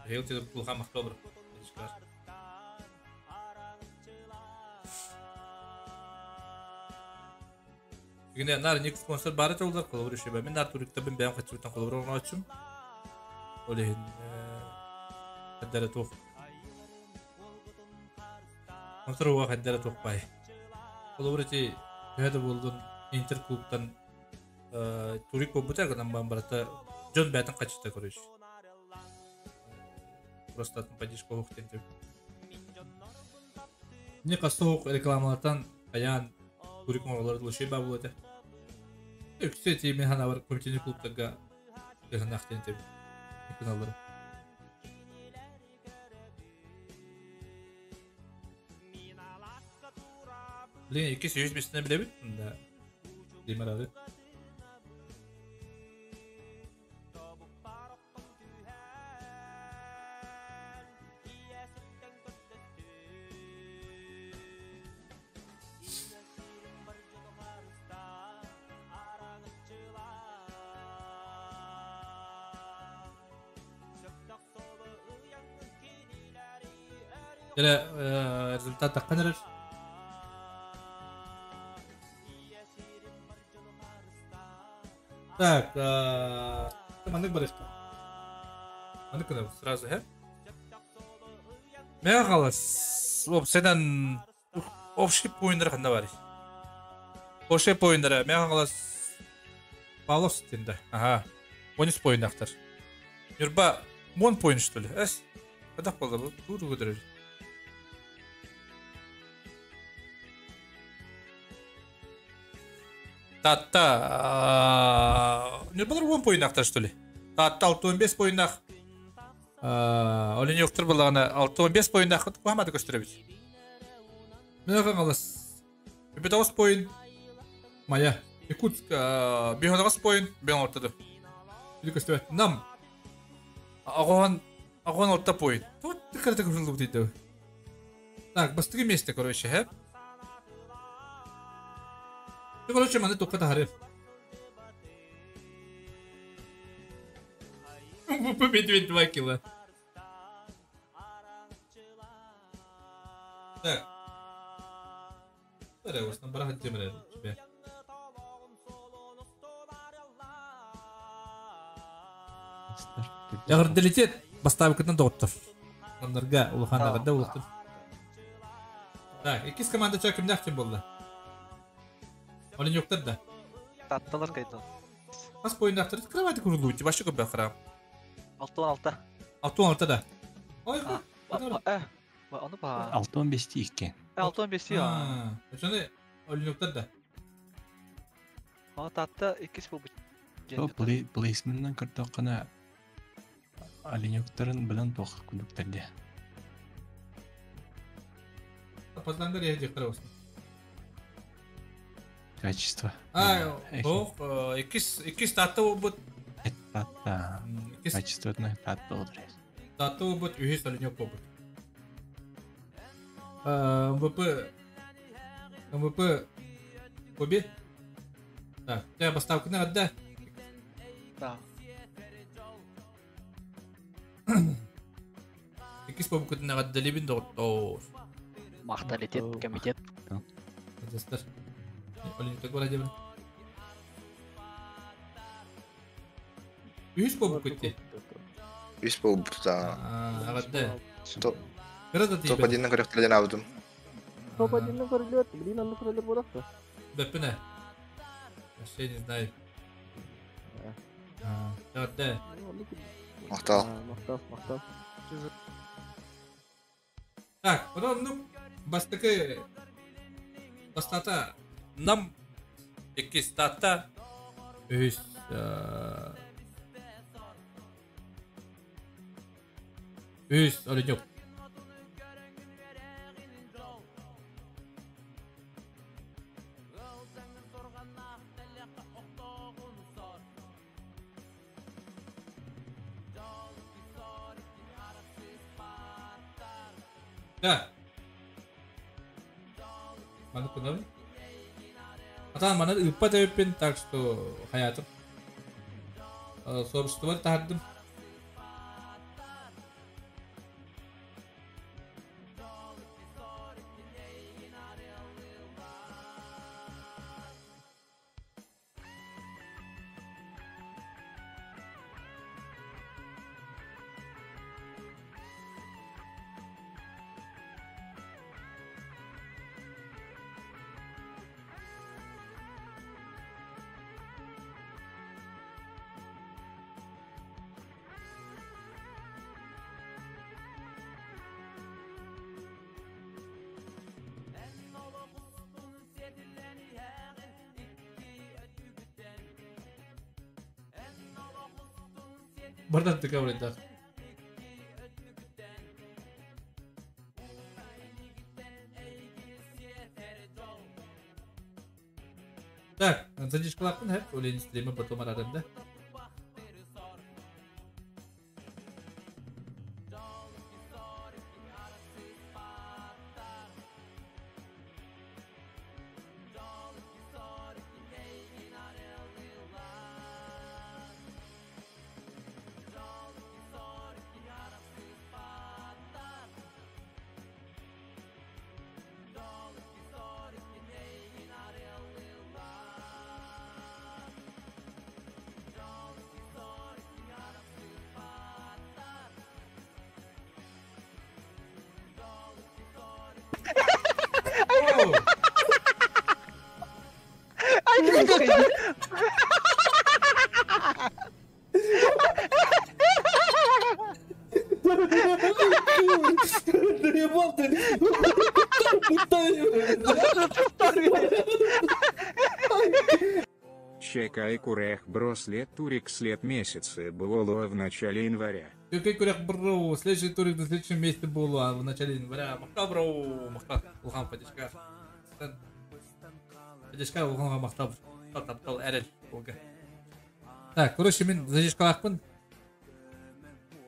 Эһиил улахан махтал бар. Игне нар ник спонсор бары толдар холобур үшебе. Мен нар туриктабын бэйэм хаччыбыттан холобур оҥооччум. Ол иһин хаддара туох. Спонсор уга хаддара туох бай. Холобур ити төһө да буоллун Интер клубтан турик буолбута гынан баран барыта дьон бэйэтин хаччыта короче. Просто атын поддержка оһох диэн Не хас рекламалартан хайаан турик оҥороллор дылы баа буолуо этэ. Үксэ ити мин санаабар компьютерный клубтарга тыһыннаах диэн этэбин. Каналлары. Блин, 200 бестіне билебит. Да. Димарады. Эрэ результат таххан эрэр. Так, маннык барыахта. Маннык гынабыт сразу, һэ? Мэ хаалас. Уопсайынан общий поинтер ханна барый? Общий поинтера мэ хаалас Павлов да. Ага. 13 поинтахтар. Нюрба 10 поинт что ли? Эс. Кадах болду бу? Тур көтөрөр. Татта Нюрбалар 10 поинтахтар что ли? Татта 65 поинтах. Оленёктор буллаҕына 65 поинтах куһаматы көстөрөбүт. Мөҕө галас. 9 поинт Майа. Якутск 5 поинт бен ортоду. Или көстөбөт. Нам. Агон агон орто поинт. Тут кырты кырылды бу Так, бастыгы месте, короче, хэ. Короче, маны тоққа тахары. Медведь 2 кило. Так. Бара, осынан бара хаттемер тебе. Эҕэрдэлитет бастаабыкытынан доҕоттор. Аннарга улахан эҕэрдэ улахтын. Так, иккис команда ча кимнээх ким буолла? Оленёктар да. Татталар кайдал. Хас бойундаахтар кровати куруллубут, башы көбө храм. 6-16. 6-16 да. Ой, Ону ба. 6-15 иккен. 6-15 я. Ошону Оленёктар да. А татта иккис болбут. То плейсменнан көрдөккына оленёктарын билен тох күлүктэрде. Пазлангар я дехтар болсын. Качество. А, ох, иккис татта болбут. Татта. Качествотно татта болдур. Татта болбут, үһүс оленёк болбут. МВП МВП Коби. Так, я поставку на отда. Да. Иккис побукутун эҕэрдэлиибин доҕоттоор. Махталитет, комитет. Адьастар. Олимпик бара дебин. Үһүс побукутти. Үс болбута. Эҕэрдэ. Топ. Кыра да Топ один көрөктөрден алдым. Топ один көрүлөр, блин, онну көрүлөр болот да. Бэппинэ. Вообще не знаю. Эҕэрдэ. Махтал. Махтал, махтал. Так, потом, ну, бастакы бастата нам иккис татта үһүс үһүс Оленёк. Да. Маны кунабын. Атан маны ыппа тэбиппин, так что хаятым. Сообществолар тахардым. Бардан тыка да. Так, задержкалаппын хэп, олен стрима потом арадым да. Чекай курех бро след турик след месяца было в начале января. Чекай курех бро, следующий турик на следующем месяце было в начале января. Махтал бро, махтал, улхан поддержка. Поддержка улханга махтал, таптал эрел олга. Так, короче, мен задержкалаахпын.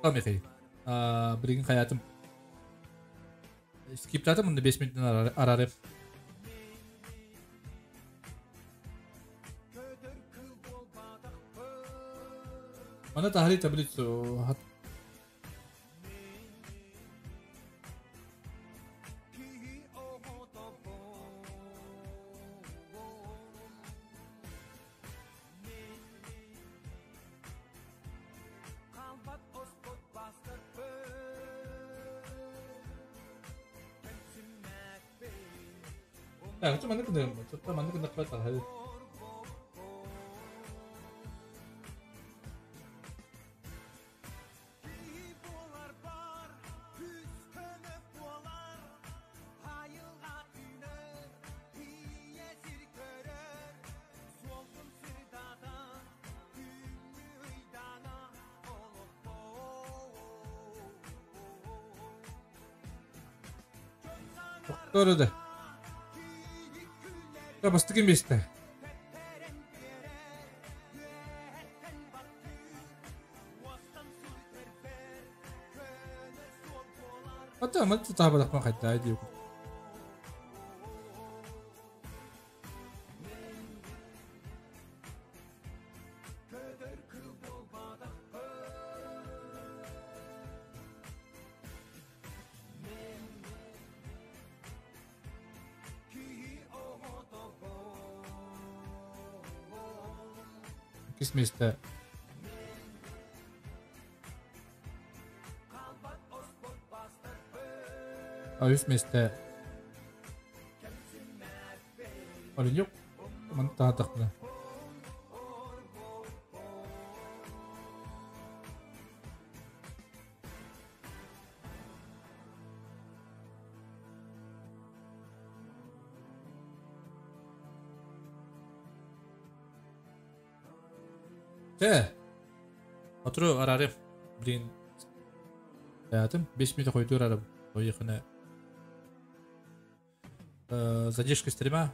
Михай. Билигин хаятым. Скиптатым, онда 5 минуттан арарып. Мана таһари таблицу. Так, маннык гыныам. Тутта маннык гыннахпа таһари. Тохтор да. Да бастакы место. Ата мат таабадахпан хайдаа диэку. Иккис миэстэ. А үс миэстэ. Оленек. Маны таһаатахпына. Чэ. Отру арарым. Блин. Аятым 5 минут хойдур араб. Ойыхына. Задержка стрима.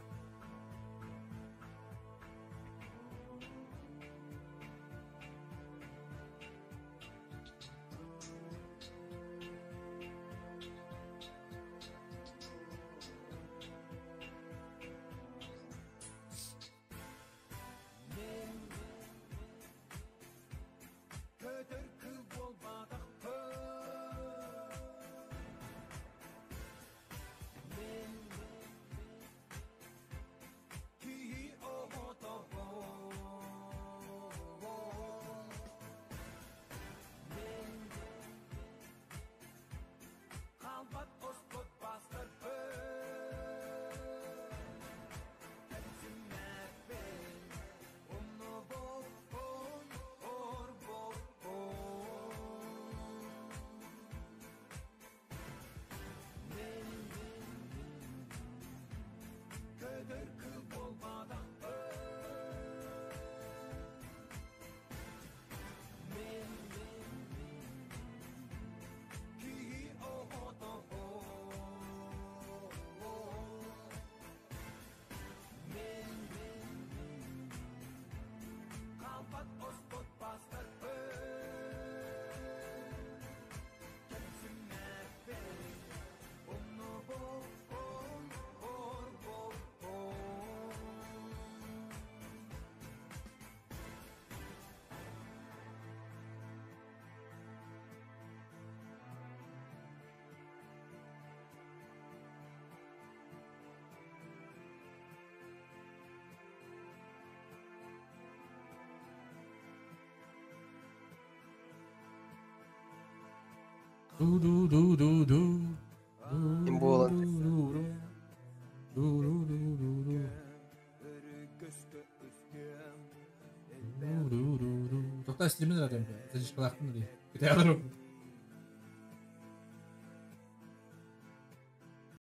Ду-ду-ду-ду-ду. Ким буолан? Ду-ду-ду-ду-ду. Ду-ду-ду-ду. Тоқта стримин радым. Задержкалаахпын дии. Китааларым.